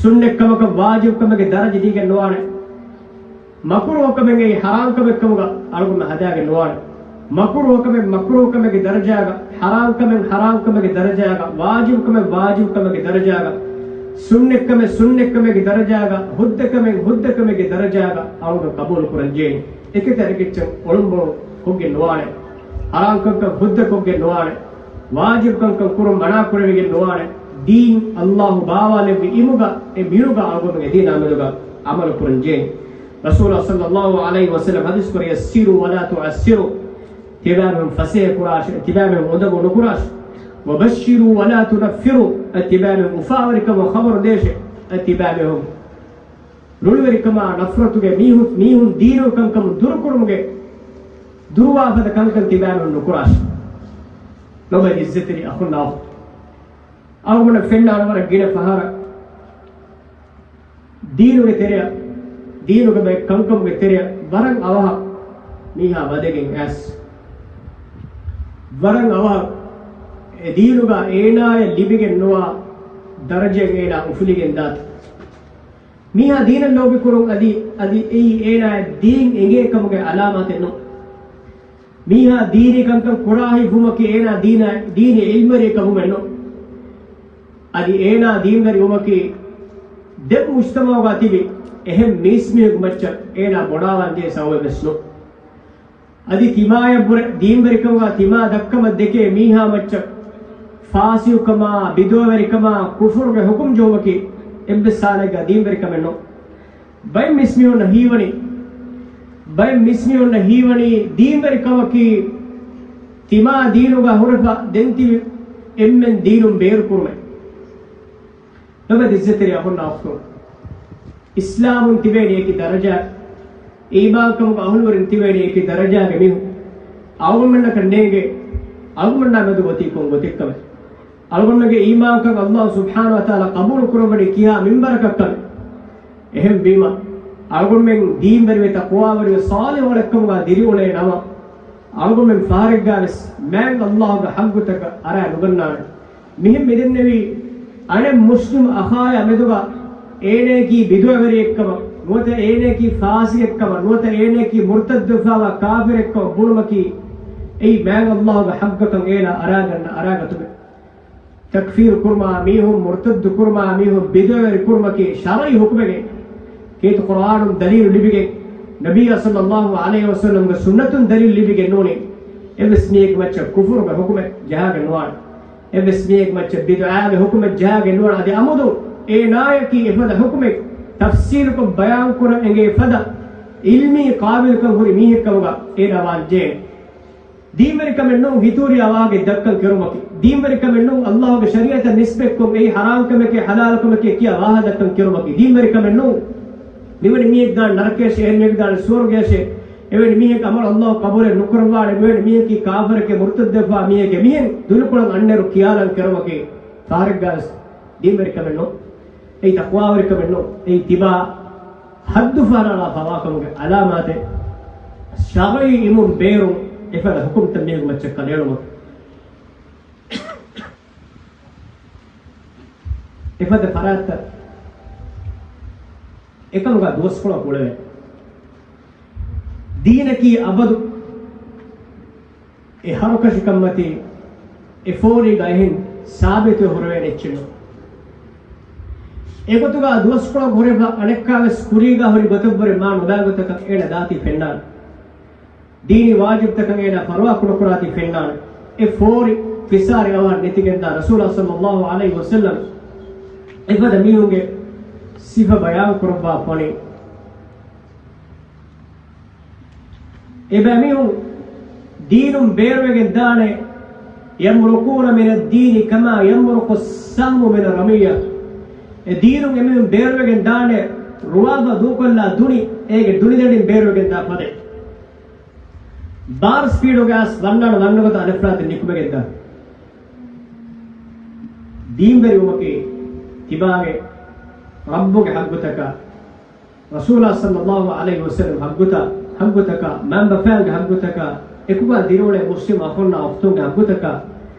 ސުންނަތްކަމަކަށް ވާޖިބުކަމެއްގެ ދަރަޖަ ދީގެން ނުވާނެ. މަކުރޫހަކަމެއް އެއީ ޙަރާމްކަމެއްކަމުގަ އަޅުގަނޑު ހަދާގެން ނުވާނެ. މަކުރޫހަކަމެއް މަކުރޫހަކަމެއްގެ ދަރަޖާގަ، ޙަރާމްކަމެއް ޙަރާމްކަމެއްގެ ދަރަޖާގަ، ވާޖިބުކަމެއް ވާޖިބުކަމެއްގެ ދަރަޖާގަ، ސުންނަތްކަމެއް ސުންނަތްކަމެއްގެ ދަރަޖާގަ، ހުއްދަކަމެއް ހުއްދަކަމެއްގެ ދަރަޖާގަ އަޅުގަނޑު ޤަބޫލު ކުރަން ޖެހޭނެ. އެކަތަ އެކައްޗަށް އޮޅުނބޮޅު ކޮށްގެން ނުވާނެ. ޙަރާމްކަންކަން ހުއްދަ ކޮށްގެން ނުވާނެ. ވާޖިބުކަންކަން ކުރުން މަނާ ކުރެވިގެން ނުވާނެ. ދީން ﷲ ބާވާލެއްވި އިމުގަ އެ މިނުގަ އަޅުގަނޑު އެދީނާ މެދުގަ ޢަމަލު ކުރަން ޖެހޭނެ. ރަސޫލާ ޞައްލައްލާހު ޢަލައިހި ވަސައްލަމް ޙަދީޘް ކުރޭ، يسروا ولا تعسروا، ތިބާމެން ފަސޭހަ ކުރާށޭ، ތިބާމެން އުނދަގޫ ނުކުރާށޭ. وبشروا ولا تنفروا، ތިބާމެން އުފާވެރިކަމަށް ޚަބަރު ދޭށޭ. ތިބާމެން ރުޅިވެރިކަމާ ނަފްރަތުގެ މީހުން، މީހުން ދީނުގެ ކަންކަމުން ދުރުކުރުމުގެ ދުރުވާފަދަ ކަންކަން ތިބާމެން ނުކުރާށޭ. ލޮބުވެތި ޢިއްޒަތްތެރި އަޚުންނާ އުޚްތުން، އަޅުގަނޑަށް ފެންނާނެ ވަރަށް ގިނަ ފަހަރަށް ދީނުގެ ތެރެއަށް، ދީނުގެ ބައެއް ކަންކަމުގެ ތެރެއަށް ވަރަށް އަވަހަށް މީހާ ވަދެގެން އައިސް، ވަރަށް އަވަހަށް އެ ދީނުގަ އޭނާޔަށް ލިބިގެން ނުވާ ދަރަޖައެއް އޭނާ އުފުލިގެން ދާތީ. މީހާ ދީނަށް ލޯބިކުރުން އަދި، އަދި އެއީ އޭނާޔަށް ދީން އެނގޭ ކަމުގެ ޢަލާމާތެއް ނޫން. މީހާ ދީނީ ކަންކަން ކުރާ ހިތްވުމަކީ އޭނާ ދީނާ، ދީނީ ޢިލްމުވެރިއެއް ކަމުމެއް ނޫން. އަދި އޭނާ ދީންވެރިވުމަކީ ދެން މުޖްތަމަޢުގަ ތިބި އެހެން މީސްމީހުންގެ މައްޗަށް އޭނާ ބޮޑާވާން ޖެހޭ ސަބަބެއް ވެސް ނޫން. އަދި ތިމާޔަށްވުރެ ދީންވެރިކަމުގަ ތިމާ ދައްކަމަށް ދެކޭ މީހާ މައްޗަށް ފާސިޤުކަމާ، ބިދުޢަވެރިކަމާ، ކުފުރުގެ ޙުކުމް ޖެހުމަކީ އެއްވެސް ސާލެއްގަ ދީންވެރިކަމެއް ނޫން. ބައެއް މީސްމީހުންނަށް ހީވަނީ، ބައެއް މީސްމީހުންނަށް ހީވަނީ ދީންވެރިކަމަކީ ތިމާ ދީނުގަ ހުރެފަ ދެން ތިބި އެންމެން ދީނުން ބޭރުކުރުމެއް. ލޮބުވެތި ޢިއްޒަތްތެރި އަޚުންނާ އުޚްތުން، އިސްލާމުން ތިބޭނީ އެކި ދަރަޖާ، އީމާންކަމުގެ އަހުލުވެރިން ތިބޭނީ އެކި ދަރަޖާގެ މީހުން. އަޅުގަނޑުމެންނަކަށް ނޭނގޭ އަޅުގަނޑާ މެދު އޮތީ ކޮން ގޮތެއްކަމެއް. އަޅުގަނޑުގެ އީމާންކަން އައްލާހު ސުބްޙާނަހު ވަތަޢާލާ ޤަބޫލު ކުރައްވަނީ ކިހާ މިންވަރަކަށްކަމެއް. އެހެންވީމަ، އަޅުގަނޑުމެން ދީންވެރިވެ ތަޤްވާވެރިވެ ޞާލިޙު އަޅެއްކަމުގަ ދިރިއުޅޭ ނަމަ، އަޅުގަނޑުމެން ފަހަރެއްގަވެސް މާތް އައްލާހުގެ ޙައްޤުތަކަށް އަރާ ނުގަންނާނެ. މިހެން މިދެންނެވީ، އަނެއް މުސްލިމް އަޚާޔާ މެދުގަ އޭނައަކީ ބިދުޢަވެރިއެއްކަމަށް ނުވަތަ އޭނައަކީ ފާސިޤެއްކަމަށް ނުވަތަ އޭނައަކީ މުރްތައްދުވެފައިވާ ކާފިރެއްކަމަށް ބުނުމަކީ، އެއީ މާތް އައްލާހުގެ ޙައްޤަކަށް އޭނާ އަރާގަންނަ އަރާގަތުމެއް. ތަކްފީރު ކުރުމާ މީހުން، މުރްތައްދު ކުރުމާ މީހުން، ބިދުޢަވެރި ކުރުމަކީ ޝަރުޢީ ޙުކުމެއް. ކީރިތި ޤުރްއާނުން ދަލީލު ލިބިގެން، ނަބިއްޔާ ޞައްލައްލާހު ޢަލައިހި ވަސައްލަމްގެ ސުންނަތުން ދަލީލު ލިބިގެން ނޫނީ، އެއްވެސް މީހެއްގެ މައްޗަށް ކުފުރުގެ ޙުކުމެއް ޖަހާގެން ނުވާނެ. އެއްވެސް މީހެއްގެ މައްޗަށް ބިދުޢާގެ ޙުކުމެއް ޖަހާގެން ނުވާނެ. އަދި އަމުދު އޭނާޔަކީ އެފަދަ ޙުކުމެއް ތަފްޞީލުކޮށް ބަޔާންކުރަން އެނގޭ ފަދަ ޢިލްމީ ޤާބިލުކަން ހުރި މީހެއްކަމުގަ އޭނާ ވާން ޖެހޭނެ. ދީންވެރިކަމެއް ނޫން ހިތުރިޔާ ވާހަކަ ދައްކަން ކެރުމަކީ. ދީންވެރިކަމެއް ނޫން އައްލާހުގެ ޝަރީޢަތަށް ނިސްބަތްކޮށް އެއީ ޙަރާމް ކަމެކޭ، ޙަލާލު ކަމެކޭ ކިޔާ ވާހަކަ ދައްކަން ކެރުމަކީ. ދީންވެރިކަމެއް ނޫން މިވެނި މީހެއް ދާން ނަރަކަޔަށޭ، އެހެން މީހެއް ދާން ސުވަރުގެޔަށޭ، އެވެނި މީހެއްގެ ޢަމަލު އައްލާހު ޤަބޫލެއް ނުކުރައްވާނެ، މިވެނި މީހަކީ ކާފަރެކޭ، މުރްތައްދުވެފައިވާ މީހެކޭ، މިހެން ދުލުކޮޅަށް އަންނައިރު ޚިޔާލަން ކެރުމަކީ ފަހަރެއްގަވެސް ދީންވެރިކަމެއް ނޫން. އެއީ ތަޤްވާވެރިކަމެއް ނޫން. އެއީ ތިބާ ޙައްދު ފަހަރާލާފައިވާކަމުގެ ޢަލާމާތެއް. ޝަރުޢީ ޢިލްމުން ބޭރުން އެފަދަ ޙުކުމްތައް މީހުންގެ މައްޗަށް ކަނޑައެޅުމަކީ. އެފަދަ ފަރާތްތައް އެކަމުގަ ދުވަސްކޮޅަކު އުޅެވޭ. ދީނަކީ އަބަދު އެ ހަރުކަށިކަންމަތީ އެ ފޯރީގަ އެހެން ސާބިތުވެ ހުރެވޭނެ އެއްޗެއް ނޫން. އެގޮތުގަ ދުވަސްކޮޅަކު ހުރެފަ އަނެއްކާވެސް ކުރީގަ ހުރި ގޮތަށްވުރެ މާ ނުބައި ގޮތަކަށް އޭނަ ދާތީ ފެންނާނެ. ދީނީ ވާޖިބްތަކަށް އޭނާ ފަރުވާ ކުޑަކުރާތީ ފެންނާނެ. އެ ފޯރި ފިސާރި އަވަހަށް ނެތިގެންދާ ރަސޫލާ ޞައްލައްލާހު ޢަލައިހި ވަސައްލަމް އެފަދަ މީހުންގެ ސިފަ ބަޔާން ކުރައްވާފަނީ. އެބައިމީހުން ދީނުން ބޭރުވެގެން ދާނެ، يمرقون من الدين كما يمرق السهم من الرمية. އެ ދީނުން އެމީހުން ބޭރުވެގެން ދާނެ، ރުވާފަ ދޫކޮށްލާ ދުނި އޭގެ ދުނިދަނޑިން ބޭރުވެގެން ދާ ފަދައިން. ބާރު ސްޕީޑުގަ އަސް ވަންނާން ވަންނަގޮތަށް އަނެއްފަރާތަށް ނިކުމެގެންދާ. ދީންވެރިވުމަކީ ތިބާގެ ރައްބުގެ ޙައްޤުތަކާ، ރަސޫލާ ޞައްލައްލާހު ޢަލައިހި ވަސައްލަމް ޙައްޤުތައް، ޙައްޤުތަކާ، މަންބަފައިންގެ ޙައްޤުތަކާ އެކުގަ ދިރިއުޅޭ މުސްލިމް އަޚުންނާ އުޚްތުންގެ ޙައްޤުތަކާ،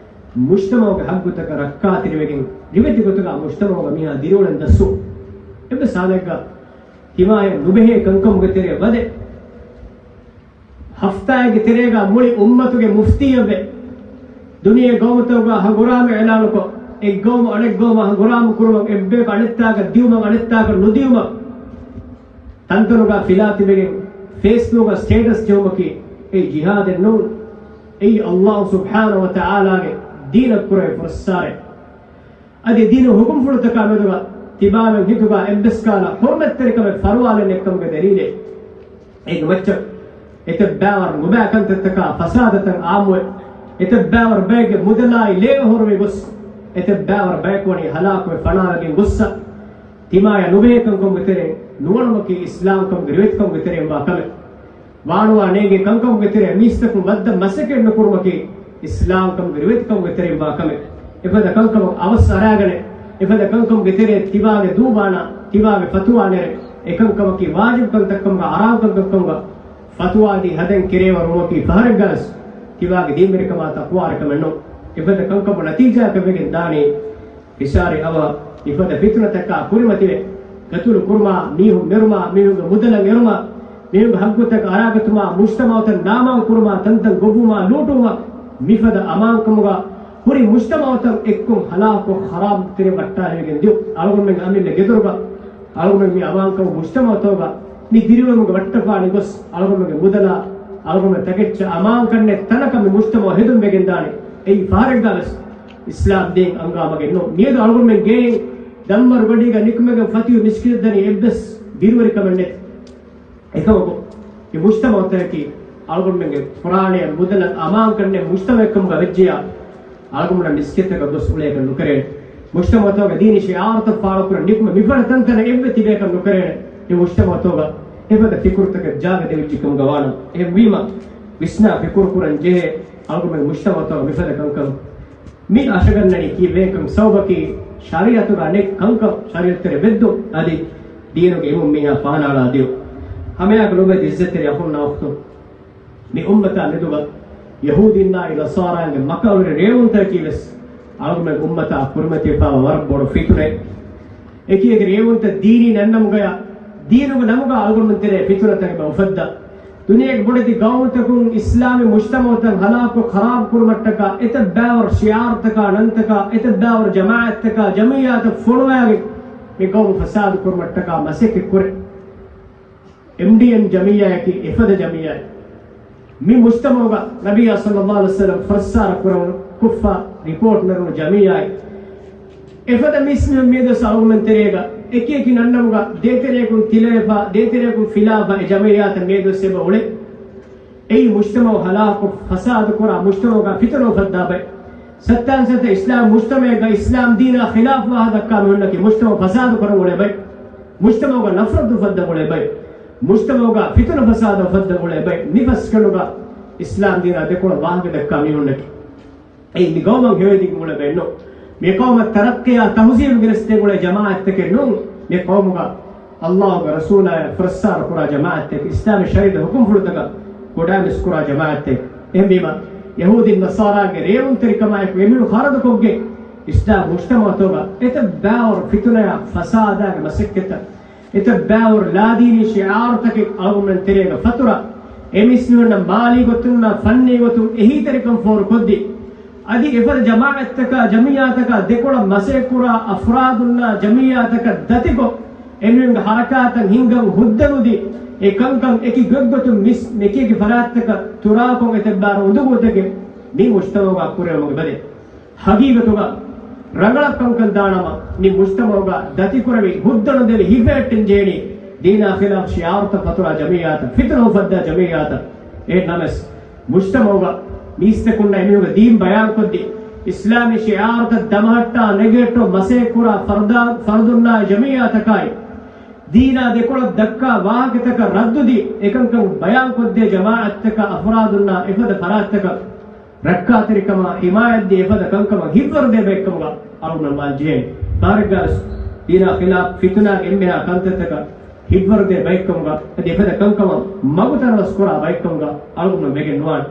މުޖްތަމަޢުގެ ޙައްޤުތަކަށް ރައްކާތެރިވެގެން، ރިވެތި ގޮތުގަ މުޖްތަމަޢުގަ މީހާ ދިރިއުޅެން ދަސްވުން. އެއްވެސް ހާލެއްގަ ތިމާޔަށް ނުބެހޭ ކަންކަމުގެ ތެރެއަށް ވަދެ. ހަފްތާއެއްގެ ތެރޭގަ މުޅި އުއްމަތުގެ މުފްތީއެއްވެ، ދުނިޔެ ގައުމުތަކުގަ ހަނގުރާމަ އިޢުލާނުކޮށް، އެއްގައުމު އަނެއްގައުމަށް ހަނގުރާމަ ކުރުމަށް، އެއްބަޔަކު އަނެއްތާކަށް ދިއުމަށް، އަނެއްތާކަށް ނުދިއުމަށް، ތަންތަނުގަ ފިލާ ތިބެގެން ފޭސްބުކްގަ ސްޓޭޓަސް ޖެހުމަކީ އެއީ ޖިހާދެއް ނޫން. އެއީ އައްލާހު ސުބްޙާނަހު ވަތަޢާލާގެ ދީނަށް ކުރެވޭ ފުރައްސާރެއް. އަދި ދީނު ޙުކުމްފުޅުތަކާ މެދުގަ ތިބާމެން ހިތުގަ އެއްވެސް ކަހަލަ ޙުރުމަތްތެރިކަމެއް ފަރުވާލެއް ނެތްކަމުގެ ދަލީލެއް. އޭގެ މައްޗަށް އެތައް ބައިވަރު ނުބައި ކަންތައްތަކާ، ފަސާދަތައް އާއްމުވެ، އެތައް ބައިވަރު ބައެއްގެ މުދަލާއި ލޭ އޮހޮރުވި ގޮސް، އެތައް ބައިވަރު ބަޔަކު ވަނީ ހަލާކުވެ ފަނާވެގެން ގޮއްސަ، ތިމާޔަށް ނުބެހޭ ކަންކަމުގެ ތެރެއިން ނުވަނުމަކީ އިސްލާމްކަމުގެ ރިވެތިކަމުގެ ތެރެއިން ވާ ކަމެއް. ވާނުވާ ނޭނގޭ ކަންކަމުގެ ތެރެއަށް މީސްތަކުން ވައްދަން މަސައްކަތް ނުކުރުމަކީ އިސްލާމްކަމުގެ ރިވެތިކަމުގެ ތެރެއިން ވާ ކަމެއް. އެފަދަ ކަންކަމަށް އަވަސް އަރާގަނެ، އެފަދަ ކަންކަމުގެ ތެރެއަށް ތިބާގެ ދޫ ބާނާ، ތިބާގެ ފަތުވާ ނެރެ، އެކަންކަމަކީ ވާޖިބު ކަންތައްކަމުގަ އަރާމް ކަންކަމުގަ ފަތުވާދީ ހަދަން ކެރޭވަރުވުމަކީ ފަހަރެއްގަވެސް ތިބާގެ ދީންވެރިކަމާ ތަޤްވާވެރިކަމެއް ނޫން. އެފަދަ ކަންކަމުގެ ނަތީޖާއަކަށް ވެގެން ދާނީ ފިސާރި އަވަހަށް މިފަދަ ފިތުނަތަކާ ކުރިމަތިވެ، ގަތުލު ކުރުމާ، މީހުން މެރުމާ، މީހުންގެ މުދަލަށް އެރުމާ، މީހުންގެ ހައްގުތަކަށް އަރާގަތުމާ، މުޖްތަމަޢުތައް ނާމާން ކުރުމާ، ތަންތަން ގޮއްވުމާ، ލޫޓުވުމާ، މިފަދަ އަމާންކަމުގަ ހުރި މުޖްތަމަޢުތައް އެއްކޮށް ހަލާކު ޚަރާބު ތެރެ ވައްޓާލެވިގެން ދިޔު. އަޅުގަނޑުމެން އަމިއްލަ ގެދޮރުގަ އަޅުގަނޑު މި އަމާންކަމު މުޖްތަމަޢުތަކުގަ މި ދިރިއުޅުމުގަ ވައްޓަފާނެ ގޮސް، އަޅުގަނޑުގެ މުދަލާ، އަޅުގަނޑު ތަކެއްޗަށް އަމާންކަންނެ ތަނަކަށް މި މުޖްތަމަޢު ހެދުން ވެގެންދާނެ. އެއީ ފަހަރެއްގަވެސް އިސްލާމް ދީން އަންގާ މަގެއް ނޫން. މިއަދު އަޅުގަނޑުމެން ގެއިން ދަންމަރު ގަޑީގަ ނިކުމެގެން ފަތިހު މިސްކިތު ދަނީ އެއްވެސް ބިރުވެރިކަމެއް ނެތި. އެކަމަކު، މި މުޖްތަމަޢުތަކަކީ އަޅުގަނޑުމެންގެ ފުރާނަޔަށް މުދަލަށް އަމާންކަންނެ މުޖްތަމަޢެއްކަމުގަ ވެއްޖެޔާ، އަޅުގަނޑުމެން މިސްކިތްތަކަށް ގޮސް އުޅޭކަށް ނުކެރޭނެ. މުޖްތަމަޢުތަކުގަ ދީނީ ޝިޢާރުތައް ފާޅުކުރަން ނިކުމެ މިފަދަ ތަންތަނަށް އެއްވެ ތިބޭކަށް ނުކެރޭނެ. މި މުޖްތަމަޢުތަކުގަ އެފަދަ ފިކުރުތަކަށް ޖާގަ ދެވިއްޖެކަމުގަ ވާނަމަ. އެހެންވީމަ، ވިސްނާ ފިކުރު ކުރަން ޖެހޭ އަޅުގަނޑުމެން މުޖްތަމަޢުތަކުގަ މިފަދަ ކަންކަން. މި އަށަގަންނަނީ ކީއްވެ ކަން ސަބަބަކީ ޝަރީޢަތުގަ ނެތް ކަންކަން ޝަރީޢަތު ތެރެ ވެއްދުން އަދި ދީނުގެ އިމުން މީހާ ފަހަނައަޅާ ދިޔުން. ހަމައެއާއެކު ލޮބުވެތި އިއްޒަތްތެރި އަޚުންނާ އުޚްތުން، މި އުއްމަތާ މެދުގަ ޔަހޫދީންނާއި ނަޞާރާއިންގެ މަކަރުވެރި ރޭވުންތަކަކީ ވެސް އަޅުގަނޑުމެން އުއްމަތާ ކުރިމަތިވެފައިވާ ވަރަށް ބޮޑު ފިތުނައެއް. އެކި އެކި ރޭވުންތައް ދީނީ ނަންނަމުގަޔާ، ދީނުގެ ނަމުގަ އަޅުގަނޑުމެން ތެރޭ ފިތުނަތަކެއް އުފައްދާ، ދުނިޔޭގެ ބޮޑެތި ގައުމުތަކުން އިސްލާމީ މުޖްތަމަޢުތައް ހަލާކު ޚަރާބު ކުރުމަށްޓަކާ، އެތައް ބައިވަރު ޝިޢާރުތަކާ ނަންތަކާ، އެތައް ބައިވަރު ޖަމާޢަތްތަކާ ޖަމިއްޔާތައް ފޮނުވައިގެން މި ގައުމު ފަސާދަ ކުރުމަށްޓަކާ މަސައްކަތް ކުރޭ. އެމްޑީއެން ޖަމިއްޔާއަކީ އެފަދަ ޖަމިއްޔާއެއް. މި މުޖްތަމަޢުގަ ނަބިއްޔާ ޞައްލައްލާހު ޢަލައިހި ވަސައްލަމް ފަސްސާރަ ކުރަން ކޮށްފަ ރިޕޯޓް ނެރުނު ޖަމިއްޔާއެއް. އެފަދަ މީސްމީހުން މިއަދުވެސް އަޅުގަނޑުމެން ތެރޭގަ އެކި އެކި ނަންނަމުގަ ދޭތެރެއަކުން ތިލަވެފަ، ދޭތެރެއަކުން ފިލާފަ، އެ ޖަމިއްޔާތައް މިއަދުވެސް އެބަ އުޅޭ. އެއީ މުޖްތަމަޢު ހަލާކު ފަސާދަ ކުރާ، މުޖްތަމަޢުގަ ފިތުނަ އުފައްދާ ބައެއް. ސައްތާން ސަތަ އިސްލާމް މުޖްތަމަޢެއްގަ އިސްލާމް ދީނާ ޚިލާފު ވާހަކަ ދައްކާ މީހުންނަކީ މުޖްތަމަޢު ފަސާދަ ކުރަން އުޅޭ ބައެއް. މުޖްތަމަޢުގަ ނަފްރަތު އުފައްދަން އުޅޭ ބައެއް. މުޖްތަމަޢުގަ ފިތުނަ ފަސާދަ އުފައްދަން އުޅޭ ބައެއް. މި ފަސްގަނޑުގަ އިސްލާމް ދީނާ ދެކޮޅަށް ވާހަކަ ދައްކާ މީހުންނަކީ. އެއީ މި ގައުމަށް ހެޔޮއެދިގެން އުޅޭ ބައެއް ނޫން. މި ގައުމަށް ތަރައްޤީއާ ތަހުޒީބު ގެނެސްދޭން އުޅޭ ޖަމާޢަތްތަކެއް ނޫން. މި ގައުމުގަ ﷲ ގެ ރަސޫލާއަށް ފުރައްސާރަ ކުރާ ޖަމާޢަތްތަކެއް، އިސްލާމީ ޝަރީޢަތުގެ ޙުކުމްފުޅުތަކަށް ކުޑައިމަސް ކުރާ ޖަމާޢަތްތަކެއް. އެހެންވީމަ، ޔަހޫދީން ނަޞާރާގެ ރޭވުންތެރިކަމާއެކު އެމީހުން ޚަރަދުކޮށްގެން، އިސްލާމް މުޖްތަމަޢުތަކުގަ އެތައް ބައިވަރު ފިތުނައާ ފަސާދާގެ މަސައްކަތްތައް، އެތައް ބައިވަރު ލާދީނީ ޝިޢާރުތަކެއް އަޅުގަނޑުމެން ތެރޭގަ ފަތުރަ، އެ މީސްމީހުންނަށް މާލީ ގޮތުންނާ ފަންނީ ގޮތުން އެހީތެރިކަން ފޯރުކޮށްދީ، އަދި އެފަދަ ޖަމާޢަތްތަކާ ޖަމިއްޔާތަކާ ދެކޮޅަށް މަސައްކަތްކުރާ އަފްރާދުންނާ ޖަމިއްޔާތަކަށް ދަތިކޮށް، އެމީހުންގެ ހަރަކާތަށް ހިންގަން ހުއްދަނުދީ، އެ ކަންކަން އެކި ގޮތްގޮތުން މިސް އެކި އެކި ފަރާތްތަކަށް ތުރާކޮށް އެތައް ބާރު އުނދަގޫތަކެއް މި މުޖްތަމަޢުގަ ކުރެވުމުގެ ބަދެއް. ހަގީގަތުގަ ރަނގަޅަށް ކަންކަން ދާނަމަ، މި މުޖްތަމަޢުގަ ދަތިކުރެވި ހުއްދަނުދެވި ހިފެހެއްޓެން ޖެހެނީ ދީނާ ޚިލާފު ޝިޢާރުތައް ފަތުރާ ޖަމިއްޔާތައް، ފިތުނަ އުފައްދާ ޖަމިއްޔާތައް. އެހެންނަމަވެސް، މުޖްތަމަޢުގަ މީސްތަކުންނަށް އެމީހުންގެ ދީން ބަޔާންކޮށްދީ، އިސްލާމީ ޝިޢާރުތައް ދަމަހައްޓާ ނެގެހެއްޓުން މަސައްކަތްކުރާ ފަރުދާ، ފަރުދުންނާއި ޖަމިއްޔާތަކާއި، ދީނާ ދެކޮޅަށް ދައްކާ ވާހަކަތަކަށް ރައްދުދީ، އެކަންކަން ބަޔާންކޮށްދޭ ޖަމާޢަތްތަކާ އަފްރާދުންނާ އެފަދަ ފަރާތްތަކަށް ރައްކާތެރިކަމާ ހިމާޔަތްދީ އެފަދަ ކަންކަމަށް ހިތްވަރުދޭ ބައެއްކަމުގަ އަޅުގަނޑު މާ ޖެހޭނެ. ފަހަރެއްގަވެސް ދީނާ ޚިލާފު ފިތުނާގެ އެންމެހާ ކަންތައްތަކަށް ހިތްވަރުދޭ ބައެއްކަމުގަ، އަދި އެފަދަ ކަންކަމަށް މަގު ތަނަވަސްކުރާ ބައެއްކަމުގަ އަޅުގަނޑު ވެގެން ނުވާނެ.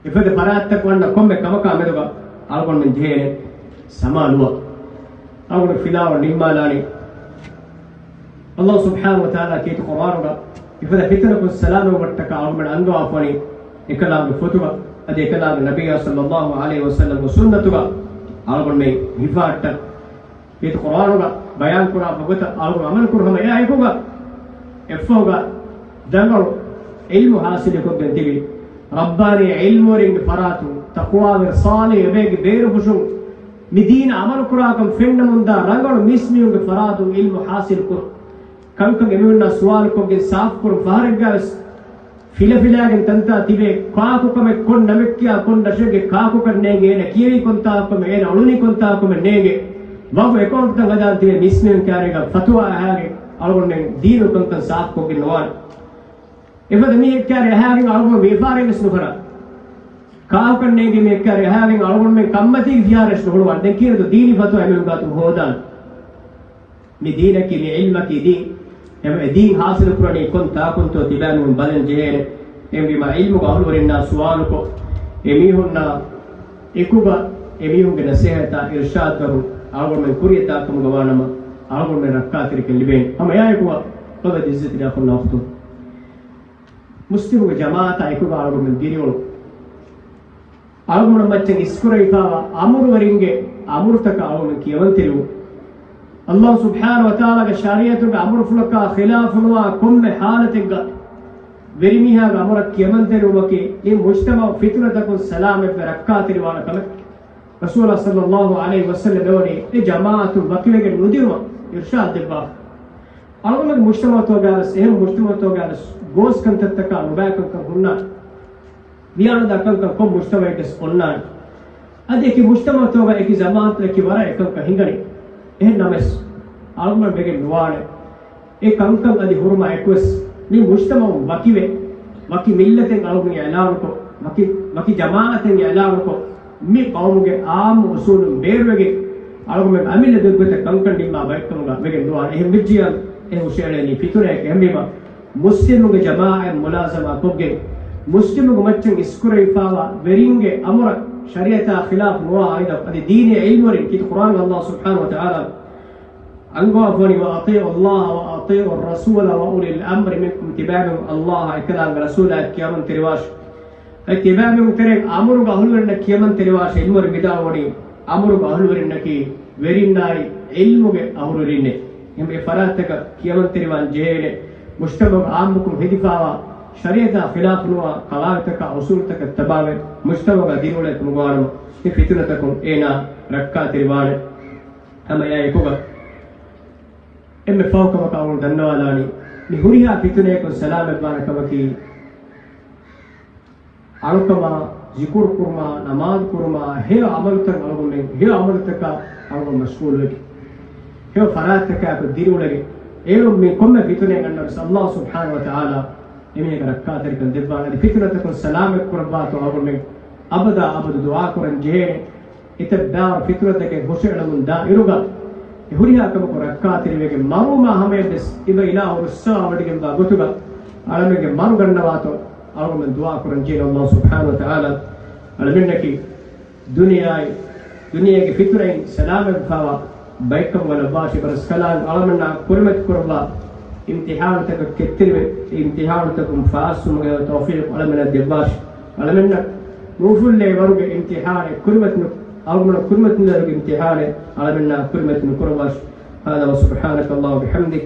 އެފަދަ ފަރާތްތަކު އަންނަ ކޮންމެ ކަމަކާ މެދުގަ އަޅުގަނޑުމެން ޖެހޭނެ ސަމާލުވާ. އަޅުގަނޑު ފިލާވަޅު ނިންމާލާނީ. ﷲ ސުބްޙާނަހޫ ވަތަޢާލާ ކީރިތި ޤުރްއާނުގަ އެފަދަ ފިތުނަކުން ސަލާމަތްވުމަށްޓަކާ އަޅުގަނޑު އަންގަވާފަވަނީ އެކަލާނގެ ފޮތުގަ، އަދި އެކަލާނގެ ނަބިއްޔާ ޞައްލައްލާހު ޢަލައިހި ވަސައްލަމްގެ ސުންނަތުގަ އަޅުގަނޑުމެން ހިފާއްޓަން. ކީރިތި ޤުރްއާނުގަ ބަޔާންކުރާ ވަގުތަށް އަޅުގަނޑު ޢަމަލުކުރު ހަމަ އެއާ އެކުގަ، އެއްފަހުގަ ރަނގަޅު ޢިލްމު ޙާޞިލުކޮށްގެން ތިބި ރައްބާނީ ޢިލްމުވެރިންގެ ފަރާތުން، ތަޤްވާވެރި ޞާލިޙު އެބައެއްގެ ބޭރުފުށުން، މި ދީނަށް ޢަމަލުކުރާކަން ފެންނަމުންދާ ރަނގަޅު މީސްމީހުންގެ ފަރާތުން ޢިލްމު ޙާޞިލުކުރުން. ކަންކަން އެމީހުންނާ ސުވާލުކޮށްގެން ސާފުކުރުން ފަހަރެއްގަވެސް ފިލަފިލާގެން ތަންތާ ތިބޭ ކާކު ކަމެއް ކޮން ނަމެއްކިޔާ ކޮން ރަށެއްގެ ކާކުކަން ނޭނގެ އޭނަ ކިޔެވީ ކޮންތާކު ކަމެއް އޭނަ އުޅުނީ ކޮންތާކު ކަމެއް ނޭނގެ ވަގު އެކައުންޓްތައް ހަދާން ތިބޭ މީސްމީހުން ކާރޭގަ ފަތުވާ އަހާގެން އަޅުގަނޑުމެން ދީނު ކަންކަން ސާފުކޮށްގެން ނުވާނެ. އެފަދަ މީހެއް ކާރޭ އަހާގެން އަޅުގަނޑު ވިޔަފާރިވެސް ނުކަރާ. ކާކުކަން ނޭނގެ މީހެއް ކާރޭ އަހާގެން އަޅުގަނޑުމެން ކަންމަތީގެ ފިހާރައެއް ނުހުޅުވާނެ. ދެން ކިހިނެއްތޯ ދީނީ ފަތުވާ އެމީހުން ގާތުން ހޯދާނެ. މި ދީނަކީ މި ޢިލްމަކީ ދީން. އެ ދީން ޙާޞިލު ކުރަނީ ކޮން ތާކުންތޯ ތިބާމީހުން ބަލަން ޖެހޭނެ. އެހެންވީމާ ޢިލްމުގެ އަހުލުވެރިންނާ ސުވާލުކޮށް، އެމީހުންނާ އެކުގަ އެމީހުންގެ ނަޞޭޙަތާ އިރްޝާދުކުރުން އަޅުގަނޑުމެން ކުރިއަށްދާކަމުގަ ވާނަމަ، އަޅުގަނޑުމެން ރައްކާތެރިކަން ލިބޭނެ. ހަމަ އެއާއެކު ވަ އޮތް އިއްޒަތްތެރި އަޚުންނާ އުޚްތުން، މުސްލިމުގެ ޖަމާޢަތާ އެކުގަ އަޅުގަނޑުމެން ދިރިއުޅުން. އަޅުގަނޑުމެން މައްޗަށް އިސްކުރެވިފާވާ އަމުރުވެރިންގެ އަމުރުތަކަށް އަޅުގަނޑު ކިޔަމަންތެރިވުން. ﷲ ސުބްޙާނަހޫ ވަތަޢާލާގެ ޝަރީޢަތުގެ އަމުރުފުޅަކާ ޚިލާފުނުވާ ކޮންމެ ޙާލަތެއްގަ ވެރިމީހާގެ އަމުރަށް ކިޔަމަންތެރިވުމަކީ މި މުޖްތަމަޢު ފިތުނަތަކުން ސަލާމަތްވެ ރައްކާތެރިވާނެ ކަމެއް. ރަސޫލާ ޞައްލައްލާހު ޢަލައިހި ވަސައްލަމް އެވަނީ އެ ޖަމާޢަތުން ވަކިވެގެން ނުދިއުމަށް އިރްޝާދު ދެއްވާފަ. އަޅުގަނޑުގެ މުޖްތަމަޢުތަކުގަވެސް، އެހެން މުޖްތަމަޢުތަކުގަވެސް ގޯސް ކަންތައްތަކާ ނުބައިކަންކަން ހުންނާނެ. ވިޔާނުދާ ކަންކަން ކޮން މުޖްތަމަޢެއްގަސް އޮންނާނެ. އަދި އެކި މުޖްތަމަޢުތަކުގަ އެކި ޒަމާންތައް އެކި ވަރަށް އެކަންކަން ހިނގަނީ. އެހެން ނަމަވެސް، އަޅުގަނޑު ވެގެން ނުވާނެ. އެ ކަންކަން އަދި ހުރުމާ އެކުވެސް، މި މުޖްތަމަޢުން ވަކިވެ، ވަކި މިއްލަތެއް އަޅުގަނޑު އިޢުލާނުކޮށް، ވަކި، ވަކި ޖަމާޢަތެއް އިޢުލާނުކޮށް، މި ޤައުމުގެ ޢާއްމު އުޞޫލުން ބޭރުވެގެން، އަޅުގަނޑުމެން އަމިއްލަ ދޮގުތައް ކަންކަން ނިންމާ ބައެއްކަމުގަ ވެގެން ދުވާނެ. އެހެން ވެއްޖިއްޔާ އެ ހުށައެޅޭނީ ފިތުނައެކޭ. އެހެންވީމަ، މުސްލިމުންގެ ޖަމާޢަތް މުލާޒަމާ ކޮށްގެން، މުސްލިމުންގެ މައްޗަށް އިސްކުރެވިފާވާ ވެރިންގެ އަމުރަށް ޝަރީޢަތާ ޚިލާފު ނުވާ އަދި ދީނީ ޢިލްމުވެރިން ކީރިތި ޤުރްއާނުގަ ﷲ ސުބްޙާނަހޫ ވަތަޢާލާ އަންގަވާފަވަނީ، "وأطيعوا الله وأطيعوا الرسول وأولي الأمر منكم." ތިބާމީހުން ﷲ އާ އެކަލާނގެ ރަސޫލާ ކިޔަމަންތެރިވާށި. އަދި ތިބާމީހުން ތެރެއިން އަމުރުގެ އަހުލުވެރިންނަށް ކިޔަމަންތެރިވާށި. ޢިލްމުވެރިން ވިދާޅުވަނީ، އަމުރުގެ އަހުލުވެރިންނަކީ ވެރިންނާއި ޢިލްމުގެ އަހުލުވެރިންނޭ. އެހެން އެ ފަރާތްތަކަށް ކިޔަމަންތެރިވާން ޖެހޭނެ. މުޖްތަމަޢުގެ ޢާއްމުކޮށް ހެދިފާވާ ޝަރީޢަތާ ޚިލާފުނުވާ ޤަވާޢިދުތަކާ އުޞޫލުތަކަށް ތަބާވެ، މުޖްތަމަޢުގަ ދިރިއުޅޭ ކަމުގަ ވާނަމަ، މި ފިތުނަތަކުން އޭނާ ރައްކާތެރިވާނެ. ހަމަ އެއާ އެކުގަ އެންމެ ފަހު ކަމަކަށް އަޅުގަނޑު ދަންނަވާލާނީ، މި ހުރިހާ ފިތުނަޔަކުން ސަލާމަތްވާނެ ކަމަކީ، އަޅުކަމާ، ޒިކުރު ކުރުމާ، ނަމާދު ކުރުމާ، ހެޔޮ ޢަމަލުތައް އަޅުގަނޑުމެން، ހެޔޮ ޢަމަލުތަކާ އަޅުގަނޑު މަޝްޣޫލުވެގެން، ހެޔޮ ފަރާތްތަކާއެކު ދިރިއުޅެގެން، އޭރުން މި ކޮންމެ ފިތުނައެއް އަންނަވެސް، ﷲ ސުބްޙާނަހޫ ވަތަޢާލާ އެމީހަކަށް ރައްކާތެރިކަން ދެއްވާނެ. އަދި ފިތުނަތަކުން ސަލާމަތް ކުރައްވާތޯ އަޅުގަނޑުމެން އަބަދާ އަބަދު ދުޢާ ކުރަން ޖެހޭނެ. އެތައް ބާރު ފިތުނަތަކެއް ހުށައެޅުމުން ދާ އިރުގަ، އެ ހުރިހާ ކަމަކު ރައްކާތެރިވެގެން މަރުވުމާ ހަމަޔަށްވެސް އިބަ އިލާހު ރުއްސަވާވޮޑިގެންވާ ގޮތުގަ އަޅަމެންގެ މަރު ގަންނަވާތޯ އަޅުގަނޑުމެން ދުޢާ ކުރަން ޖެހޭނެ. ﷲ ސުބްޙާނަހޫ ވަތަޢާލާ އަޅަމެންނަކީ ދުނިޔެއާއި، ދުނިޔޭގެ ފިތުނައިން ސަލާމަތްވެފާވާ ބައެއްކަމުގަ ލައްވާށި. ވަރަށް ކަލާނގެ އަޅަމެންނާ ކުރިމަތި ކުރައްވާ އިމްތިޙާނުތަކަށް ކެތްތެރިވެ، އިމްތިޙާނުތަކުން ފާސްވުމުގެ ތައުފީޤު އަޅަމެންނަށް ދެއްވާށި. އަޅަމެންނަށް ނޫފުއްލޭ ވަރުގެ އިމްތިޙާނެއް ކުރިމަތި ނު، އަޅުގަނޑު ކުރިމަތި ނުވެ ވަރުގެ އިމްތިޙާނެއް އަޅަމެންނާ ކުރިމަތި ނުކުރައްވާށި. هذا وسبحانك اللهم وبحمدك،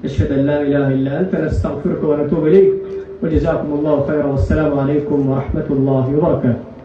أشهد أن لا إله إلا أنت، نستغفرك ونتوب إليك، وجزاكم الله خيرا، والسلام عليكم ورحمة الله وبركاته.